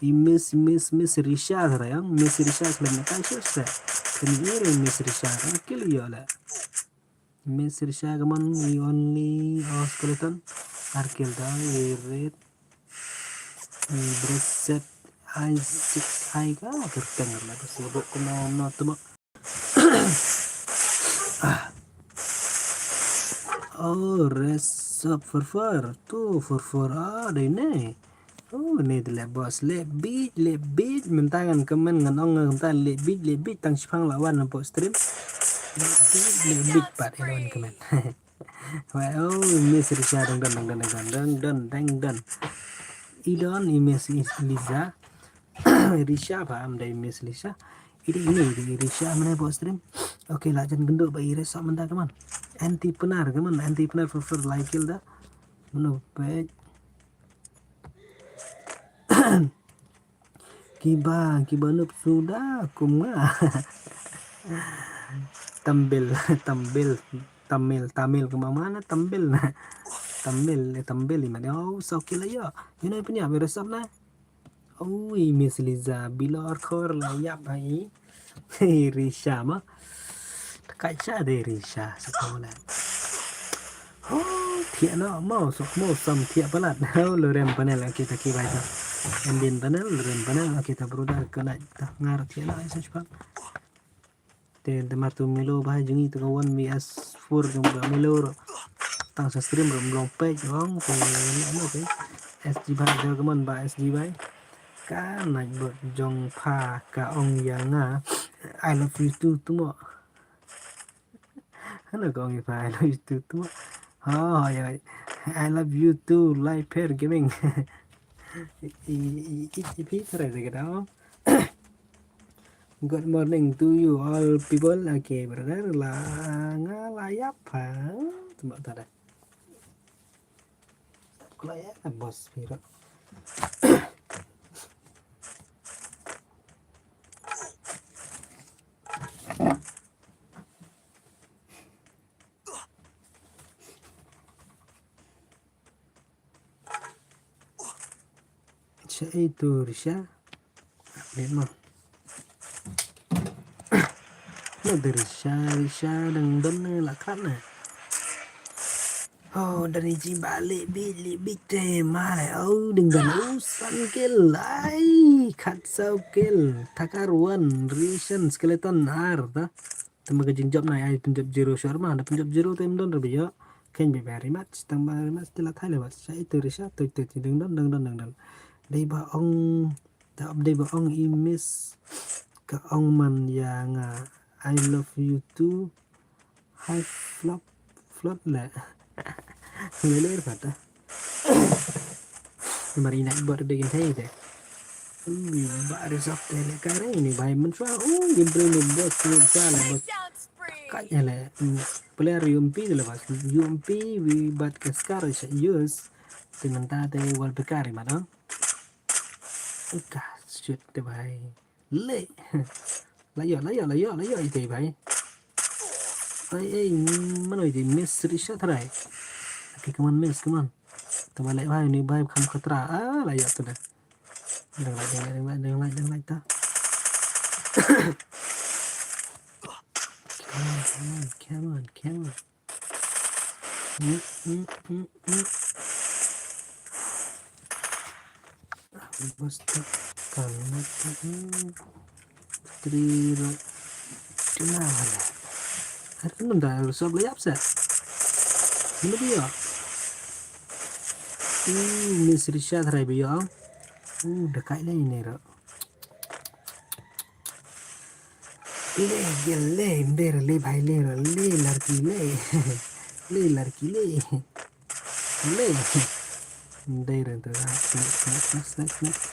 I miss, miss, miss Risha terayang, miss Risha selain nak kasih se. Kena i re miss Risha kan kill yo le. Miss Risha kaman i only, oh, skeleton. Ar kill da i red. I breset i six i ka kerteng le bas lebok kena no temo. Oh, res up furfur. Tu furfur. Ah, dei ne. Oh, ne de le bos. Le bit, le bit. Mynta ngan comment ngan ong mynta le bit, le bit. Tang shipang la wan hapoh stream. Le bit, le bit pat wan comment. Wah, oh, miss Risha dang dang dang dang dang dang dang dang dang. I don, i miss Lisa. Risha ba am dei miss Risha. Ini, ini, ini Risha mana buat stream. Okay, la jan genduk ba i resap menda kaman. Anti penar kaman, anti penar furfur like da. Mano page. Kiba, kiba nup suda kum nga. Tambil, tambil, tamil, tamil kemana tambil na. Tambil, eh, tambil i mana. Oh, so kila ya. Ino i penyap i resap na. Ui, miss Liza, bilor kor la yap hai. Risha ma. Takai sha de Risha, sa kau na. Oh, thiah no, mau sok mau sam thiah palat. Oh, lorem panel, okay, ta ki bai ta. Endin panel, lorem panel, okay, ta brother kena ta ngar thiah no, sa cepat. Te, te mar tu Milo ba jong i tu ka one V S four jong ba Milo ro. Tang sa stream ro mlong page jong te, ano te. S G ba jong ka mon ba S G ba. Ka nai bot jong pha ka ong ya nga. I love you too tu mo. Ano ka ong ya pha I love you too tu mo. Oh, ya. I love you too, Life Pair Gaming. I, i, i, i, phi try de ka dau. Good morning to you all people. Okay, brother. La nga la ïap ha. Tuma tada. Kula ya boss piro. Sha itu Risha. Update mo. Lo de Risha, Risha dang don ne la kat ne. Oh, dari ji balik bit li bit te male. Oh, dang don usan kill. Ai, kat sau kill. Takar one, Rishan skeleton ar ta. Te ma ka jingjop na ai pynjop zero shuwa ma, da pynjop zero te ym don re ba ïoh. Khein bha very much, tang bha very much, te la thai le bha. Sha ito Risha, to to to dang don, dang don, dang don. Dei ba ong, da dei ba ong i miss, ka ong man ïa nga, I love you too. Hi flop, flop le. Le le fata. Mar ina bor de gin thai de. Ui, ba re sap te le kare ini bai men swa. Ui, gin bre ni bos ni sa le bos. Ka ya le. Player U M P de le bos. U M P wi bat ke skar sa use. Te menta te wal bekari ma dong. Ka shoot te bai. Le. La ïoh, la ïoh, la ïoh, la ïoh ite bai. Ai, ai, mano ite miss Risha tharai. Okay, come on, miss, come on. Tama le bai, ni bai kham khatra. Ah, la ïoh tu dah. Dang lai, dang lai, dang lai, dang lai, dang lai ta. Come on, come on, come on, come on. Hmm, hmm, hmm, hmm. Basta kalmat, hmm. Tri ro. Kena wala. Har kan da sop la ïap sa. Mana dia? Hmm, miss Risha tharai ba ïoh. Hmm, da kai la ini ro. Le, gel le, ym dei re le bhai le, le larki le. Le larki le. Le. Ym dei re, next, next, next, next, next.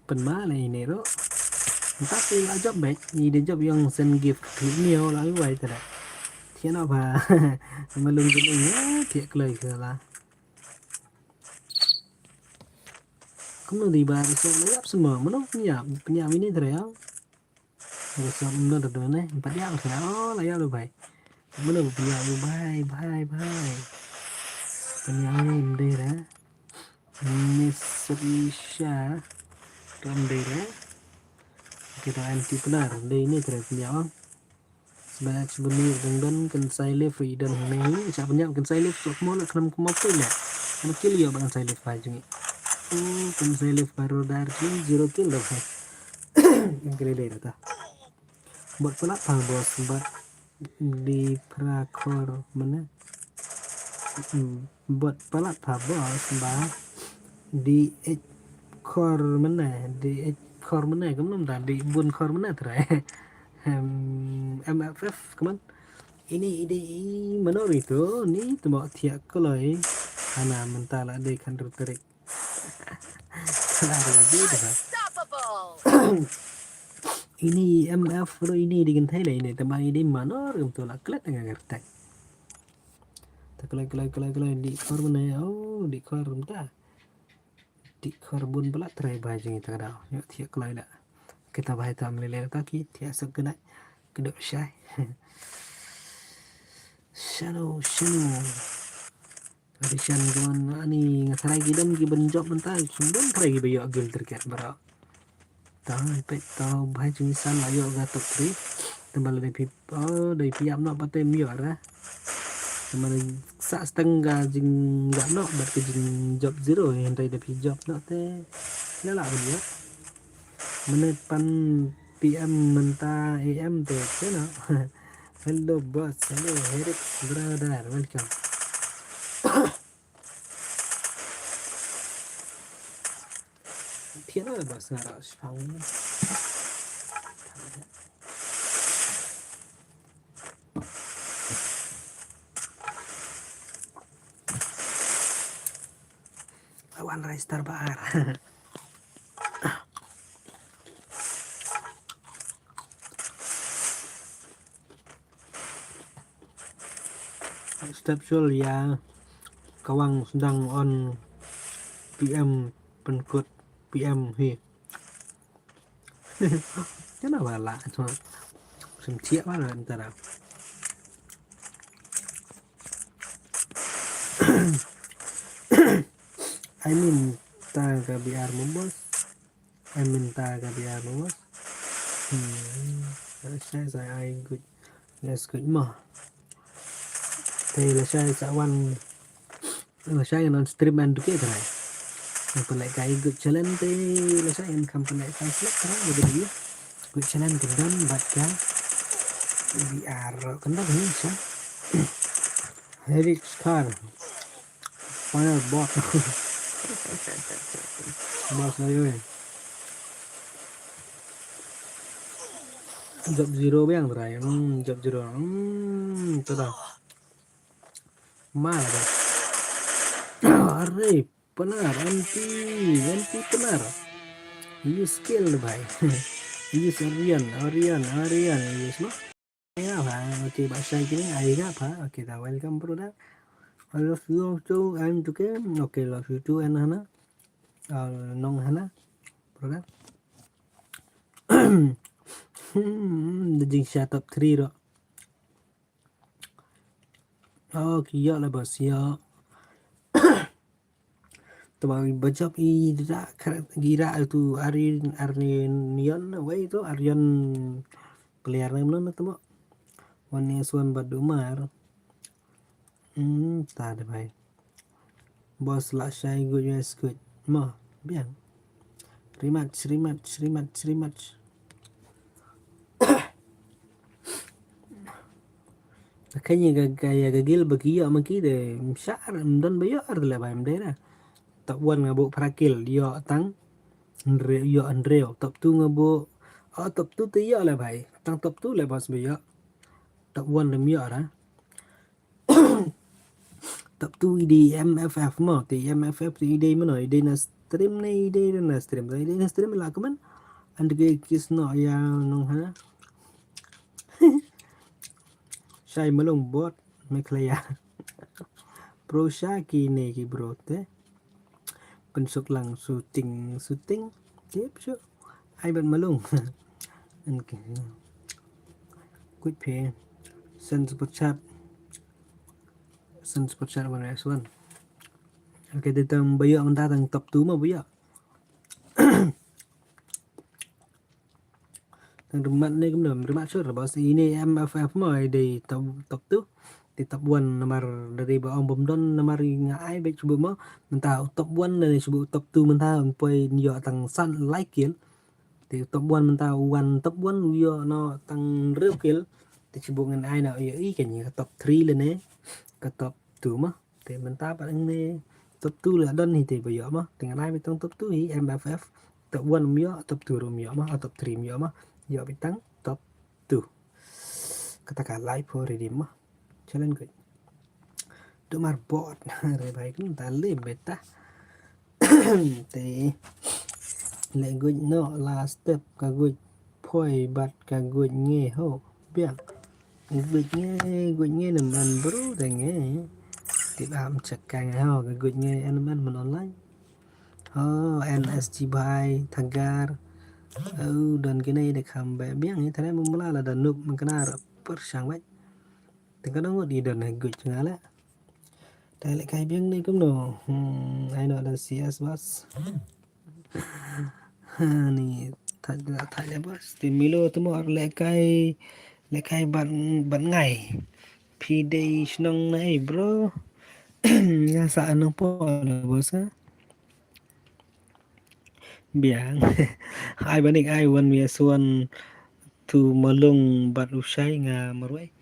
Pynma le ine ruh. Nta ki la jop bek, i de jop ïong send gift klik miaw la wai tada. Thiah na ba. Malung jin ing, thiah kloi ka la. Kumno di ba resort la ïap semua, mano pynïap, pynïap ini tara ïap. Resort mano tara ne, empat ïap tara, oh la ïap lu bai. Mano pynïap lu bai, bai, bai. Pynïap ini mdei ra. Miss Risha. Ram dei ra. Kita anti penar, dei ini tara pynïap. Sbak sbuni dang don kan sai live ri don hangne. Sa pynïap kan sai live sok mo la khnam kmo phi la. Khnam kill ïa ba kan sai live ba jngi. Oh, kan sai live ba rodar jngi zero kill dah. Yang kali dei ta. Bot palat pha boss bot di pra khor mana. Hmm. Bot palat pha boss ba di ek khor mena, di ek khor mena, kumno mynta di bun khor mena trai. Em, M F F, kumno? Ini ide i mano ri tu, ni tu mo thiah kloi. Hana mynta la dei khan ru tarik. Kala ri lagi tu ha. Ini M F ru ini di genthei la ini, tema ini mano ri tu la klet dengan ngertek. Ta kloi, kloi, kloi, kloi, di khor mena, oh, di khor mynta. Di khor bun palat trai ba jngi ta ka daw. Ïoh thiah kloi la. Kita bai tam lele ta ki thiah sok kena. Kedok shai. Shano, shano. Rishan kumno ani nga tharai ki dam ki ban jop mynta. Ki dam tharai ki ba ïoh gil terket bro. Tang pet tau bhai jong isan la ïoh ga top three. Tang ba la dei phi, oh, dei phi ïap noh pat te ym ïoh ra. Tang ba la sa steng ga jing ïap noh bad ka jing jop zero, hynrei dei phi jop noh te la lah ban ïoh. Mynne pan P M mynta A M te te noh. Hello boss, hello Herix brother, welcome. Thiah na ba sngara shipang. Awa Rai star ba ar. Step sul ya kawang sedang on P M penkut P M hi. Kenapa lah cuma sem ciak mana antara. I mean ta ka B R mo bos. I mean ta ka B R mo bos. Hmm. Saya saya ai good. Let's good mo. Te la saya sa wan la saya non stream and ke trai. Yang pun like kai good challenge te la saya yang kam pun like translate trai jadi dia. Good challenge kendam bat ka. B R kendam ni sa. Eric Scar. Final bot. Bos lagi weh. Job zero biang trai. Hmm, job zero. Hmm, tu dah. Mal dah. Are, penar, anti, anti penar. Use skill dah, bhai. Use Aryan, Aryan, Aryan, use mah. Ya, bhai, okay, ba shai kini, ai ga, bhai. Okay, dah, welcome, bro, dah. I love you too, and to game. Okay, love you too, and Hana. Uh, nong Hana, bro, dah. Hmm, the jing shut up three, ro. Oh, ki ïoh lah bos ïoh. Tebak i bajop i rak krak i rak tu Aryan Aryan wei tu Aryan player ne mano tu mo. Wan ni suan bad Umar. Hmm, ta de bhai. Bos lah shai good yes good. Mo, biang. Rematch, rematch, rematch, rematch. Kanya ga gaya ga gil bagi yo maki de mshar mdon ba yo ar le bai mdera. Top one nga bu phra kill yo tang. Nre yo nre top two nga bu. Oh, top two te yo le bai. Tang top two le bos ba yo. Top one le yo ra. Top two i di M F F mo, ti M F F ti i di mano, i di na stream ne i di na stream, i di na stream la kaman. And ke kis no ya nong ha. Shai malung bot me klaya. Pro sha ki ne ki bro te. Pensuk lang shooting shooting. Tip shu. Ai ban malung. Kuit phe. Sen super chat. Sen super chat wan S one. Okay, de tang bayo menta tang top two ma bayo. Tang remat ne kumno remat sure bos ini M F F mo dei top top two. Di top one namar dari ba ong bom don namar nga ai bek chubu mo menta top one ne chubu top two menta poi nyo tang san like kill. Te top one menta wan top one u yo no tang rep kill. Te chibu ngan ai na yo i kan ka top three le ne ka top two ma. Te menta pa ne top two le don hi te ba yo ma. Te ngan ai tang top two hi M F F. Top one um yo, top two rum yo ma, top three um yo ma. Yo bitang top two. Kata ka live ho ready ma. Challenge good. Dumar bot re bai kun ta le beta. Te le guj no last step ka guj poi bat ka guj nge ho biang. Guj nge guj nge nam ban bru de nge. Tip am check ka nge ho ka guj nge an man man online. Oh, N S G bai thagar. Oh, don kine de kham ba biang ni tare mumla la da nuk mengkena per shang bai. Tengka dong di don guj ngala. Dai leh kai biang ne kumno. Hmm, ai no da C S bas. Ni thaj da thaj da bas. Ti milo tu mo leh kai leh kai ban ban ngai. Phi dei shnong nai bro. Nga sa anong po da bos ha. Biang. Ai banik ai wan mi suan tu malung bat ushai nga marwai.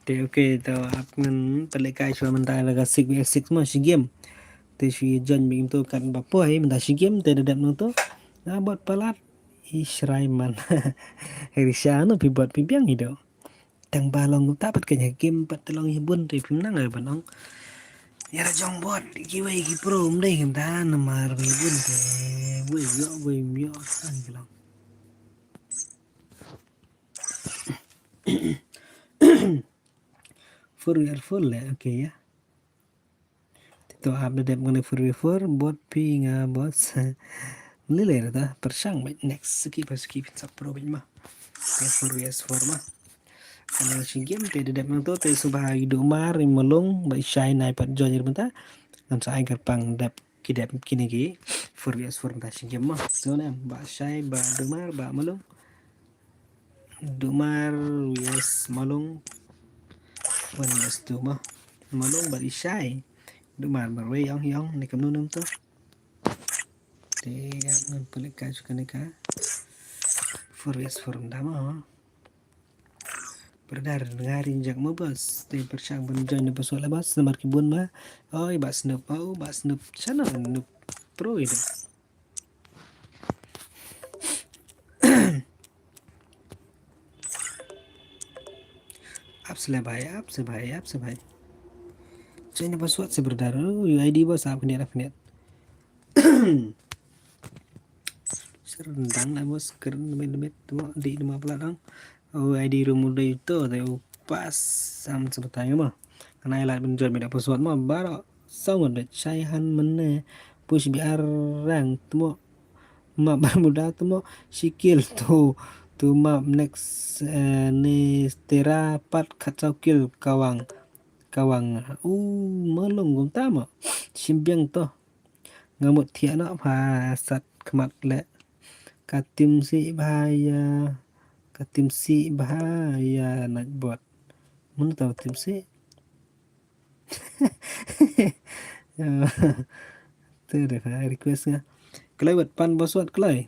Te okay to ap ngan pale kai shwa menta la ka six v six ma shi game. Te shi jan bi to kan ba poi menta shi game te da dap nang to. Na bot palat i shrai man. Risha no pi bot pi biang i do. Tang ba long ta pat kanya game pat te long i bun te pim nang ai ban ong. Ïa la jong bot, kiwei ki pro ym dei kumta namar ba bun te. Wei ïoh, wei ym ïoh, san ki long. Four v four le, okay, ïa. Te to ap da dep kane four v four, bot phi nga boss. Lile rata, pyrshang bad next, skip, skip, sa pro bad ma. Te four v four ma. Kane shi game te da dep nang to, te suba i Dumar, i Malung, bad i Shai nai pat join mynta. Ngan sa ai kyrpang dep, ki dep kine ki four v four mynta shi game ma. So ne, ba Shai, ba Dumar, ba Malung. Dumar v s Malung. One v s two ma. Malung bad i Shai. Dumar marwei ong ong ne kamnu num to. Te ngan pynleh ka shuka ne ka. Four v four nda ma. Brother, nga ring jak ma boss. Te pyrshang ban join na password la boss. Namar ki bun ma. Oi, ba Snoop, oh, ba Snoop. Sana Snoop. Pro ida. Ap se bhai, ap se bhai, ap se bhai. Join na password se brother. Oh, U I D boss, ap khyndiat, ap khyndiat. Sir dang la boss, kren demit demit, tmo di dema pla dang. Oh, I D room u dei to, dei u pas sam sebatang ma. Ngan ai lad ban join bad password ma, baroh saw ngan bad Shai han mynne push B R rang tmo. Map Bermuda tmo, shi kill to, to map next, eh, ne Terra pat khatsaw kill kawang, kawang. U Malung kumta ma, shim biang to. Nga mut thiah noh pha sat khmat leh. Ka tim si bha ïa, ka tim si bha ïa Nightbot. Mun tau tim si. Tu deh pha request nga. Kloi bad pan password kloi.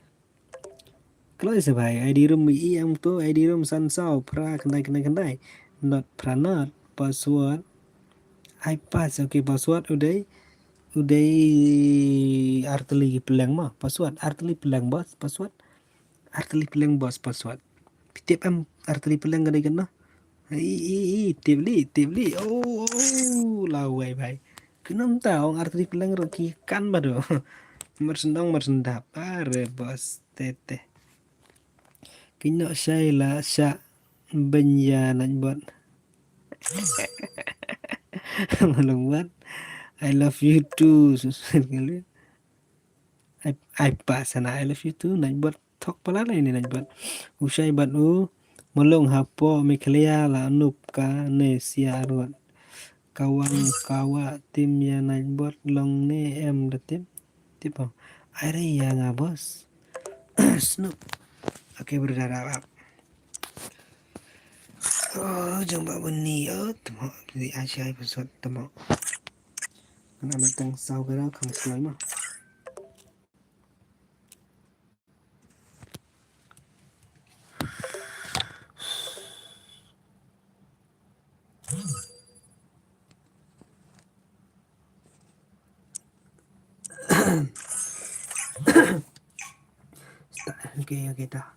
Kloi se bhai, I D room i em to, I D room san saw, phra khyndai khyndai khyndai. Not phra not, password. Ai pas, okay, password u dei. U dei artylli pyleng ma, password, artylli pyleng boss, password. Artylli pyleng boss, password. Phi tip em artylli pyleng ka dei kano? I, i, i, tip li, tip li. Oh, oh, lawei bhai. Kino mynta ong artylli pyleng ruh ki kan ba do. Mar sendong, mar sendap. Are boss, te te. Kino Shai la sha benya Nightbot. Malung bot. I love you too. Ai, ai pas na I love you too. Nightbot thok palat lai ne Nightbot. U Shai bad u Malung hapoh Meghalaya la nup ka ne sia arwat. Kawang kawa tim ïa Nightbot long ne em da tim. Tip ong. Ai re ïa nga boss. Snoop. Okay, brother, ap, ap. Oh, jong ba buni, oh, tmo, di ai shai password tmo. Ngan am tang saw ka ra kham sloi ma. Okay, okay, ta.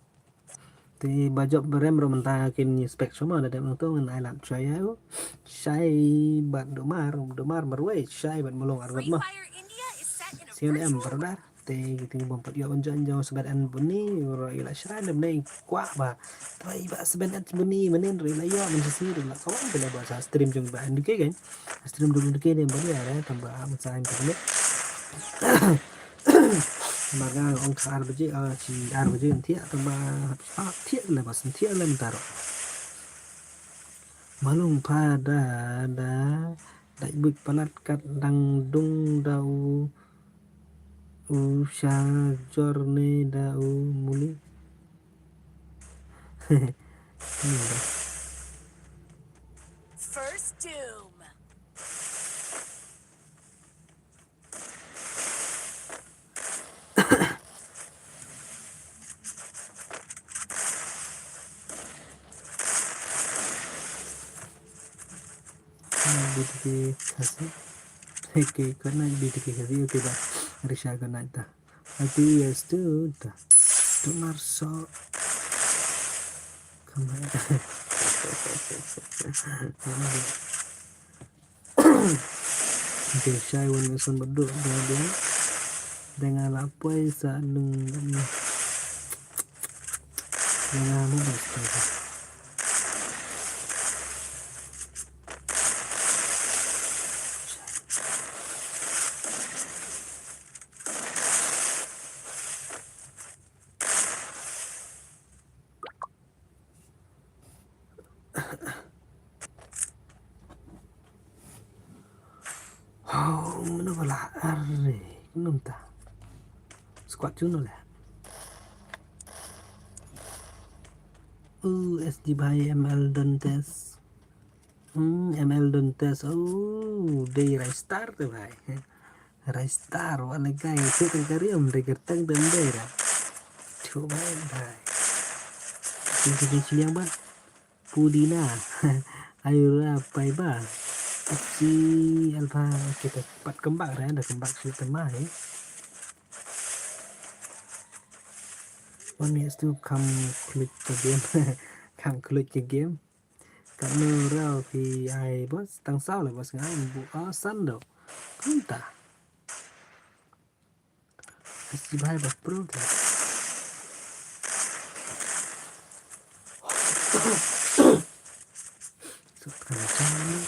Te ba jop ba rem ruh mynta kin inspect shuwa ma, da dep nangto ngan ai lad shuwa ïa u. Shai bad Dumar, Dumar marwei, Shai bad Malung arwat ma. Sian em brother. Te kita ngi bym pat ïoh ban join jong Sben en buni, ruh ïa la shrai ne bneng kwah ba. Te ba Sben en buni mynnin ruh ïa la ïoh ban sisi ruh la kawan te la ba sa stream jong ba en duke kan. Stream jong duke ne ba ïa re tang ba mynta internet. Mar nga ong ka ar baje, ah, shi ar baje thiah tang ba thiah le ba thiah le mynta ruh. Malung pha da da dait buit palat kat dang dung da u u sha jor ne da u muli. First Doom. B T K Khasi. Okay, good night B T K Khasi. Okay, bye. Risha, good night ta. Happy yes to ta. Tumar so. Come on. Te shai wan nga son ba duk ba dia. Dengan lapoi sa nung ni. Dengan apa? Oh, mano bala are, kumno ta. Squad chuno le. Uh, S D bhai, M L Dantes. Hmm, M L Dantes. Oh, dei Rai Star te bhai. Rai Star wala kai, tu kan kariam dei kertang dan dei ra. Chu bhai bhai. Sing sing sing yang ba. Pudina. Ayura Paiba. Aksi Alpha, kita pat kembak dah, dah kembak cerita mah eh. One minute to come click the game. Come click the game. Ka nu rau phi ai boss, tang saw le boss ngai bu a san do. Kumta. Asi bhai ba pro ta. So, kan jam ni.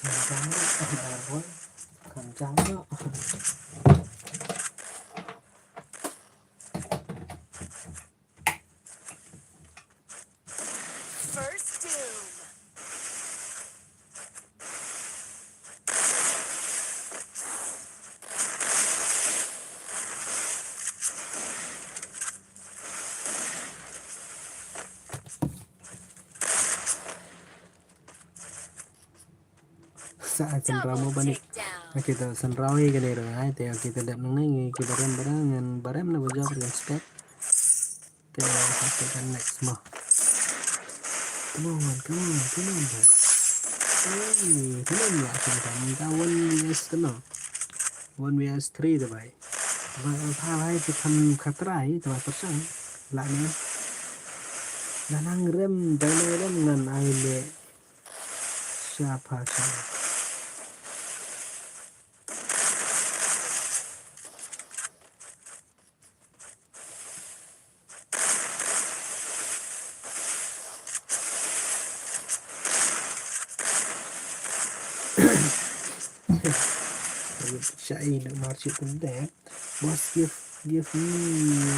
Kan jam ni. Kan jam ni. First Doom. Sa ai synraw mo ba nik. Okay, to synraw hi ka dei rngai te, okay, to dep nangne ngi ki barem barem ngan barem na ba jop respect. Te hap te kan next mo. Come on, come on, come on, bhai. Hey, come on, ya, come on, ta one V S kano. One V S three te bhai. Bhai, alpha bhai te kham khatra hi, te bhai pyrshang. La ne. La nang rem, dai nang rem ngan ai le. Sha pha sha. Sha i na mar shi kum de. Boss, give, give me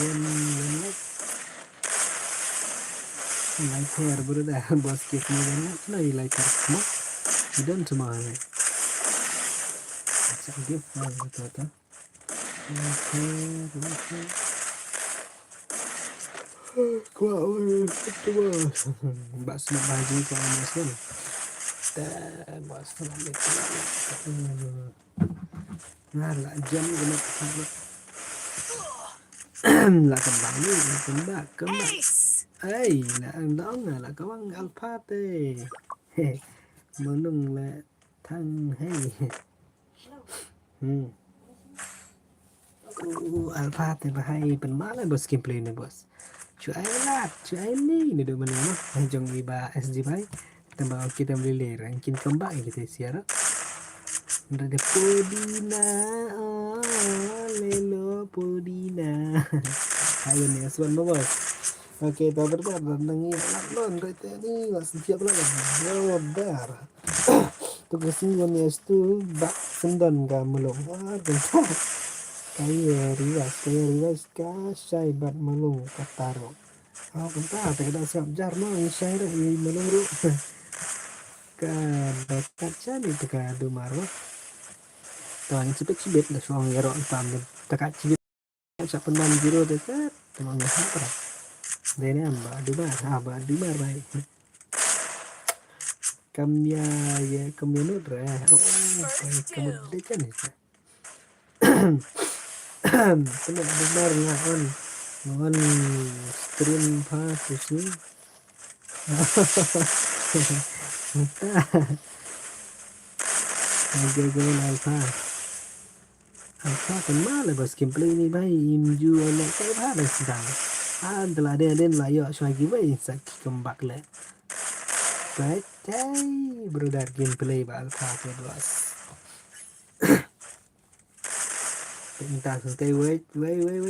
one, one light. Light here, brother. Boss, give me one light. No, you light here. No? You don't tomorrow, mate. Give one light here. Light here, light here. Kwa, oh, boss. Ba sna ba ji kwa, boss. Ta, boss, sna ba ji. Nga la jam guna ka. La kembang ni, la kembang, kembang. Ace. Ai, la ang dong, la kembang alpha te. He, menung la thang, hey. Hmm. Uh, alpha te bahai pen mala boss gameplay ni boss. Chu ai lat, chu ai ni, ni do mani mo. Hai jong i ba S G bhai. Tamba kita mlele rang kin kembang kita siara. Nda de podina, oh, lelo podina. Ayo ni aswan mo boss. Okay, ta berda nang i lat lon rete ni, was siap lah. Berda. Tu kasi one is two bak sendon ka mulung. Ah, bentar. Kaya riwas, kaya riwas ka shai bat mulung ka taro. Ah, bentar, ta kada sngap jar ma, ngi shai dah, ngi mulung ruh. Ka dakat shani ta ka dumar ma. Ta ngi chibit chibit da shong yaro tam da ka chibit. Sa pynban zero te kat, tymmen ha para. Dei ne ba dumar, ha ba dumar bai. Kam ya, ya, kam ya nut re. Oh, oh, bai, kam dei kan ni. Tymmen dumar nga on, nga on stream pa tu si. Mata. Lagi aku alpha. Alpha kan ma le bas gameplay ni bai im ju le kai ba le sedang. An telah den den la yo shwa gi bai sa ki kembak le. Bai tai brother gameplay ba alpha tu bas. Mynta sngewtei, wait, wait, wait.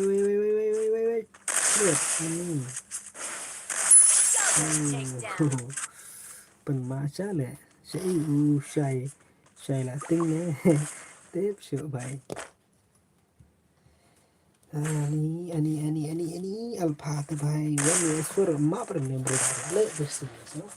Wait. Ani. Oh. Pynma sha le. Sha i u shai. Shai la ting ne. Tip shu bai. Ani, ani, ani, ani, ani. Alpha te bai. Wan ye sur ma per membro da. Le besi. So.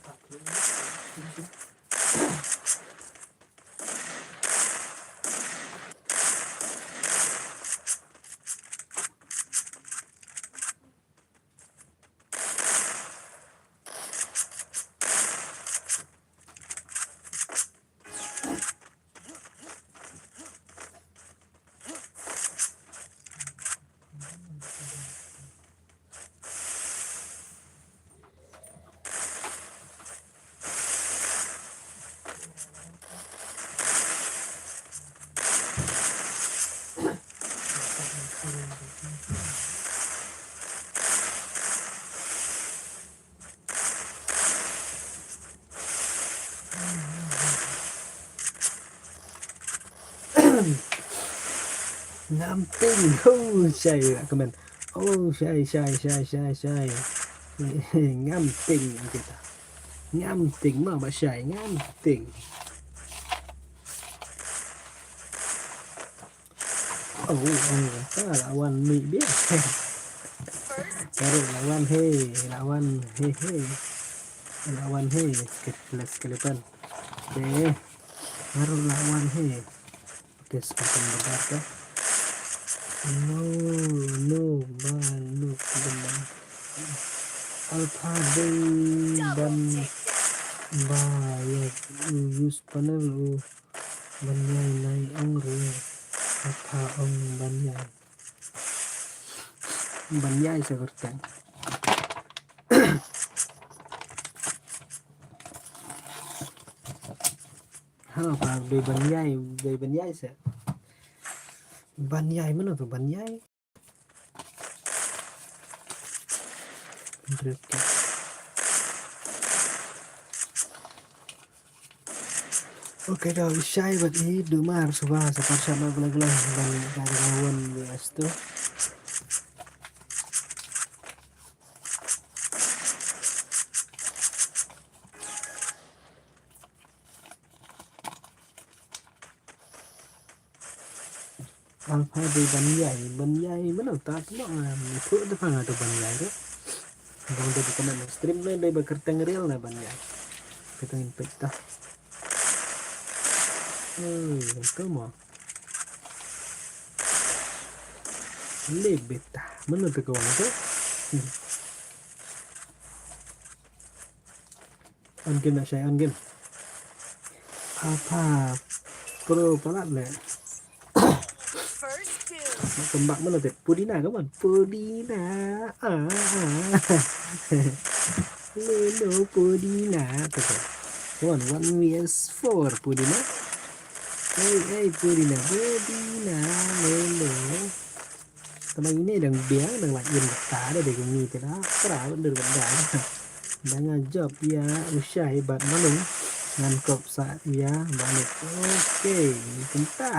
Ngam ting. Oh, shai la kmen. Oh, shai, shai, shai, shai, shai. Ngam ting kita. Ngam ting ma ba shai, ngam ting. Oh, oh, ka la wan mi bia. Baru la wan he, la wan he he. La wan he, skeleton. Te, baru la wan he. Oke, skeleton benar ka. No, no, ba, no, benar. Alpha dei ban ba ya u use panel u ban ïai nai ong re. Alpha ong ban ïai. Ban ïai sa kyrteng. Ha, ba dei ban ïai, dei ban ïai sa. Ban ïai mano tu ban ïai? Rip. Okay, da u shai bad i Dumar suba sa parsa na gula gula ban ka da wan di astu. Alpha dei ban ïai, ban ïai mano ta tmo, ah, ni phu da panga to ban ïai re. Bang dei ba comment stream ne dei ba kyrteng real ne ban ïai. Kita in pek ta. Oi, to mo. Le beta, mano te ko to. Hmm. On game na shai on game. Apa pro palat le. First kill. Nak tembak mana tu? Pudina, come on. Pudina. Ah, ah. Lelo Pudina. Tu tu. Come on, one vs four Pudina. Hey, hey, Pudina. Pudina. Lelo. Tama ine dang biang dang la ïen kata da dei kumne te da pra ban dur ban da. Dang nga jop ïa u shai bad malung ngan kop sa ïa bad ne. Okay, kumta.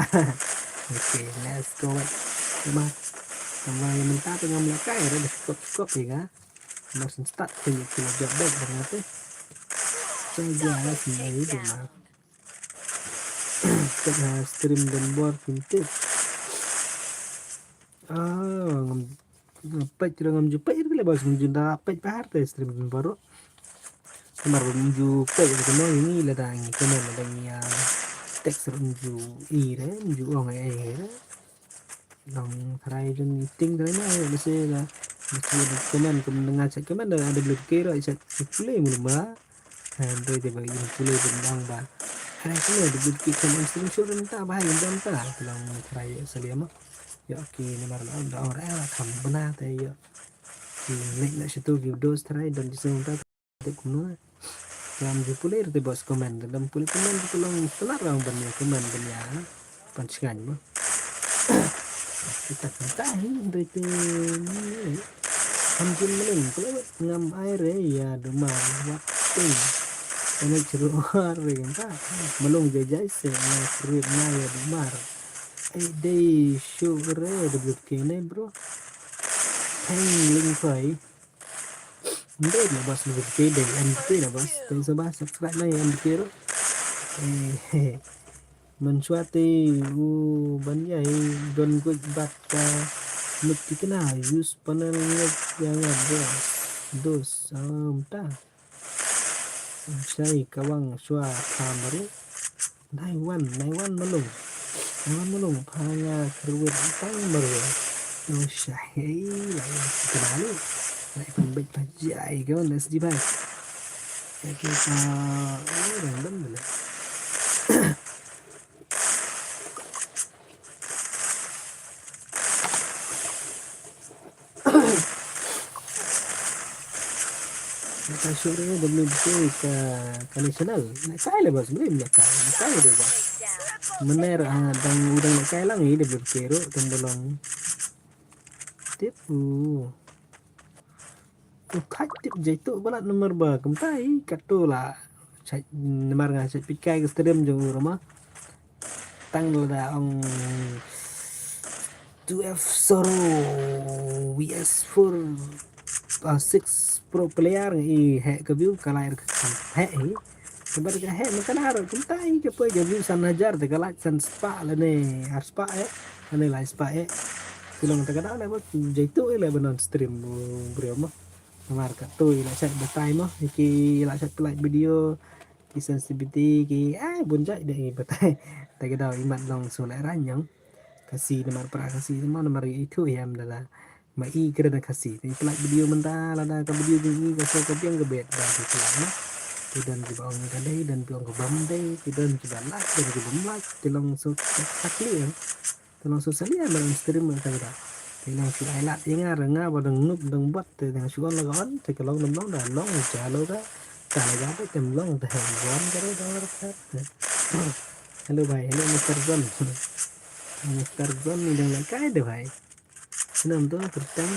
Okay, let's go. Tama tama ïa mynta te ngam la kai da dei kop kop ïa nga. Mas start ke ni kila jop back bad nga te. Saya ïa sini ayo dei ma. Kat ha stream don bor pynte. Ah, ngam, ngam peit kira ngam ju peit kira bas ngam ju da peit pahar te stream don bor. Mar ngam ju peit kira mo ini la da ngi kena la da ngi, ah, text ngam ju i re, ngam ju ong ai ai re. Long try don ting try ma, bese la, bese la comment kum nga check comment da ada blue kira check play mulu ma. Hynrei te ba ïa pule pynbang ba. Hynrei pule da bit ki kum on stream show mynta ba hynrei mynta. Te long try ïa salia ma. Ïa ki namar la da ong ra la kham bna te ïa. Ki lek na shitu ki dos try don jisung mynta te kumno. Te lam ji pule te bos comment, te lam pule comment te long tynat rang ban ïa comment ban ïa. Pan sngaiñ mo. Kita kita hi dei te. Ham jin mlung ko ngam ai re ïa Dumar wat ting. Ene chru ar re ngam ta. Mlung jai jai se na chru na ïa Dumar. Ai dei shu re W K ne bro. Heng ling koi. Dei na bos W K dei M K na bos. Thanks ba subscribe na M K ro. Eh, man shwa te u ban ya i don good bat ka mut tikna use panel nge ya nga bos. Dos am ta. Shai kawang shwa kamaru. Nai wan, nai wan malung. Nai wan malung panga kerwit tang baru. No shai, lai kenali. Lai pun baik pajai kau nas di bai. Lagi pa, oh, random bela. Ka sure da mid ka ka national. Na kai le bas mrim na kai. Na kai le bas. Mener ah dang udang na kai lang i da bid kero tang belong. Tip u. U thait tip jaitu balat nomor ba kumtai katu la. Chait nomor nga chait pikai ka stream jong u rama. Tang lada ong two F Zoro V S four uh, six pro player ngi heh ka view ka lai ka heh hi. Ka bar ka heh ma ka nar kumtai ka poi ka view san hajar te ka lai san spah lane har spah eh. Lane lai spah eh. Tilong ta ka dang le ba jaitu eh le ba non stream briew ma. Mar ka tu i la chat batai mo, ki la chat like video, ki sensitivity, ki ai bun jai de i batai. Ta ka dau i mat long su la ranyong. Kasi namar pra kasi mo namar i thu yam da la. Ma i kira da kasi. Ti like video menta la da ka video jing i ka so ka biang ka bet da ki like mo. Ti don ki ba ong ka dei, don ki ong ka bam dei, ti don ki ba like, don ki bam like, ti long su ka clear. Te long su salia ba dang stream ka da. Te long su ai lad ïa nga ra nga ba dang noob dang bot te dang shu on la ka on te ka long dang long da long ja lo ka. Ka la ja te tem long te hem wan ka re dang ra ka. Hello bhai, hello Mister John. Mister John ni dang la kai de bhai. Nam tu terteng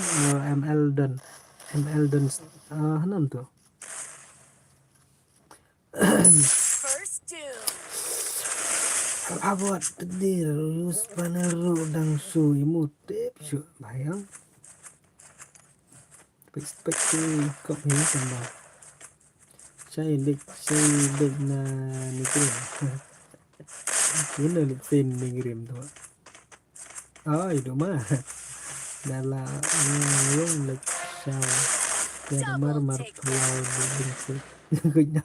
M L Don. M L Don. Ah, nam tu. First doom. Abot tadi rus paneru dang su imutip su bayang. Pek pek tu kop ni sama. Chai dik chai dik na ni tu. Ini lik sin ni ngirim tu. Ai duma. Dala ngulung lek shaw. Ya da mar mar pulai di bingsi. Kunya.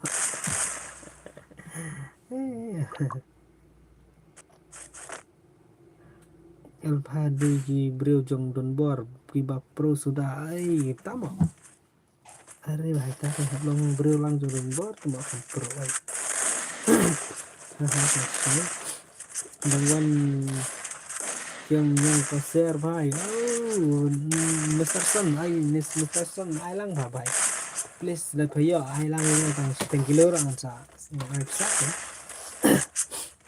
Alpha di ki briew jong Don Bor ki ba pro suda ai tamo. Are bhai ta ka hap long briew lang jong Don Bor tu ma kan pro ai. Dang wan kiang nyang ka share bhai. Oh, Mister Son ai Mister Son ai lang bha bhai. Please la phayo ai lang yang tang tang kilo rang sa. Ai sa.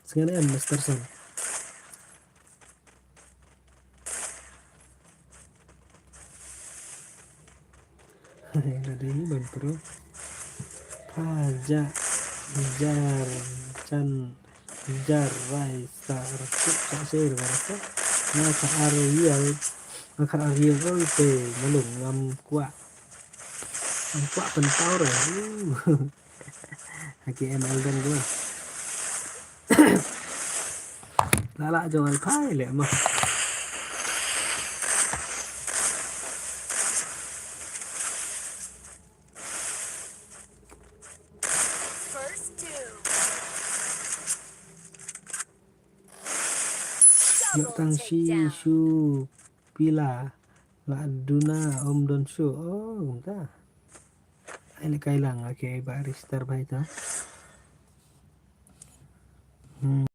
Sngane Mister Son. Lada ini ban pro. Phaja jar chan jar rai star kut sa ser barasa. Nga ka ar yal nga ka ar yal ol te malung ngam kwa. Ngam kwa pentau re. Haki M L dan gua. Lala jong Alphai le ma. First two. Double takedown. Yo tang shi shu pila la duna om don shu. Oh, kumta. Ai le kai lang, okay, ba register bai ta. Hmm.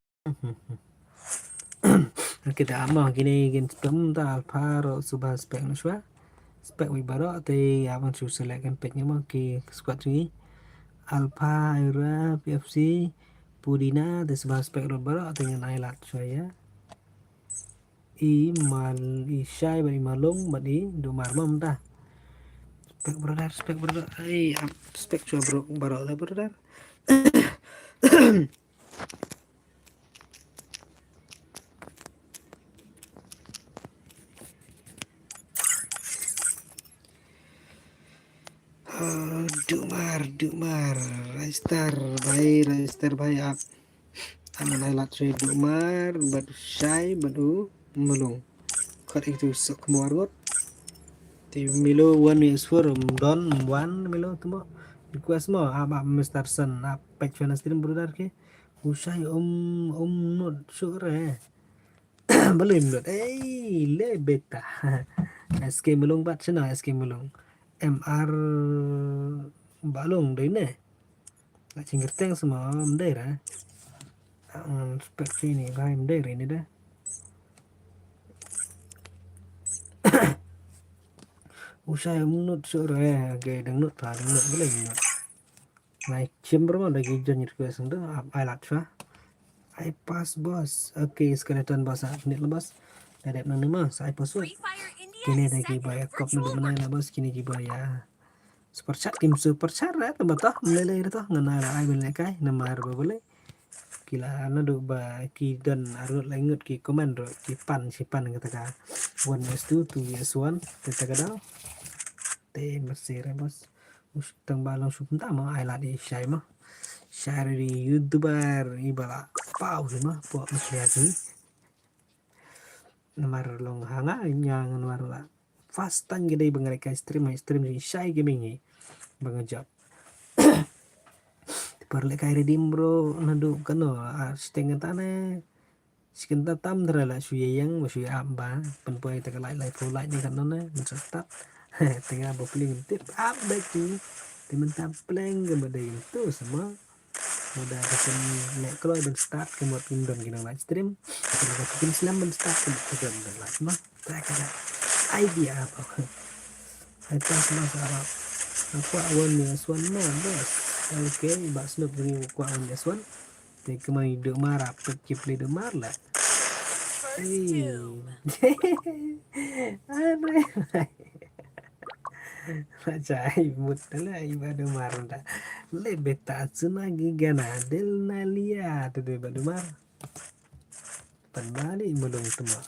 Okay, da ma kine kin spam ta Alpha ro suba spek no shwa. Spek wi baro te ya ban shu select kan pek ni ma ki squad ni. Alpha Ira P F C Pudina te suba spek ro baro te ngan ai lat shwa ya. I mal i shai bad i malung bad i dumar mam ta. Spek brother, spek brother. Ai, ap, spek chua bro, baro ta brother. Ah, Dumar, Dumar. Raistar, bhai, Raistar, bhai, ap. Ap ngan ai lad sha Dumar, bad Shai, bad u Mulung. Khot ïa kitu sok mo arngut. Te Milo wan ïa shuh, um don, um wan, Milo tu mo. Request mo, ap, ap, Mister Sun, ap, peit shwa na stream, brother, ke. U Shai, um, um nud shuh re. Balei ym nud? Ei, le beta. S K Mulung pat shano, S K Mulung. M R Balung dei ne. La jingkyrteng sama ym dei ra. Ang spek sini bhai ym dei ra ini dah. U Shai um nud shuh re, okay, dang nud pa, dang nud, balei ym nud? Ngai chim bro, da ki jon request ndo, ap ai lad shuwa. Ai pass boss. Okay, skeleton boss, ah, nit la boss. Da dep nang nima, sa ai pass wut. Kine da ki ba ïa kop na dum nai la boss, kine ki ba ïa super chat, kim super chat ra, tamba toh, mlei lei ra toh, ngan ai la ai mlei kai, namar ba balei. Ki la naduh ba ki don arngut laingut ki comment ruh, ki pan, shi pan kata ka one is two, two is one, kata ka daw. Te mersi re boss. Ush, tang ba long shu kumta mo, ai lad i Shai mo. Shai re di YouTuber, i ba la paw hi mo, pok mo shia ki. Namar long hanga, nya ngan war la. First time ki dei ba nga leh kai stream, stream jong i Shai Gaming hi. Ba nga jop. Te par leh kai redeem bro, naduh kano, ar shiteng kata ne. Shi kynta tam trai la shu ïa ïeng, ba shu ïa ap ba. Pynpoi te ka like, like, follow, like, ni kan none, mynta start. Te nga ba pling tip, ap ba ki. Te mynta pleng ka ba dei tu sama. Mada ka pyn leh kloi ban start ka mut kim don ki nang live stream. Te ka pyn slem ban start ka mut ka don ban live ma. Te ka da idea apa. Hai pas mas arap. Aku awan ni aswan ma bos. Okay, ba snoop ni aku awan ni aswan. Te kemai Dumar, apa ki play Dumar la. Ei. Are. Macam ai mut la i ba Dumar da. Le beta suna gi gana del na lia te de ba Dumar. Pan ba ni Mulung tema.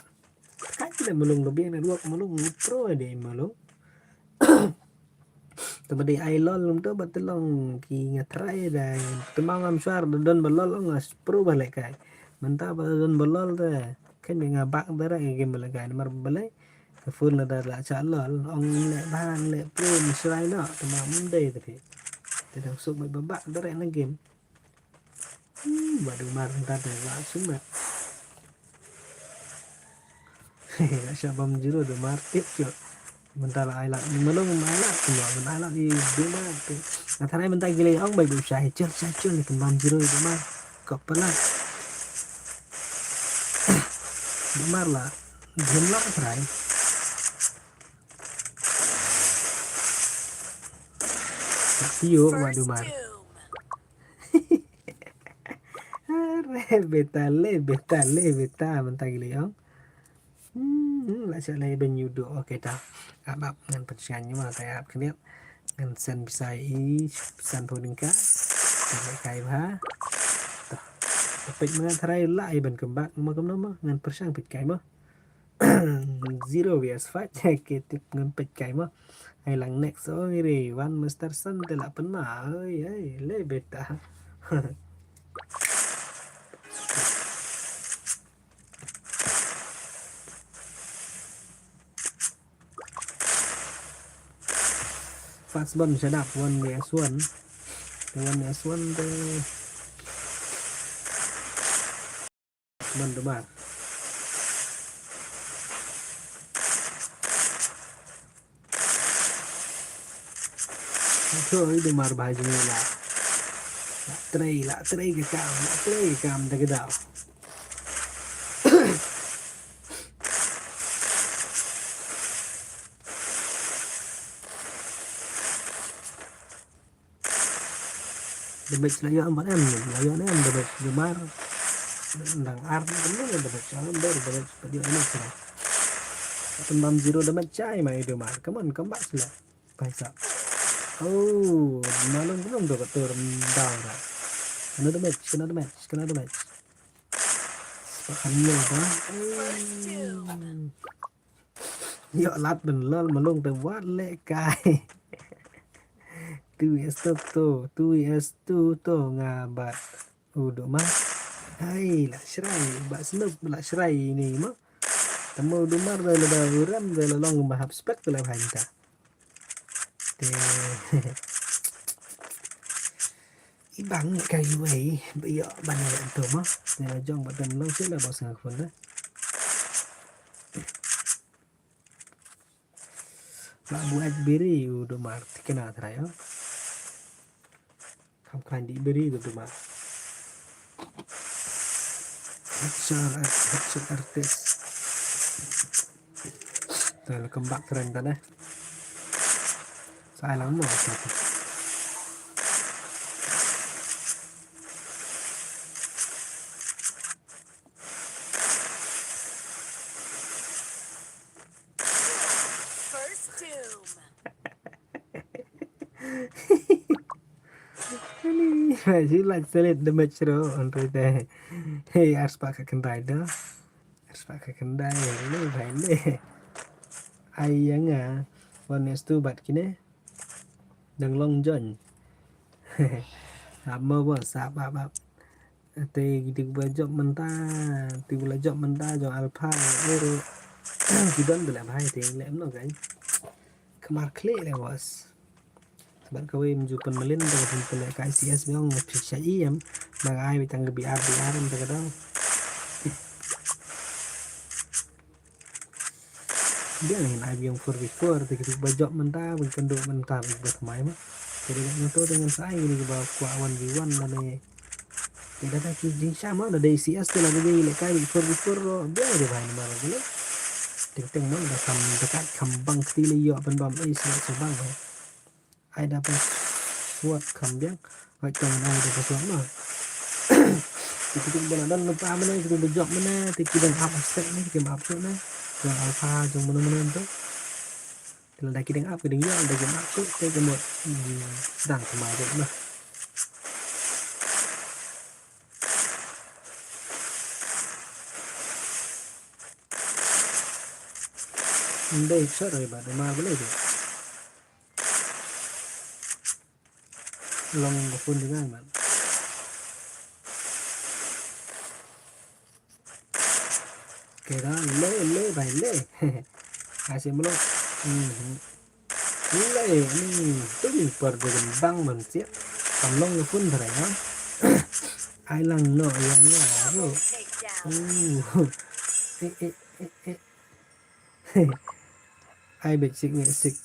Ka ki le Mulung lebih na dua Mulung pro de Mulung. Te ba dei ai lol lum tu ba te long ki nga trai da. Te ma ngam shuar da don ba lol nga pro ba leh kai. Mynta ba don ba lol te. Kan nga bak da ra ki game ba leh kai. Namar ba leh ka phone la da la cha lol. Ong leh ban leh pro ni shurai no. Te ma mun dei te phi. Te dang suk ba bak da ra na game. Hmm, ba Dumar mynta te la sumat. La sha bam zero Dumar tip shu. Mynta la ai lad ni Mulung, ai lad kumba, mynta ai lad ni Dumar tip. Nga tharai mynta ki lei ong bai bu shai chul, shai chul ni bam zero Dumar. Kop pala. Dumar la. Dum la tharai. Tio ba Dumar. Are beta le, beta le, beta mynta ki lei ong. Hmm, la sha lei ban ïuh duh, okay ta. Ap ap ngan pynshngaiñ ma ta ap khyndiat. Ngan send pisa i, san phew tyngka. Ta leh kai bha. Ta. Ta peit ma ngan tharai la i ban kembak ma kumno ma ngan pyrshang peit kai ma. Zero vs five. Ki tip ngan peit kai ma. Ai lang next oi re, wan Mister Sun te la pynma. Oi, oi, le beta. Fast bom shadap one vs one. One vs one te. Bom Dumar. Thoi Dumar ba jingla. La trei, la trei ka kam, la trei ka kam da ka daw. Damage la ïoh em, la ïoh em damage Dumar. Dang ar ne, em ne damage, em ne damage, ka ïoh em sera. Pynbam zero damage chai mai Dumar. Come on, come back sila. Bhai sahab. Oh, malum belum tu ka tur down ra. Kena damage, kena damage, kena damage. Pakan ïoh tu. Ïoh lad ban lol Mulung te wat leh kai. Two is two to, two is two to nga bad u Dumar. Hai, la shrai, bad Snoop la shrai ine mo. Tang ma u Dumar da la da u Ram da la long ba hap spek da la bha ïa ta. Te. I bang ka U A, ba ïoh ban ïa to mo. Te la jong ba dem long sila ba sngak phone da. La buaid biri u Dumar, tikna trai, oh. Kam klan di biri u Dumar. Headshot, headshot artist. Trai la kembak keren tane. Sai lang mo, satu. First Doom. Ani, masih lah selit damage ro, on tu teh. Hei, ars pak ka kendai dah. Ars pak ka kendai, le, bhai, le. Ai yang ah, one is two bat kine. Dang long join. Ap mo bos, ap, ap, ap. Te ki dei ba jop mynta, te ba la jop mynta jong Alpha, eh, ro. Ki don te leh bhai te leh mno kan. Kemar klik leh bos. Sebab kawei mynju pynmlien te ka pynleh ka I C S biang nga phi sha i em. Ba nga ai ba tang ka B R B R em te ka dang. Biang hin ai biang four v four te ki ba jop mynta ba kynduh mynta ba ba thymmai ma. Te dei ngan to te ngan sa ai kine ki ba kwah one v one lane. Te da ka ki jingsha ma da dei C S te la dei lehkai four v four ro biang dei bhai namar ba le. Teng teng ma da kam da ka kam bang kti le ïoh pynbam ai sa sa bang. Ai da password kham biang. Ai tong ai da password ma. Te ki ba la don lypa mane, ki ba jop mane, te ki dang ap aspek ne, ki ap shuh ne. Jong Alpha, jong mane mane tu. Te lada ki dang ap, ki dang ïoh, lada ki ap shuh, te ki mut, hmm, sdang thymmai jop ma. Ndei shot oi ba, da mar ba lei de. Long ba phone jngai man. Kira le le bai le. Asi mlo. Mhm. Le ni tu ni par de bang man sia. Tam long ba phone dra ya. Ai lang no ya ya ro. Uh. Eh eh eh eh. Ai bit sik bit sik.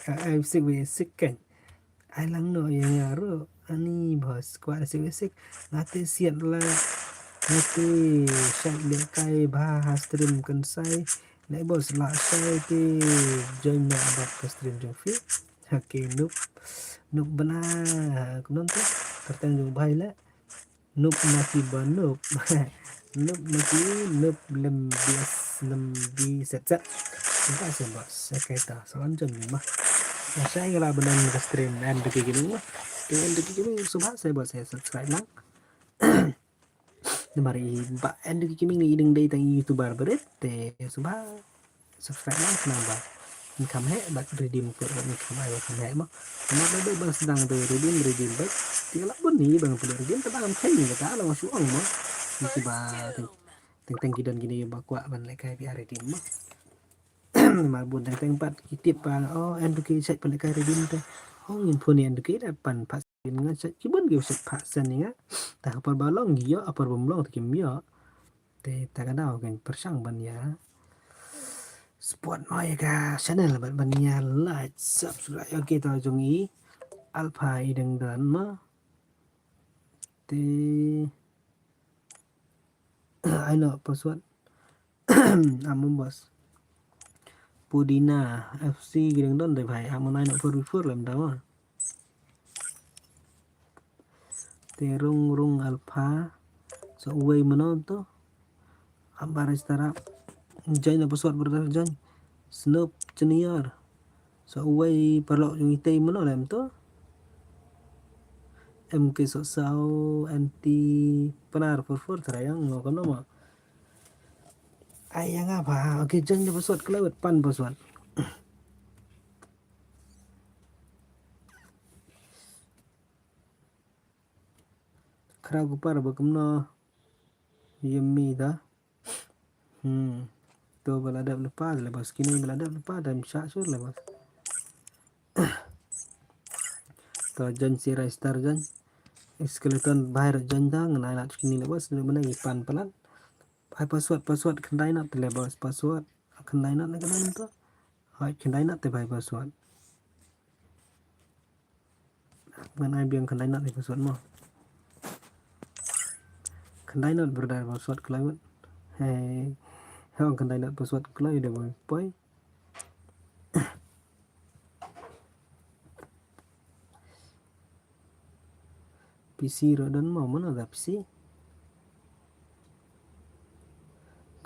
Ai sik bit sik kan. Ai lang no ïa nga ruh. Ani bos kwah sik sik. Nga te siat la. Nga te shait lehkai bha ha stream kynsai. Leh bos la shai te join na bad ka stream jong phi. Ha ke Noob. Noob bana. Kumno te. Kyrteng jong bhai leh. Noob na ki ba noob. Noob na ki noob lem bias lem bi set set. Nta se bos. Sa kaita sa wan jon ni ma. Sa shai ka la ba don ka stream N D K Gaming ma. Te N D K Gaming subha se bos se subscribe lang. Namar i ba N D K Gaming i dang dei tang YouTuber barit te subha subscribe lang khnang ba income heh bad redeem ko bad income ai ba kham heh mo. Namar ba ba sdang ba redeem redeem bad ti la bun ni ba ngam redeem te ba ngam kheiñ ni kata la shu ong mo. Ni ki ba teng teng ki don kine ba kwah ban lehkai ba redeem mo. Namar bun teng teng pat ki tip ba oh N two K shait ban lehkai redeem te. Oh ngin phone N two K da pan pat ngin nga shait ki bun ki shait pat sen ni nga. Ta ka par ba long ïoh, ka par bym long te kim ïoh. Te ta ka daw kan pyrshang ban ïa support mo ïa ka channel ban ban ïa like subscribe. Okay ta jong i Alpha i dang don ma. Te ai no password. Am bos. Pudina F C ki dang don dei bhai. Am nine four four lem dawa. Te rung rung Alpha. So uwei mano to. Ambar istara. Join na password brother join. Snoop Junior. So uwei paralok jong itei mano lem to. M K so sau anti panar four four terayang no kam nama. Ai yang apa? Okay join na password kelewat pan password. Khraw ku par ba kumno. Yummy da. Hmm. To ba la dep lypa le boss. Kine ba la dep lypa da em shah shuh le boss. To join si Rai Star join. Skeleton bhai ruh join da ngan ai lad kine le boss. Ngan ai pan palat. Bhai password, password khyndai nat te le boss, password. Khyndai nat le khyndai nat to. Hai khyndai nat te bhai password. Ngan ai biang khyndai nat te password mo. Khyndai nat brother password kloi wut. Hey. Hong khyndai nat password kloi de boy. Poi. P C ruh don mo, mano da P C?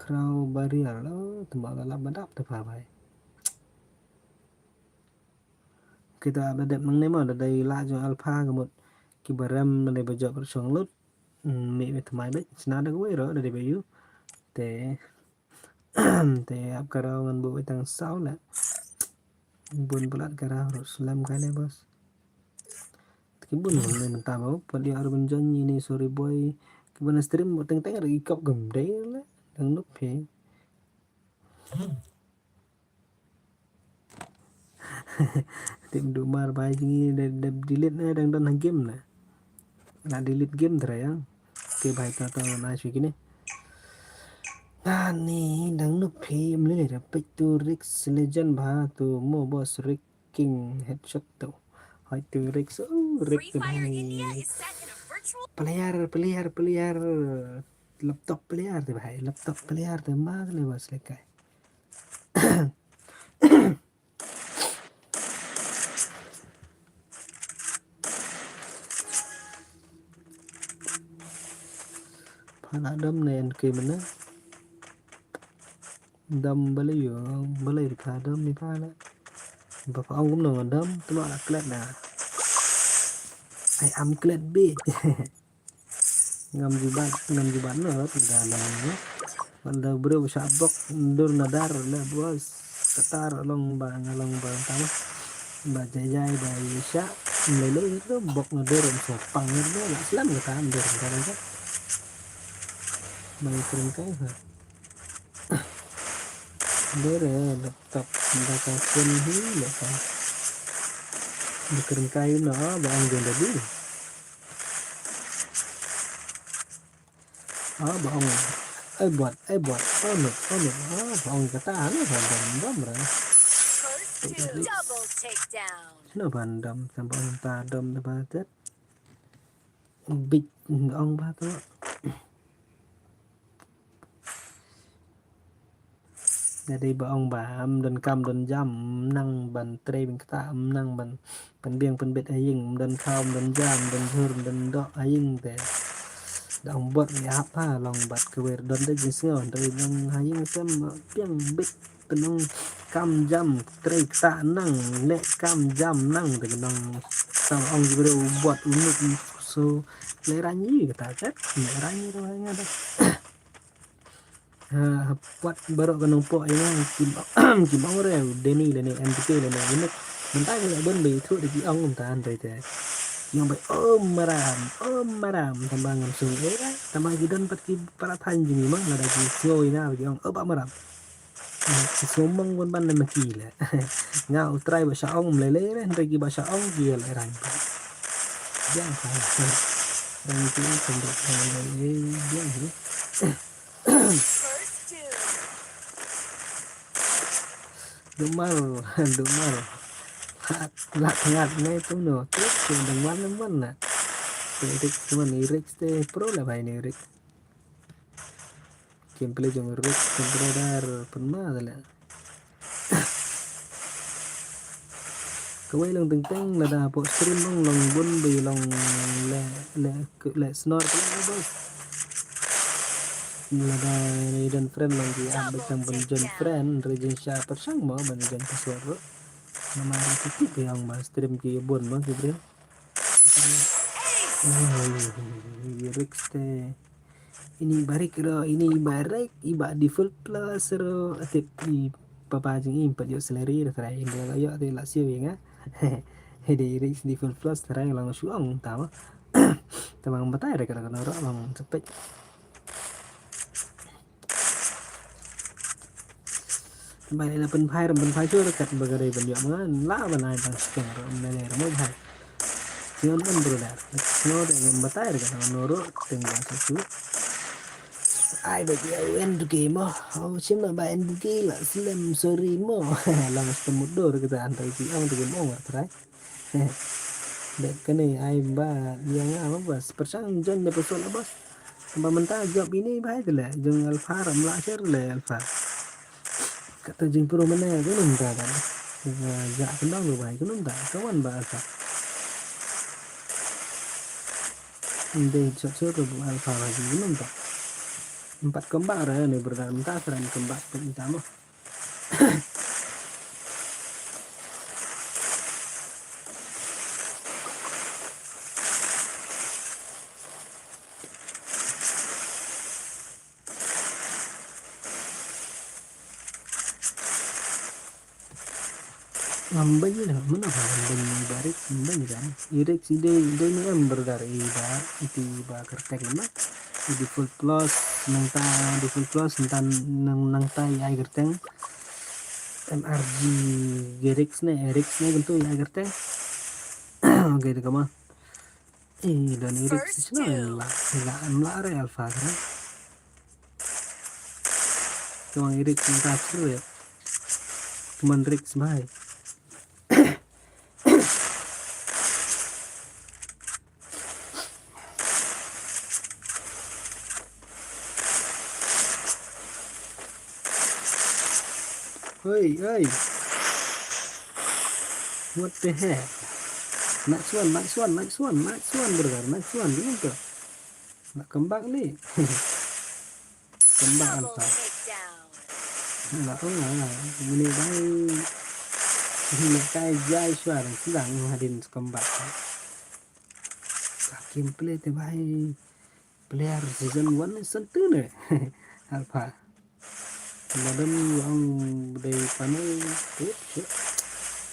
Khraw barial, oh, tymba la lap ba dap te pa bhai. Kita ba dep nangne mo, da dei la jong alpha ka mut. Ki ba rem nangne ba jop ruh shong lut. Hmm, me me tymai beit, sna da kawei ruh, da dei ba yu. Te Te ap ka raw ngan buh tang saw la. Bun palat ka raw ruh slem ka ne boss. Te ki bun ngan ne mynta ba pat ïa ar bun jan ni ne sorry boy. Ki bun stream buh teng teng ruh i kop gam dei la. Dang nup phi. Tim dumar bai jing i de, de delete ne dang don ha game ne. La delete game tra yang. Ke bai ta ta na shi kine. Ani dang nup phi mlele da pek tu Rix Legend ba tu mo boss Rix King headshot tu. Hai tu Rix, oh, Rix tu bai. Player, player, player. Laptop player tu bai. Laptop player tu ma le boss lekai. Pha la dom ne en ke mena. Dom balei yo, balei pha dom ni pha la. Ba pha ong kumno dom, tu la klet na. Ai am klet bit. Ngam jibat, ngam jibat no, tu da la no. Wala briew sha bok dur nadar la boss. Katar long ba nga long ba tama. Ba jai jai ba yesha. Lele itu bok nadur so pang nadur la slam kata nadur kata. Ba krim kai ha. Dere laptop da ka kun hi le ka. Ba krim kai no ba ang jenda di. Ah, ba ong. Ai buat, ai buat. Oh no, oh no. Ah, ba ong kata ano ba dam dam ra. First two double takedown. No ba dam sampai ta dam da ba tet. Big ong ba tu. Nga dei ba ong ba ym don kam don jam, ym nang ban trei byn kata, ym nang ban pynbiang pynbit ha ïing, ym don khaw, ym don jam, ym don jhur, ym don doh ha ïing te. Da ong bot ïa hap ha long bad kawei don da jingsngew, hynrei long ha ïing sem biang bit pynong kam jam trei kata nang, leh kam jam nang te nang. Sam ong ji briew bot u nuk so leh rang ïa kata kat, leh rang ïa kata nga da. Ha, ha, pat baroh ka nongpoh ïa nga, kim, kim ong re, Denny lane, M P K lane, ïa nuk. Mynta ki la bun ba ïathuh da ki ong mynta hynrei te. Ki ong ba, "Oh, maram, oh, maram," tangba ngam sngewbha, eh, tangba ki don pat ki para thaiñ jong ngi ma, lada ki sngew ïa nga, ki ong, "Oh, bah maram." Ki sngew mong bun ban lem ki le. Nga u trai ba sha ong mlei lei re, hynrei ki ba sha ong ki ïa leh rang. Biang ha. Rang ki ong sendok ha lei, biang ha. First two. Dumar, dumar. Lak, lak ngat ne tu no. Tu tu dang wan wan na. Tu rik tu man rik ste pro la bai ni rik. Gameplay jong rik controller pynma da le. Kawei long teng teng lada pok stream long long bun bi long le le le snor ke le bos. Lada ni don friend long ki app bi tang bun join friend, ri jin sha pyrshang mo ban join password ru. Namar ki tip yang ba stream ki bun mo ki briew. Rik ste. Ini barik ro, ini barik, iba default plus ro, tip i papa jing i empat yo salary ro try, iba yo te la sio ïa nga. Hede rik default plus try lang shuang tama. Te ba ngam batai re kata kano ruh ba ngam sepek. Te ba ïa pynphai ruh pynphai shuh re kat ba ka dei ban ïoh ma nga la ban ai ban sepek ruh ym lei lei ruh mo bhai. Sngewbha brother. Sngewbha ngam batai re kata kano ruh teng ba sa shu. Ai ba ïa wen tu ke mo. Oh, shim na ba en tu ke la slem sorry mo. Lang sepek mut dur kata antai ki ang tu ke mo ngat trai. Dep kane ai ba ïa nga ba bas pyrshang join da pasal bas. Ba mynta job ini ba hai tele jong Alpha ram la share le Alpha. Kata jing pro mane ko num ta ba. Ja kendang lo ba hai ko num ta ka wan ba Alpha. Inde shot shot ko Alpha ba jing ko num ta. Empat kembak re ne berdar mynta seren kembak pun ta mo. Ngam beiñ ïa, mano ba ngam beiñ ïa ba Rex, ngam beiñ ïa. I Rex i dei, i dei ne em brother i ba, iti ba kyrteng ma. I default plus, nangta default plus, nangta nang, nangta i ai kyrteng. M R G Rex ne, Rex ne kyntu i ai kyrteng. Okay, te kama. Eh, don i Rex shisha em la, em la, em la re Alpha kra. Kemang i Rex nangta shisha re. Kemang Rex bhai. Hey, hey. What the heck? Nice one, nice one, nice one, nice one, brother, nice one. Gimana tu? Nak kembang ni. Kembang Alpha. Nak kembang. Ini baik. Ini kai jai suara sedang hadin kembang. Ka gameplay te bhai player season one ne season two ne. Alpha. Madam ang dei panel tip shu.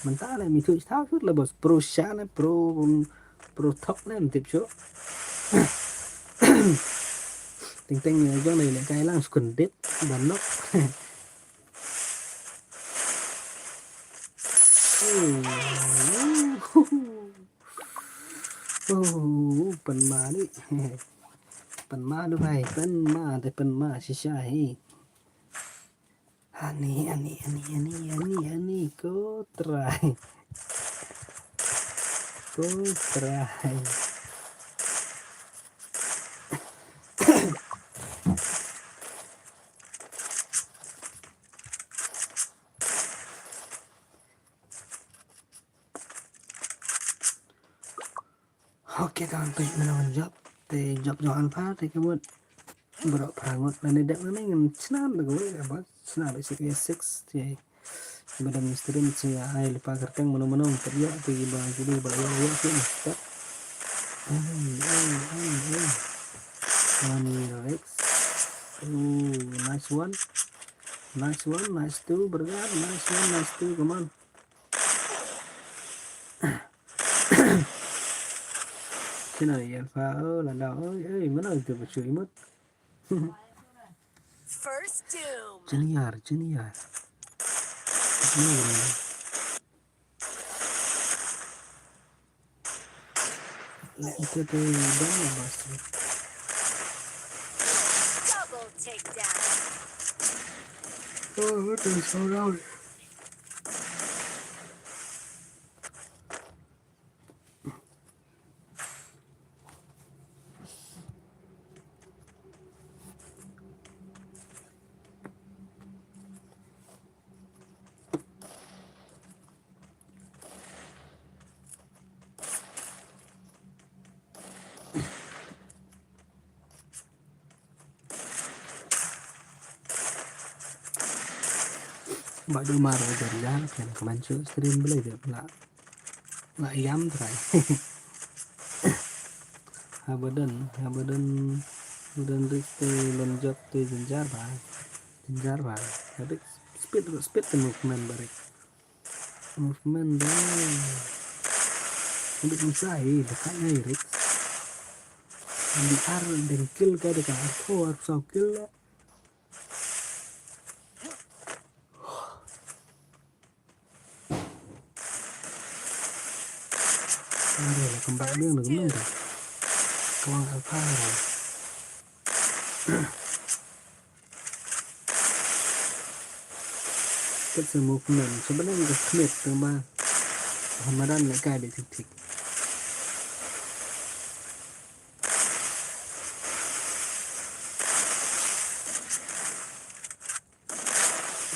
Mentah ne mitu tau shu le bos pro sha ne pro pro top ne tip shu. Ting ting ne jong ne kai lang skun dip ban nok. Oh. Oh, pynma ni. Pynma du bhai, pynma te pynma shisha hi. Ani, ani, ani, ani, ani, ani, ko trai. Ko trai. Okay, tang te mano job te job jong Alpha te ka mut. Bro prangot na ne dek na ne ngam chna na ko le ba chna ba six six te. Ba dang stream te ai lepa kerteng mano mano te yo te ba ki ba yo yo ki step. Ai ai ai ai. One Rex. Oh, nice one. Nice one, nice two, brother. Nice one, nice two, come on. Sino yan fa oh la la oh eh mana itu bacu imut. First doom. Junior, junior. Junior. Let me take a double bus. Double takedown. Oh, what is so loud? Ba du mar wajar ja kan kaman chu stream bele de pula. La yam trai. Habadan, habadan, habadan rik te ban job te jenjar ba. Jenjar ba. Habit speed, speed te movement ba rik. Movement ba. Habit musa hi, dekat ngai rik. Di ar deng kill ka, da ka arphew arphew saw kill la. Are la kembang biang na kumno ta. Kawang alpha. Kat sa movement, sebenarnya ka khmih tang ba. Hamadan na kai bit tik tik.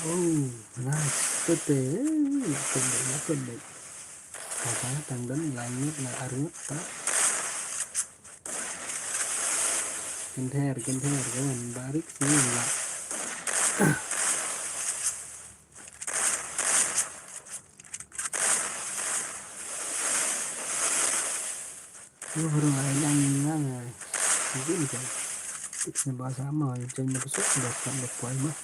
Oh, nice. Tete. Yak tete, yak tete. Kata tang dan langit na arngut ta. Kenter, kenter, kawan. Barik sini lah. Yo, bro, ai lang lang ai. Mungkin kan. Tik na bahasa ama, yang ceng na pesok, dah tak ada poin mah.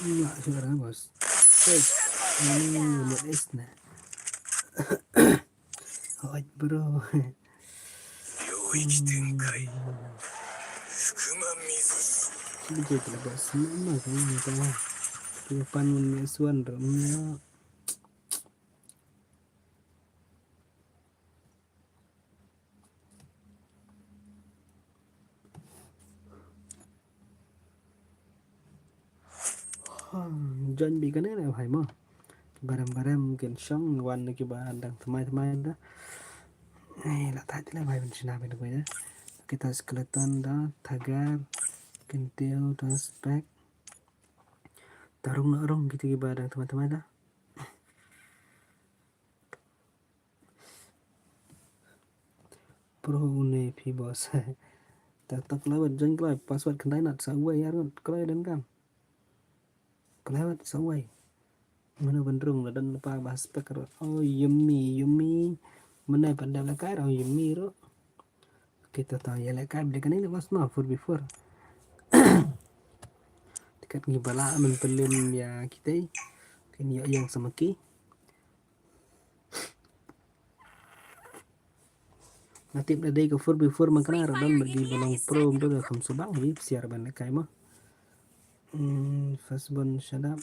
Mak suara bos. Sis, ini buat es na. Hot bro. Yo, ichi tenkai. Kuma mizu. Kita kita bos nama kan kita. Kita panun ya suan rom ya. Jan bi kane ne bhai mo. Barem barem kin shong wan ki ba dang tmai tmai da. Ai la ta le bhai bin shina bin ko ya. Kita skeleton da, thagar, kintiu da, spek. Tarung na rong kita ki ba dang tmai tmai da. Pro une phi boss. Tak tak lawat jeng klai password khandai nat sa wai yar ngat klai dan kam. Klai wat sa wai. Mano ban rung la dan pa ba spek ro. Oh yummy yummy. Mano ban da la kai ro yummy ro. Kita ta ya la kai de kani le boss ma four by four. Tikat ngi bala men pelim ya kita. Kini yang sama ki. Nga tip da dei ka four by four ma kane ra don bad ki ba long pro bro da kham subang hi psiar ban lehkai mo. Hmm, first born shut up.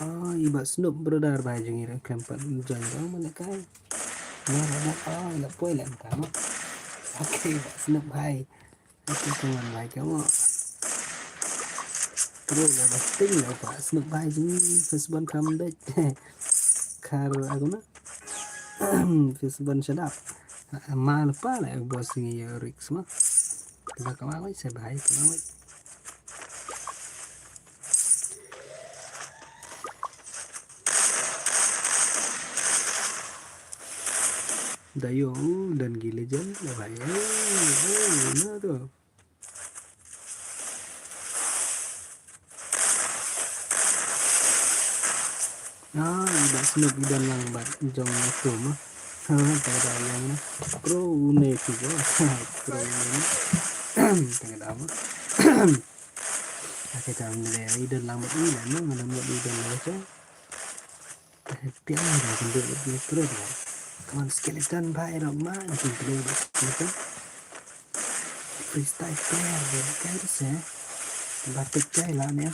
Ah, i ba Snoop bro dar bai jong i ra klem pat join da ban lehkai. Nga ra da ah, i la poi lem ka mo. Okay, i ba Snoop hai. Ito ka ngan lai ka mo. Pro la ba ting la ba Snoop bai jing first born kam dei. Kar aku na. First born shut up. Ma la pa la boss ngi ya Rix ma. Ba ka ma wai sa bai ka ma wai. Da yo dan gi legend la bai. Eh, eh, na to. Ah, i ba Snoop i don lang bad jong i Tom ah. Ha, ta da yang na. Pro une tu ba. Pro une. Ta da ma. Ake ta ne i don lang bad i na no, ngana mo i don lang bad. Piang da kan dei ni pro da. Kawan skeleton ba ero ma ni kan dei skeleton. Freestyle player de kan se. Ba tek kai la ne.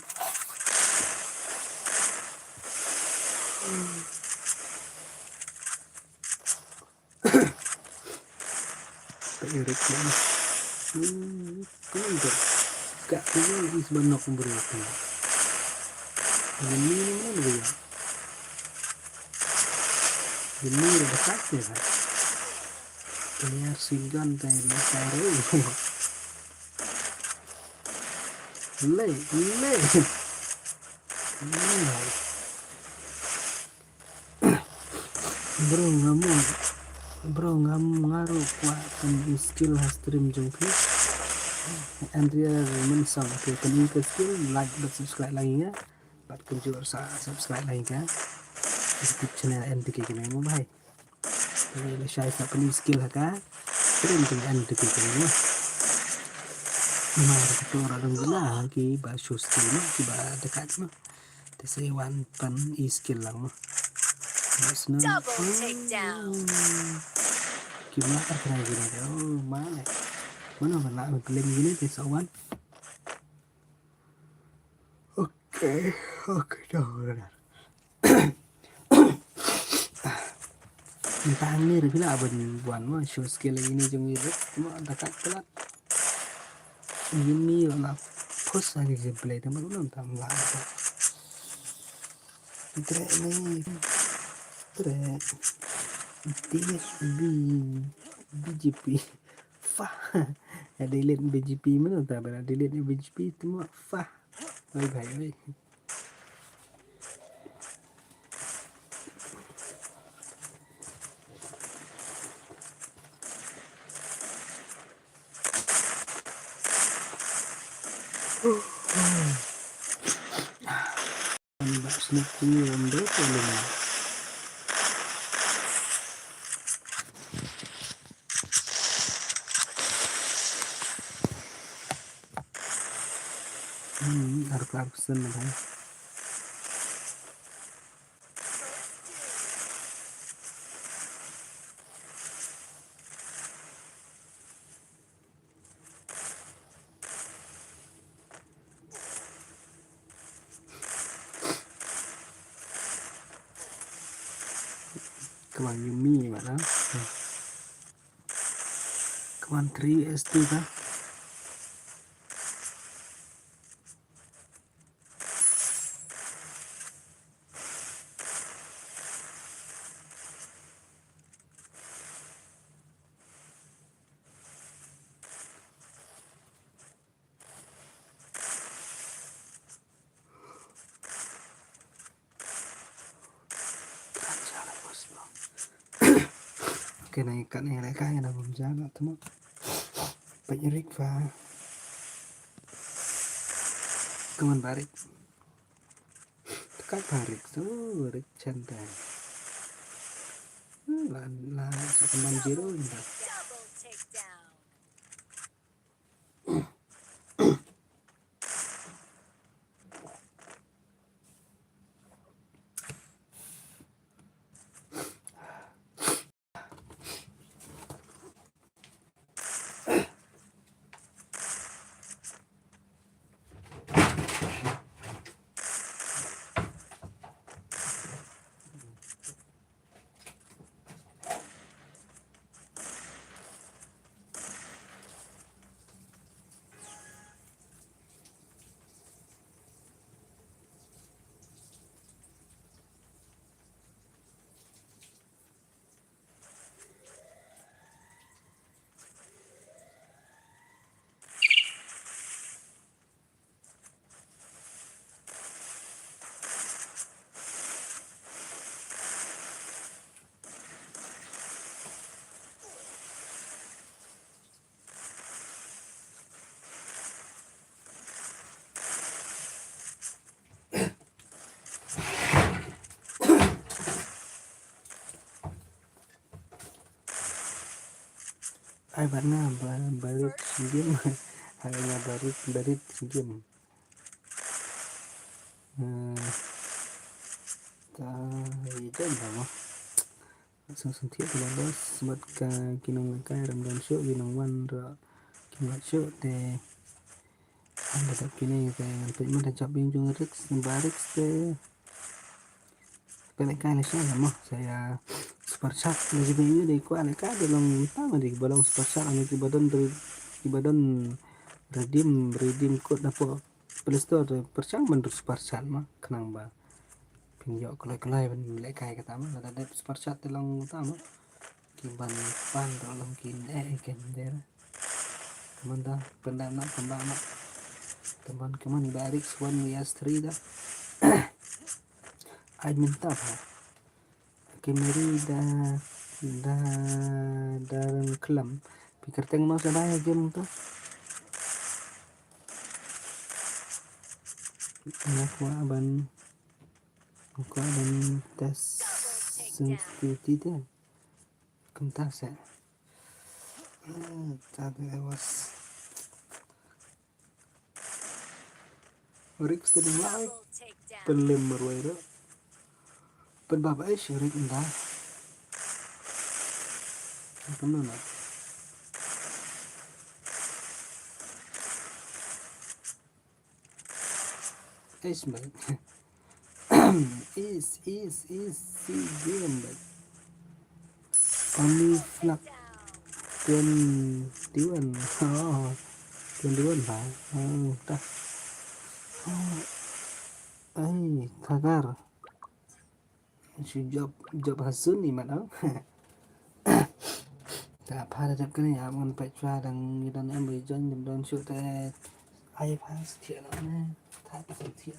Ka Eric na. Hmm, kau dah. Kak tu ni is banok beri aku. Ini ni mana dia? Ini dah tak ya. Ini sigan tadi taruh. Le, le. Bro ngam, bro ngam nga ruh kwah pyn-i skill ha stream jong phi. Andrea Mensang, phi pyn-i ka skill, like bad subscribe lang ïa nga. Bad kumjuh sa subscribe lang ïa nga. YouTube channel en te ki kine mo bhai. Te la shai sa pynlong skill ha ka. Kren te en te ki kine mo. Mar ka to ra dong gila ki ba show skill mo ki ba dekat mo. Te sa wan pan i skill lang mo. Mas na. Double takedown. Ki ma ka kena gini de. Oh my. Mana mana pynlong gini te sa wan. Okay, okay, dah, dah, dah. Tang ni ri pila ban buan mo show skill ini jong ri mo dekat pelat. Ini la pus lagi je play teman belum tam lah. Trek ni. Trek. T S B B J P. Fah. Ada delete B J P mana tak ada delete B J P tu mo. Fah. Oi bhai oi. Ani ba snek ni wan do ko lima. Hmm, arphew persen na bhai. Come on, you me, man, huh? Come on, three S two, huh? Kena ikat ni leka ina bom jaga tu mo. Pait rik fa. Kaman barik. Tekat barik tu rik chantai. Hmm, la la sa kaman zero ni ta. Ai bad nga ba barit singim. Ai nga barit barit singim. Hmm. Ta ri jan ba mo. Song song thiah ki la bos bad ka ki nong lehkai ram don shuh ki nong wan ruh kim wan shuh te. Ynda dap kine te ngan peit ma da jop ïing jong Rix, ba Rix te. Peit lehkai lehkai la mo, sa ïa super chat la jiba ïa u dei kwah lehkai dei long tam dei ba long super chat, ane kiba don re-, kiba don redeem, redeem code hapoh Play Store te pyrshang ban super chat ma, khnang ba phin ïoh kloi kloi ban lehkai kata ma, lada dep super chat te long tam ma. Ki ban pan ruh long ki ne, eh, ki ne. Kaman da, pynda na, pynda na. Kaman, kaman ba Rix one V S three da. Ai mynta ba. Ki meri da, da, da ren klam. Pi kyrteng no sa da game to. Nga kwah ban Ko dan test sensitivity te. Kumta se. Hmm, ta ke was. Rick te dang lai. Pynlem marwei ruh. Pynbab ai shi Rick nda. Kumno na. Is mate. Is, is, is, si game mate. Only flag twenty-one. Oh, twenty-one ba. Oh, ta. Oh. Ai, kagar. Shu jop, jop hasun ni mat au. Ta pha da jop kane ya mon pet chwa dang ni don em bai join dang don shu te. Ai pha sthia na ne. Ta ta sthia.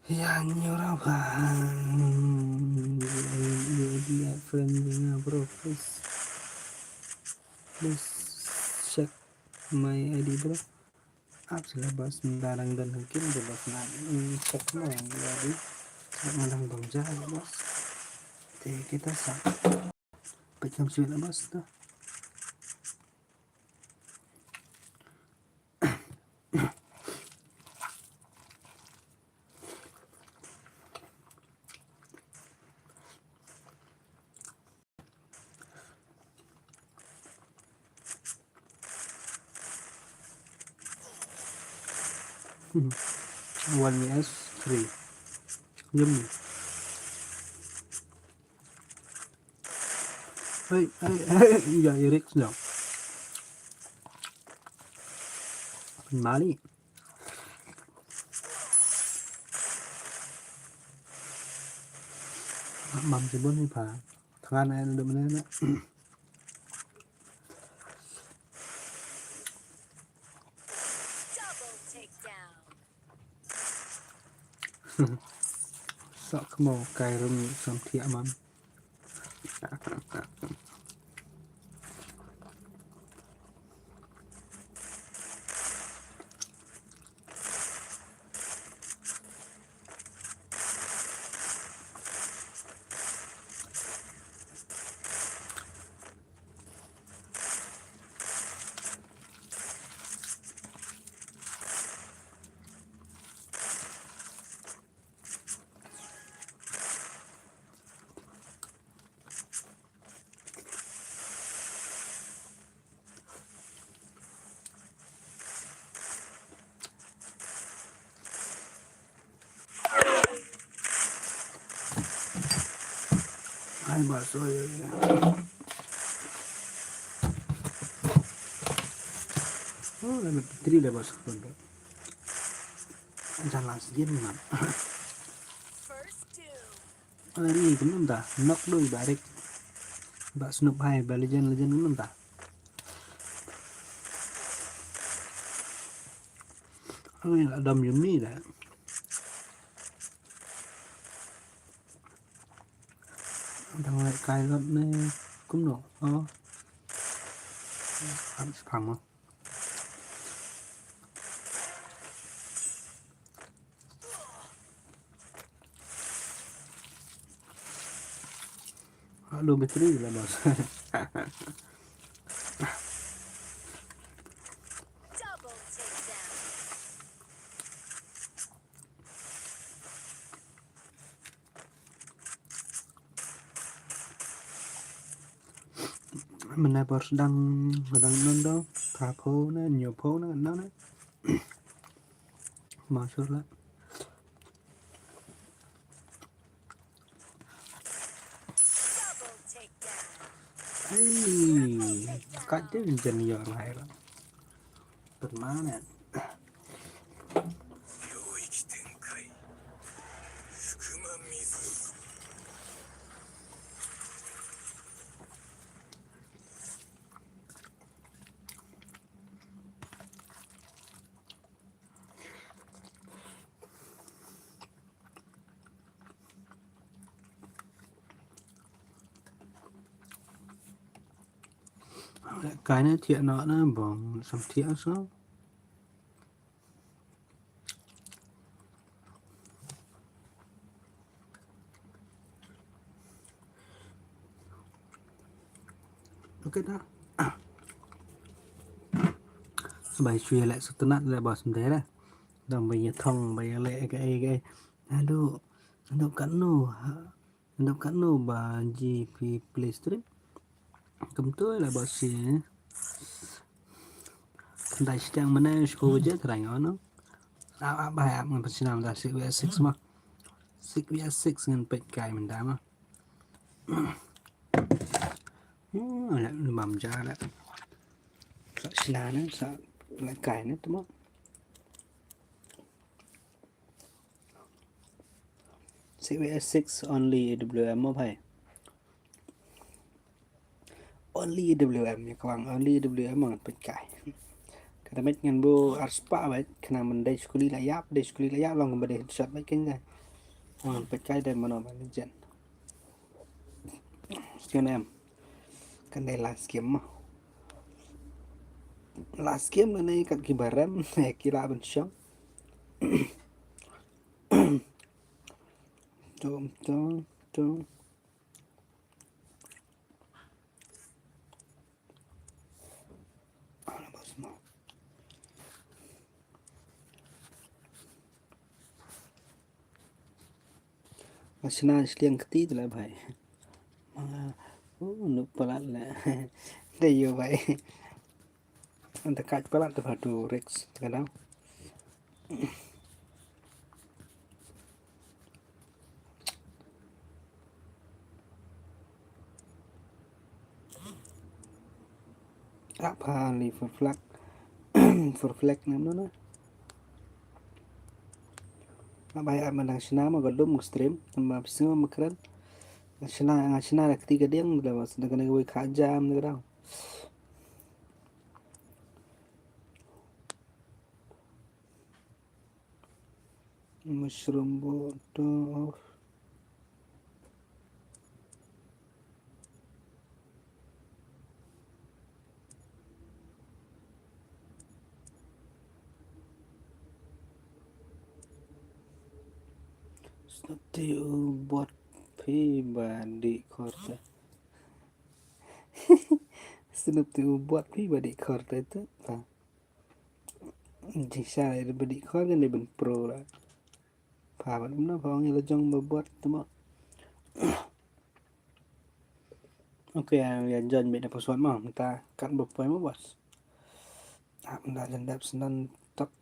Ya nyora ba. Ya, ya, ya, friend nga bro, please. Please check my I D bro. Ap sila bos, nda dang don hangkin de bos na, mm, check mo yang dia di. Sa ngadang bang ja bos. Te kita sa. Pekam sila bos tu. One V S three. Yummy. Hey, hey, hey, ya, Eric, no. Mali. Mam sibun ni pa. Thangan ai na dum na. Sok mo kai rum som thiah mam. Ai ba so ya. Oh, la tri la ba so. Jalan sejam man. Ari kumno ta? Nok doi barik. Ba snoop hai ba legend legend kumno ta? Ani la dam yumi da. Dang lai kai lat ne kumno? Oh. Am spam. Aduh, battery lah, bos. Mynne por sdang, sdang nando, pha pho ne, nyo pho ne, nane. Masuk lah. Double takedown. Ai, kat je jan yor hai la. Permanen. Kai ne thiah noh na bong sam thiah so. Okay ta. Bai shu ïaleh sngewtynnat leh ba sngewdei leh. Dang ba ïa thong ba ïaleh kaei kaei. Aduh, aduh katno, aduh katno ba G P Play Stream. Kumto leh ba shi. Khyndai shiteng mynne shu baje trai nga no. Ap ap bai ap ngan pynshna mynta six V six ma. Six V six ngan peit kai mynta ma. Hmm, leh bam ja leh. Sa shna ne sa leh kai ne tu ma. Six V six only A W M mo bhai. Only A W M ïa ka wang only A W M ngan peit kai. Kata met ngan bu ar spah bad khnang ban dei skuli la ïap dei skuli la ïap long ba dei headshot bad kynja. Ngan peit kai dei mano ban legend. Skin em. Kan dei last game mo. Last game na nei kat ki barem ki la ban shong. Tum tum tum. Nga shna shliang kti tu la bhai. Ma, uh, nuk palat la. Dei ïoh bhai. Anta kat palat tu bhatu Rex tu ka dau. Apa li for flag. For flag nam no na. Apa ya mandang shna ma gadum stream. Tamba pisngo makran. Shna nga shna la kti ka diang da was da kana wei ka jam da dau. Mushroom bottle. Snoop te u bot phi ba di khor te. Snoop te u bot phi ba di khor te te pa. Jingshisha ïa ba dih khor kan dei ban pro la. Pha ban um na pha ong ïa la jong ba bot te mo. Okay, ïa join beit na password mo. Mynta kat ba poi mo boss. Ah, mynta jan dep snan tok.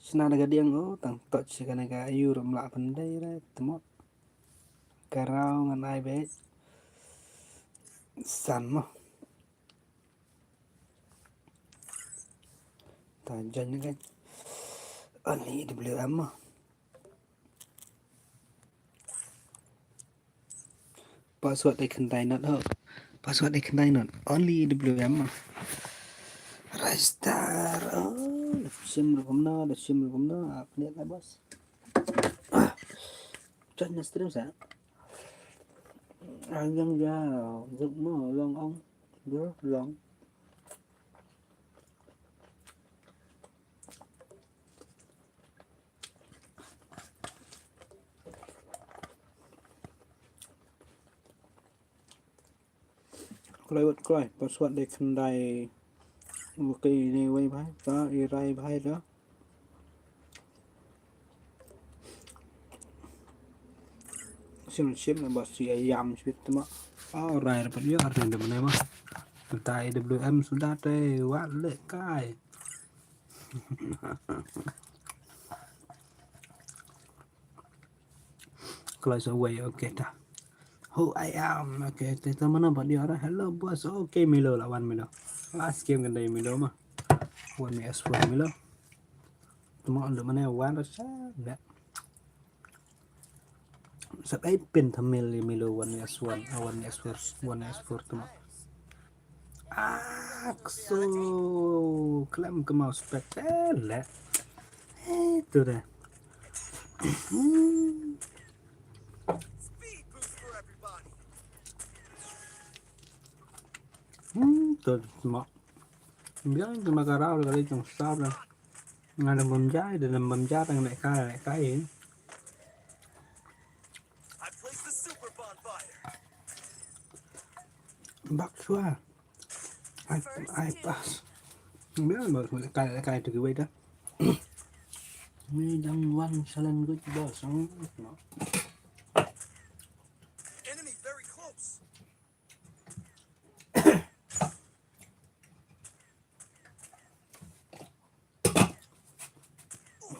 Snan da ka diang o tang toch sha kane ka ayu ram lah pyndei re te mo. Ka raw ngan ai beit. San mo. Ta join ni kan. Only A W M mo. Password dei khyndai not ho. Password dei khyndai not. Only A W M mo. Register. Oh, da shim rukom no, da shim rukom no. Update la boss. Join na stream sa. Ang yang ya, zuk mo long ong. Dur long. Kloi wat kloi, password dei khyndai. Wei ne wei bhai, ta i rai bhai da. Sim sim na ba si ayam sweet ma. Oh, rai dapat yo arne da mane ma. Ta A W M sudah te wat le kai. Kloi sa wei, okay ta. Who I am. Okay, te te mana ba dia ra. Hello boss. Okay, Milo la wan Milo. Last game kan dei Milo ma. Wan mi S four Milo. Tuma ando mana wan ra sa. Sab ai pin thamil li Milo wan S one, ah, wan S four, wan S four tuma. Ah, so klam kemau spek eh le. Eh, tu deh. Hmm. Hmm, tu semua. Biar cuma karau kali cuma sab lah. Nga dang bam jai, dang bam jai, dang lehkai, lehkai. Bak shuwa. Ai, ai pas. Biar bak lehkai, lehkai tu kiwei dah. Ni dang wan salan good boss. Hmm, no. Enemy very close.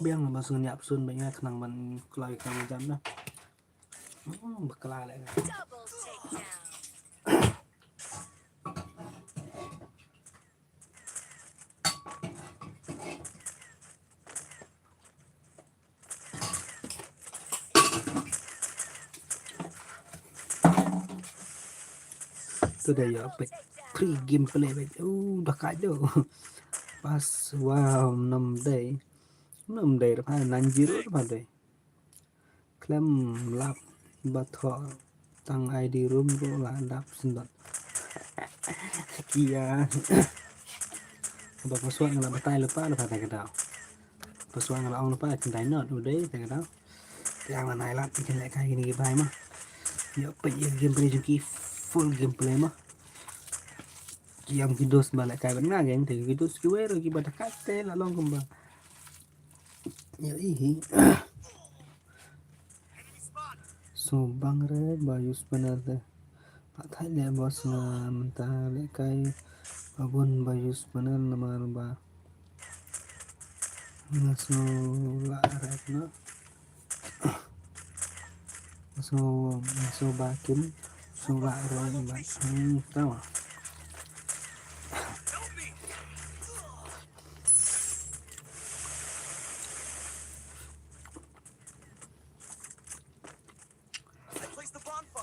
Biang ba sun ïap sun ba ïa khnang ban kloi ka jam dah. Hmm, bakla leh. Double takedown. Tu dei ïa peit three game play peit. Uh, dah kat tu. Pas, wow, nam dei. Nam dei dah pa nine zero dah pa dei. Khlem lap ba thoh tang I D room ruh la dap sendot. Kia. Ba password nga la batai lypa lypa ta ka daw. Password nga la ong lypa khyndai not u dei ta ka daw. Te nga la nai lap ki lehkai kine ki bhai ma. Ïa peit ïa gameplay jong ki, full gameplay ma. Ki ïam ki dos ba lehkai bad nga, gang te ki dos kiwei ruh kiba ta kat te la long kumba. Ïa i hi. Sngewbang re ba use panel te. Pat thait leh boss, nga mynta lehkai ba bun ba use panel namar ba nga sngew lah re noh. Nga sngew, nga sngew ba kim, sngew lah re ba, hmm, tama.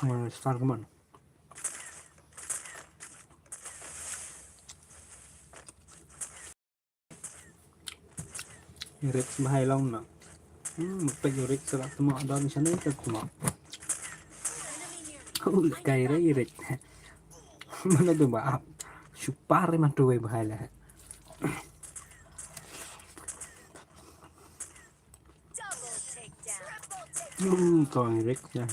Hmm, start, come on. Rick bahai long na. Hmm, pek Rick sa la tmo don shane ka tmo. Ul kai re Rick. Mana tu ba ap. Super man tu wei bahai la. Hmm, kau ni Rick ya.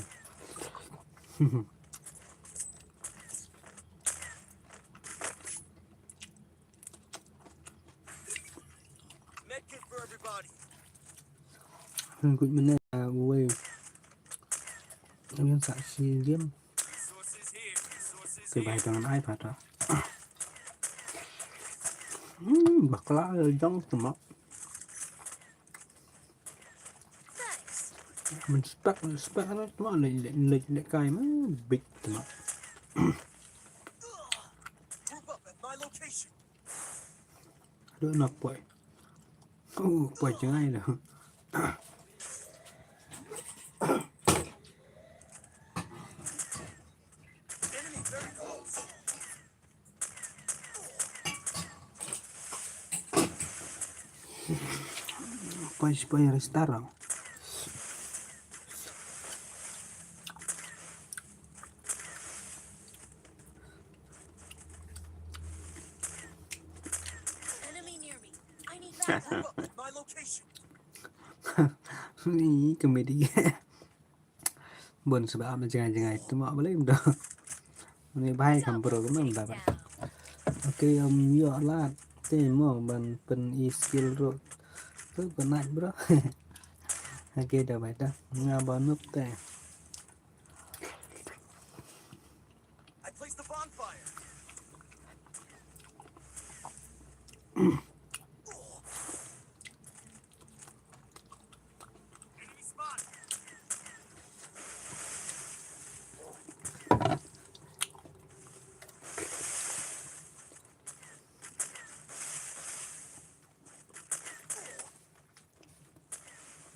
Medkit for everybody. Hynrei mynne, uh, uwei. Ngin sa shi game. Resources here, resources here. Te bai tang ai pha ta. Hmm, bakla jong tma. Nice. Min spek, min spek na tma le, le, le, lehkai ma big tma. Group up at my location. Aduh, na poi. Oh, poi jngai dah. Poi, poi restart. Enemy near me. I need backup. Group up at my location. Ni komedi. Bun sebab ap jngai jngai tu ma balei mdo. Ni bhai kam bro kam mdo. Okay, um, ïoh lad te mo ban pyn-i skill ruh. Tu kynait bro. Okay, da bhai da. Nga ba noob te. I placed the bonfire. Enemy spotted.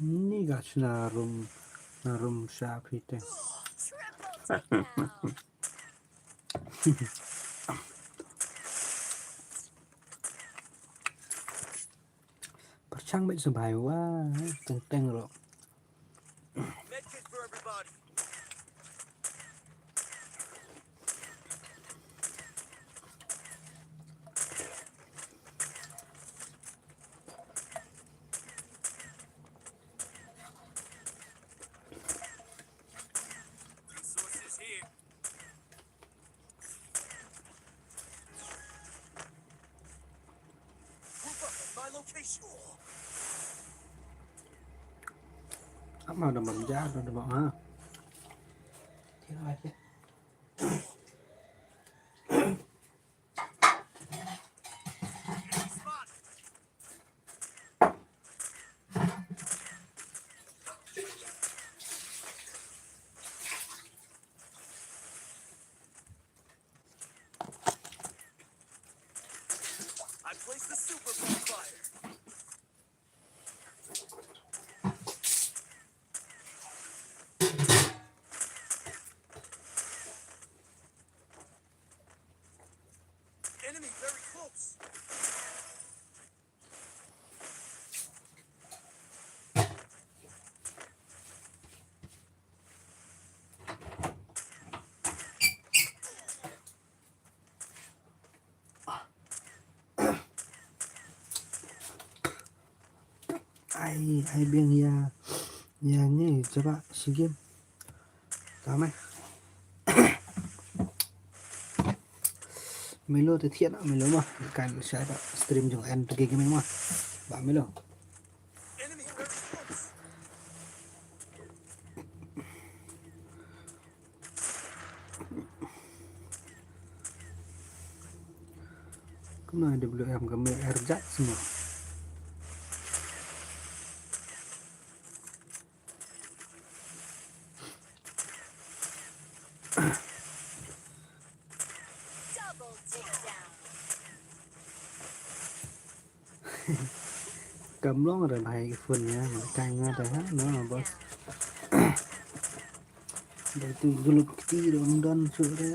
Ni ga shna rum, na rum sha phi te. Pyrshang bad sa bhai wa, teng teng ro. Medkit for everybody. Resources here. Group up at my location. Ama da mam ja da da ha. I place the super bonfire. Enemy very close. Ai, ai biang ïa, ïa ngi jaba sigim. Tama. Milo te thiah na, Milo ma. Kan share ba stream jong en te game ma. Ba Milo. Kumno W M ka me R jat semua. Double takedown. Kam long re bhai ka phone ïa, ma kai nga te ha, no boss. Dei tu gulup kti ro ym don shuh re.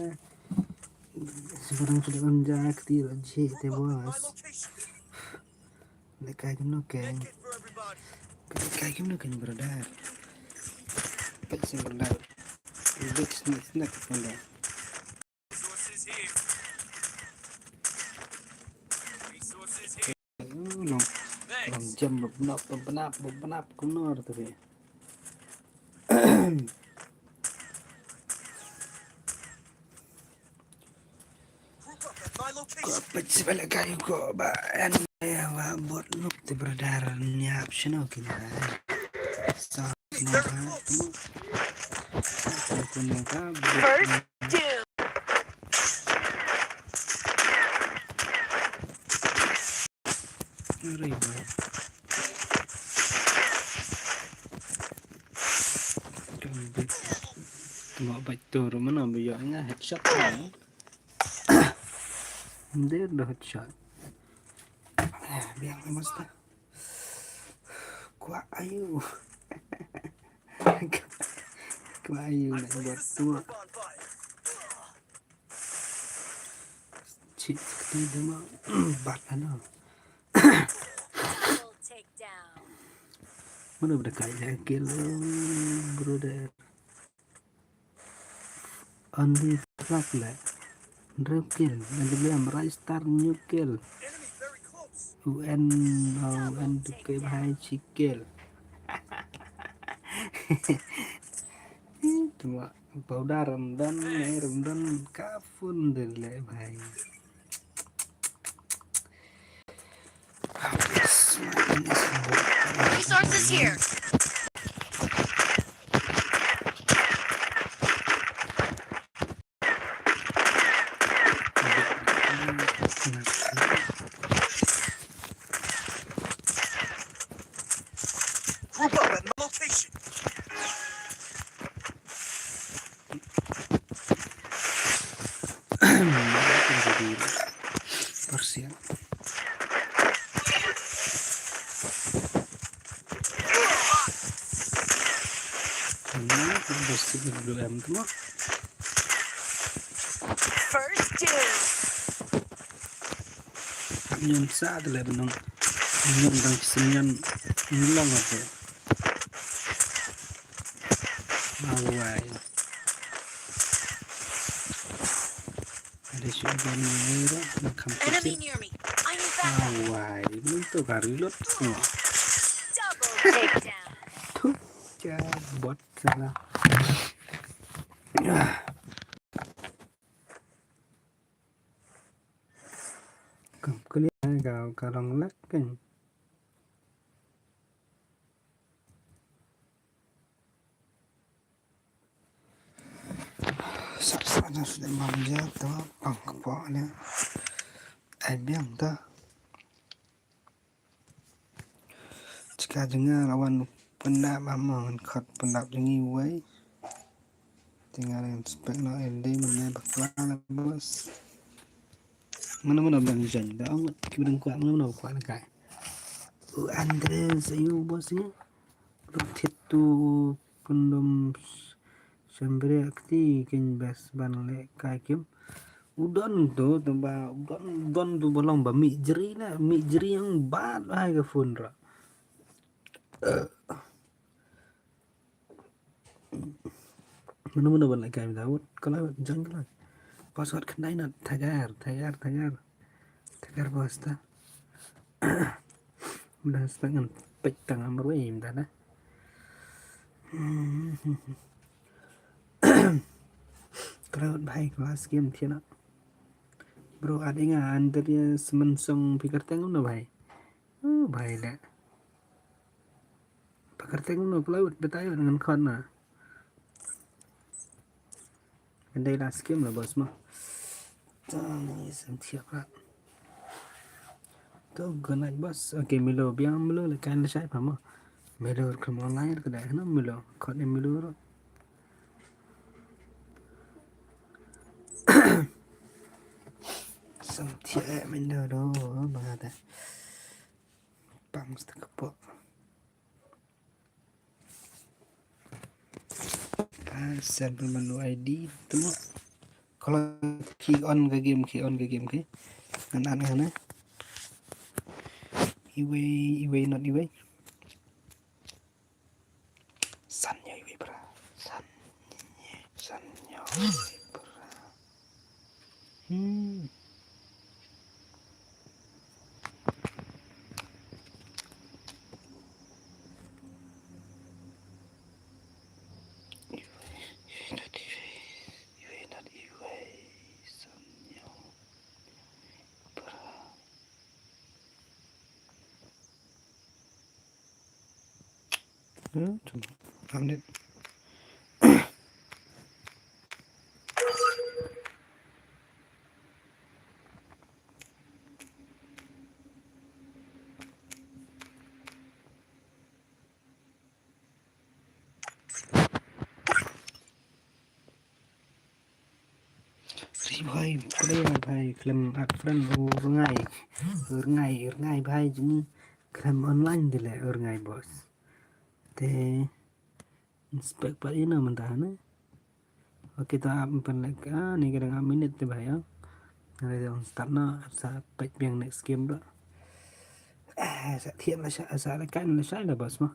Sebarang shuh ym ja kti ro jhi te boss. Dei kai kumno keng. Dei kai kumno keng brother. Pek sing brother. Big snack snack brother. Resources here. Resources here. Long, long jam bnap bnap bnap kumno tu. Group up at my location. Ko pet sibal kai ko ba en ya wa bot nuk te brother ni hap shino kini. Sa Very close. First doom. Tuma baik tu rumah nak beli nga headshot kan. Dia dah headshot. Biar mas dah. Kwah ayu. Kwah ayu nak buat tu. Cik sekali dia mah bat ana. Mana benda kaya kill brother. Andy Clark le. Hynriew kill. Andy William Rai Star hynñiew kill. U N, uh, U N Duke bhai shi kill. Tuma powder ym don, ne ym don ka phone de le bhai. Resources here. Group up at my location. Persian. First dibs. Ngan sa de le benong. Ngan dang sinian ngilang ape. Awai. Ada shu ban ngira nang kam. Enemy kecil. Near me. I need backup. Awai, belum tu baru lot. Double takedown. Tu, ya, bot salah. Kam kali ka, ka long lak kan. Sap sap na sudah manja tu pang kepo ni. Ai biang tu. Jaka jnga lawan pyndap ama ngan khot pyndap jngi wei. Tinggal inspect no L D mynne bakla la bos. Mano mano ban jan da ong ki bdeng kwah mano mano kwah na kai. U Andres ayu bos ni. Ruthit tu kundum sembria kti kin bes ban le kai kim. U don tu tamba u don don tu balong ba mi jri na mi jri yang bat hai ka phone ra. Mano mano ban lai kai Daud. Kalau jangan kalau. Password khnai na thagar thagar thagar. Thagar basta. Mda sta ngan pek tang amrwei mda na. Kalau bhai kelas game thiana. Bro adinga andaria semensong pikir tengum na bhai. Oh bhai le. Pakar teng no pelaut betayo dengan khot na. Andai la skim la bos mo. Tang isem thiap la. To good night bos. Okay Milo biang Milo le kan le shai pa mo. Milo kem online ke dah no Milo. Khot ni Milo ro. Sem thiap Milo do ba ta. Pang stek kepok. Pasal pun menu I D tu mo. Kalau ki on ka game ki on ka game ki. Ngan an ngan eh. Iwei iwei not iwei. San ya iwei bra. San ya san ya iwei bra. Hmm. Hmm, tu. Faham dia? Ri bhai, khlem bhai, khlem add friend u rngai. U rngai, u rngai bhai jngi. Khlem online de le u rngai boss. Te inspect pat ino mynta ne. Okay, to app pynlek ah ni ka dang minit te bhai ah. Ngai dang start na sa pek biang next game bla. Eh, sa thiam la sa sa la kan la sa la boss mo.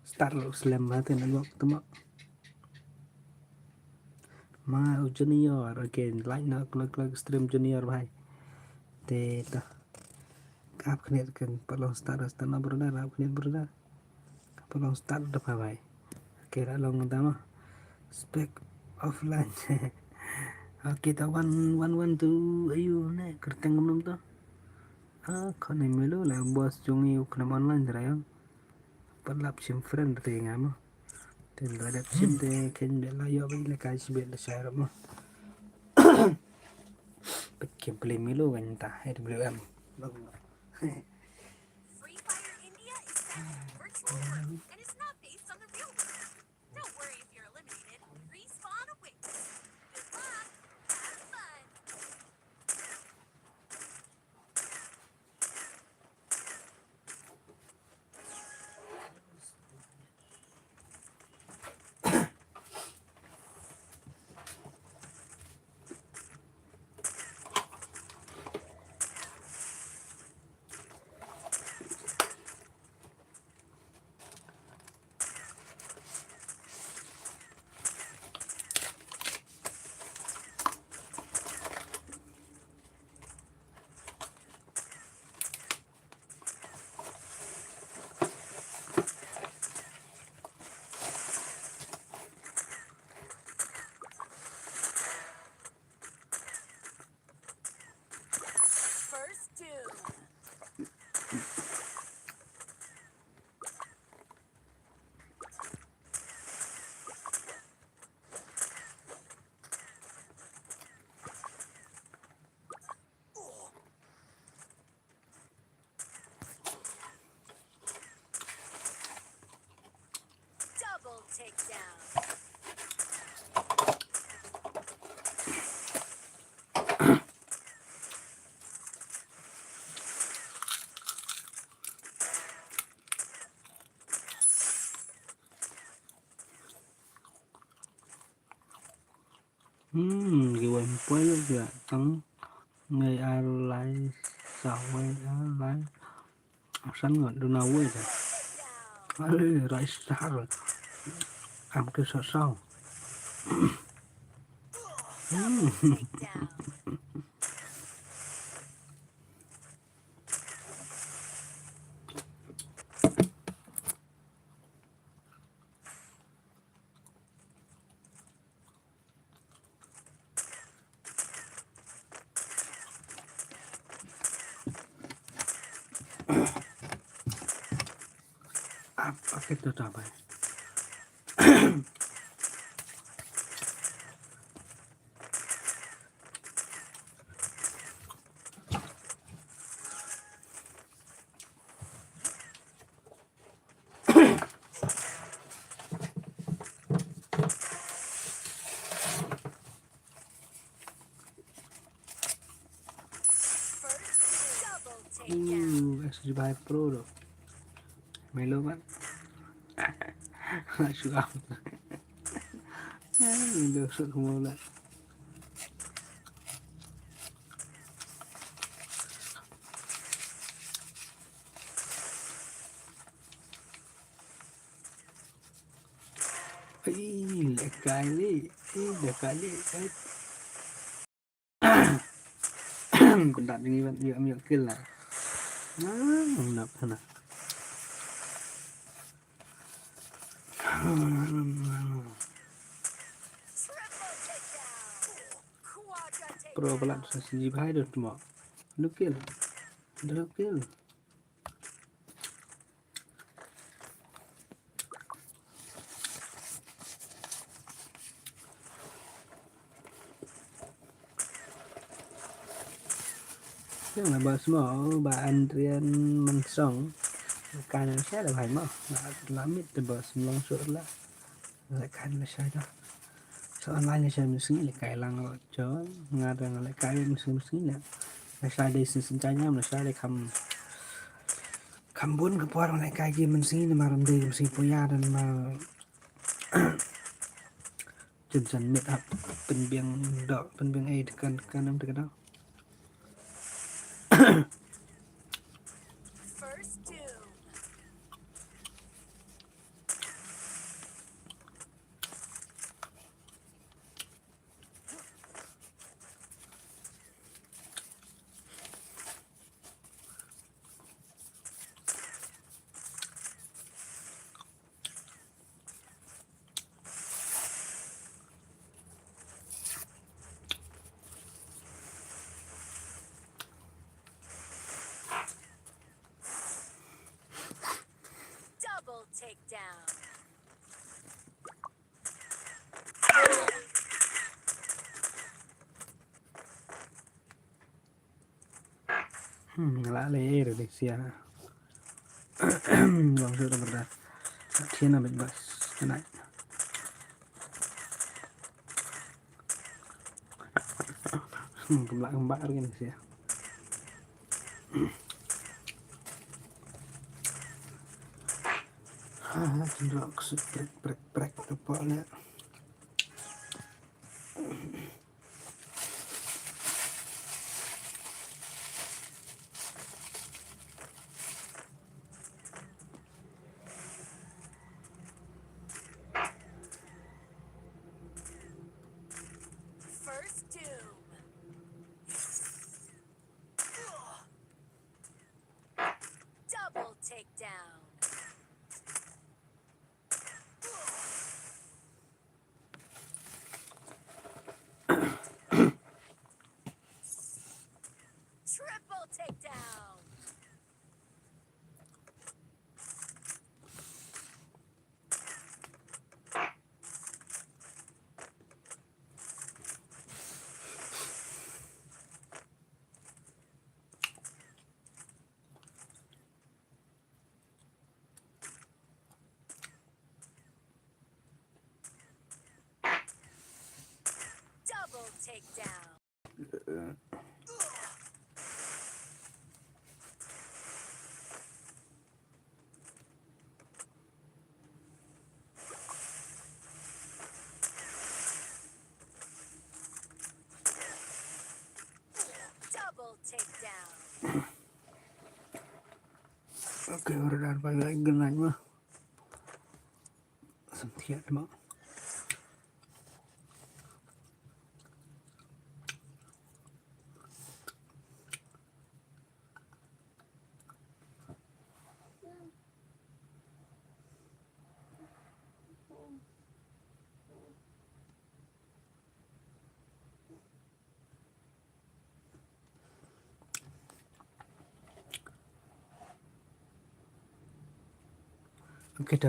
Start lo slem ba te na gok tuma. Ma u junior again like na klok klok stream junior bhai. Te ta. Ap khnet kan palong start start na brother ap khnet brother. Palong start da bhai. Okay la long ta ma. Spec offline. Okay ta one one one two ayu ne kerteng num ta. Ah, khane melo la boss jong i u khlem online jrayang. Pat lap shim friend te nga mo. Te la dep shim te ken be la yo be le kai shibet le shai mo. Pek kem play melo kan ta H W M. Free Fire India is back. Virtual world, and it's not based on the real world. Don't worry if you're eliminated. Respawn awaits. Good luck. Have fun. Hmm, ki wei ym poi ïa tang ngai ar lai sa wei ar lai. San ngat duna wei da. Ale rai star. Am ke sa sa. Hmm. Ap, ap, ito tabai. First double takedown. Uh, S G by Pro do. Melo kan. Masuk apa? Melo sok mula. Ih, lekai li. Ih, lekai li. Ih. Kau tak dengar, dia ambil kill lah. Ah, nak sana. Pro pala tu sesi jibhai dah tu mak. Dua kill. Dua kill. Yang lah bos mo, ba Andrian Mensong. Kan yang saya dah hai mo. Lamit tu bos, melong sur lah. Lehkai lashai da. So online lashai mynsngi lehkai lang ro jo. Nga da nga lehkai mynsngi mynsngi na. Lashai dei sien sien jaiñam lashai dei kham. Kham bun ka por lehkai ki mynsngi na maram dei mynsngi puya dan ma. Jen jen mit hap pynbiang do pynbiang ei dekan dekan em dekan do. First doom. Double takedown. Hmm, la le re de sia. Long shoot da berda. Tiene big bus tonight. Hmm, kembak kembak re ni sia. Ha, ha, cendrok sut prek prek prek tu pok le. First doom. Double takedown. Triple takedown. Double takedown. Okay, ora dan pa lai gnan ma. Samthiat ma. Okay, ta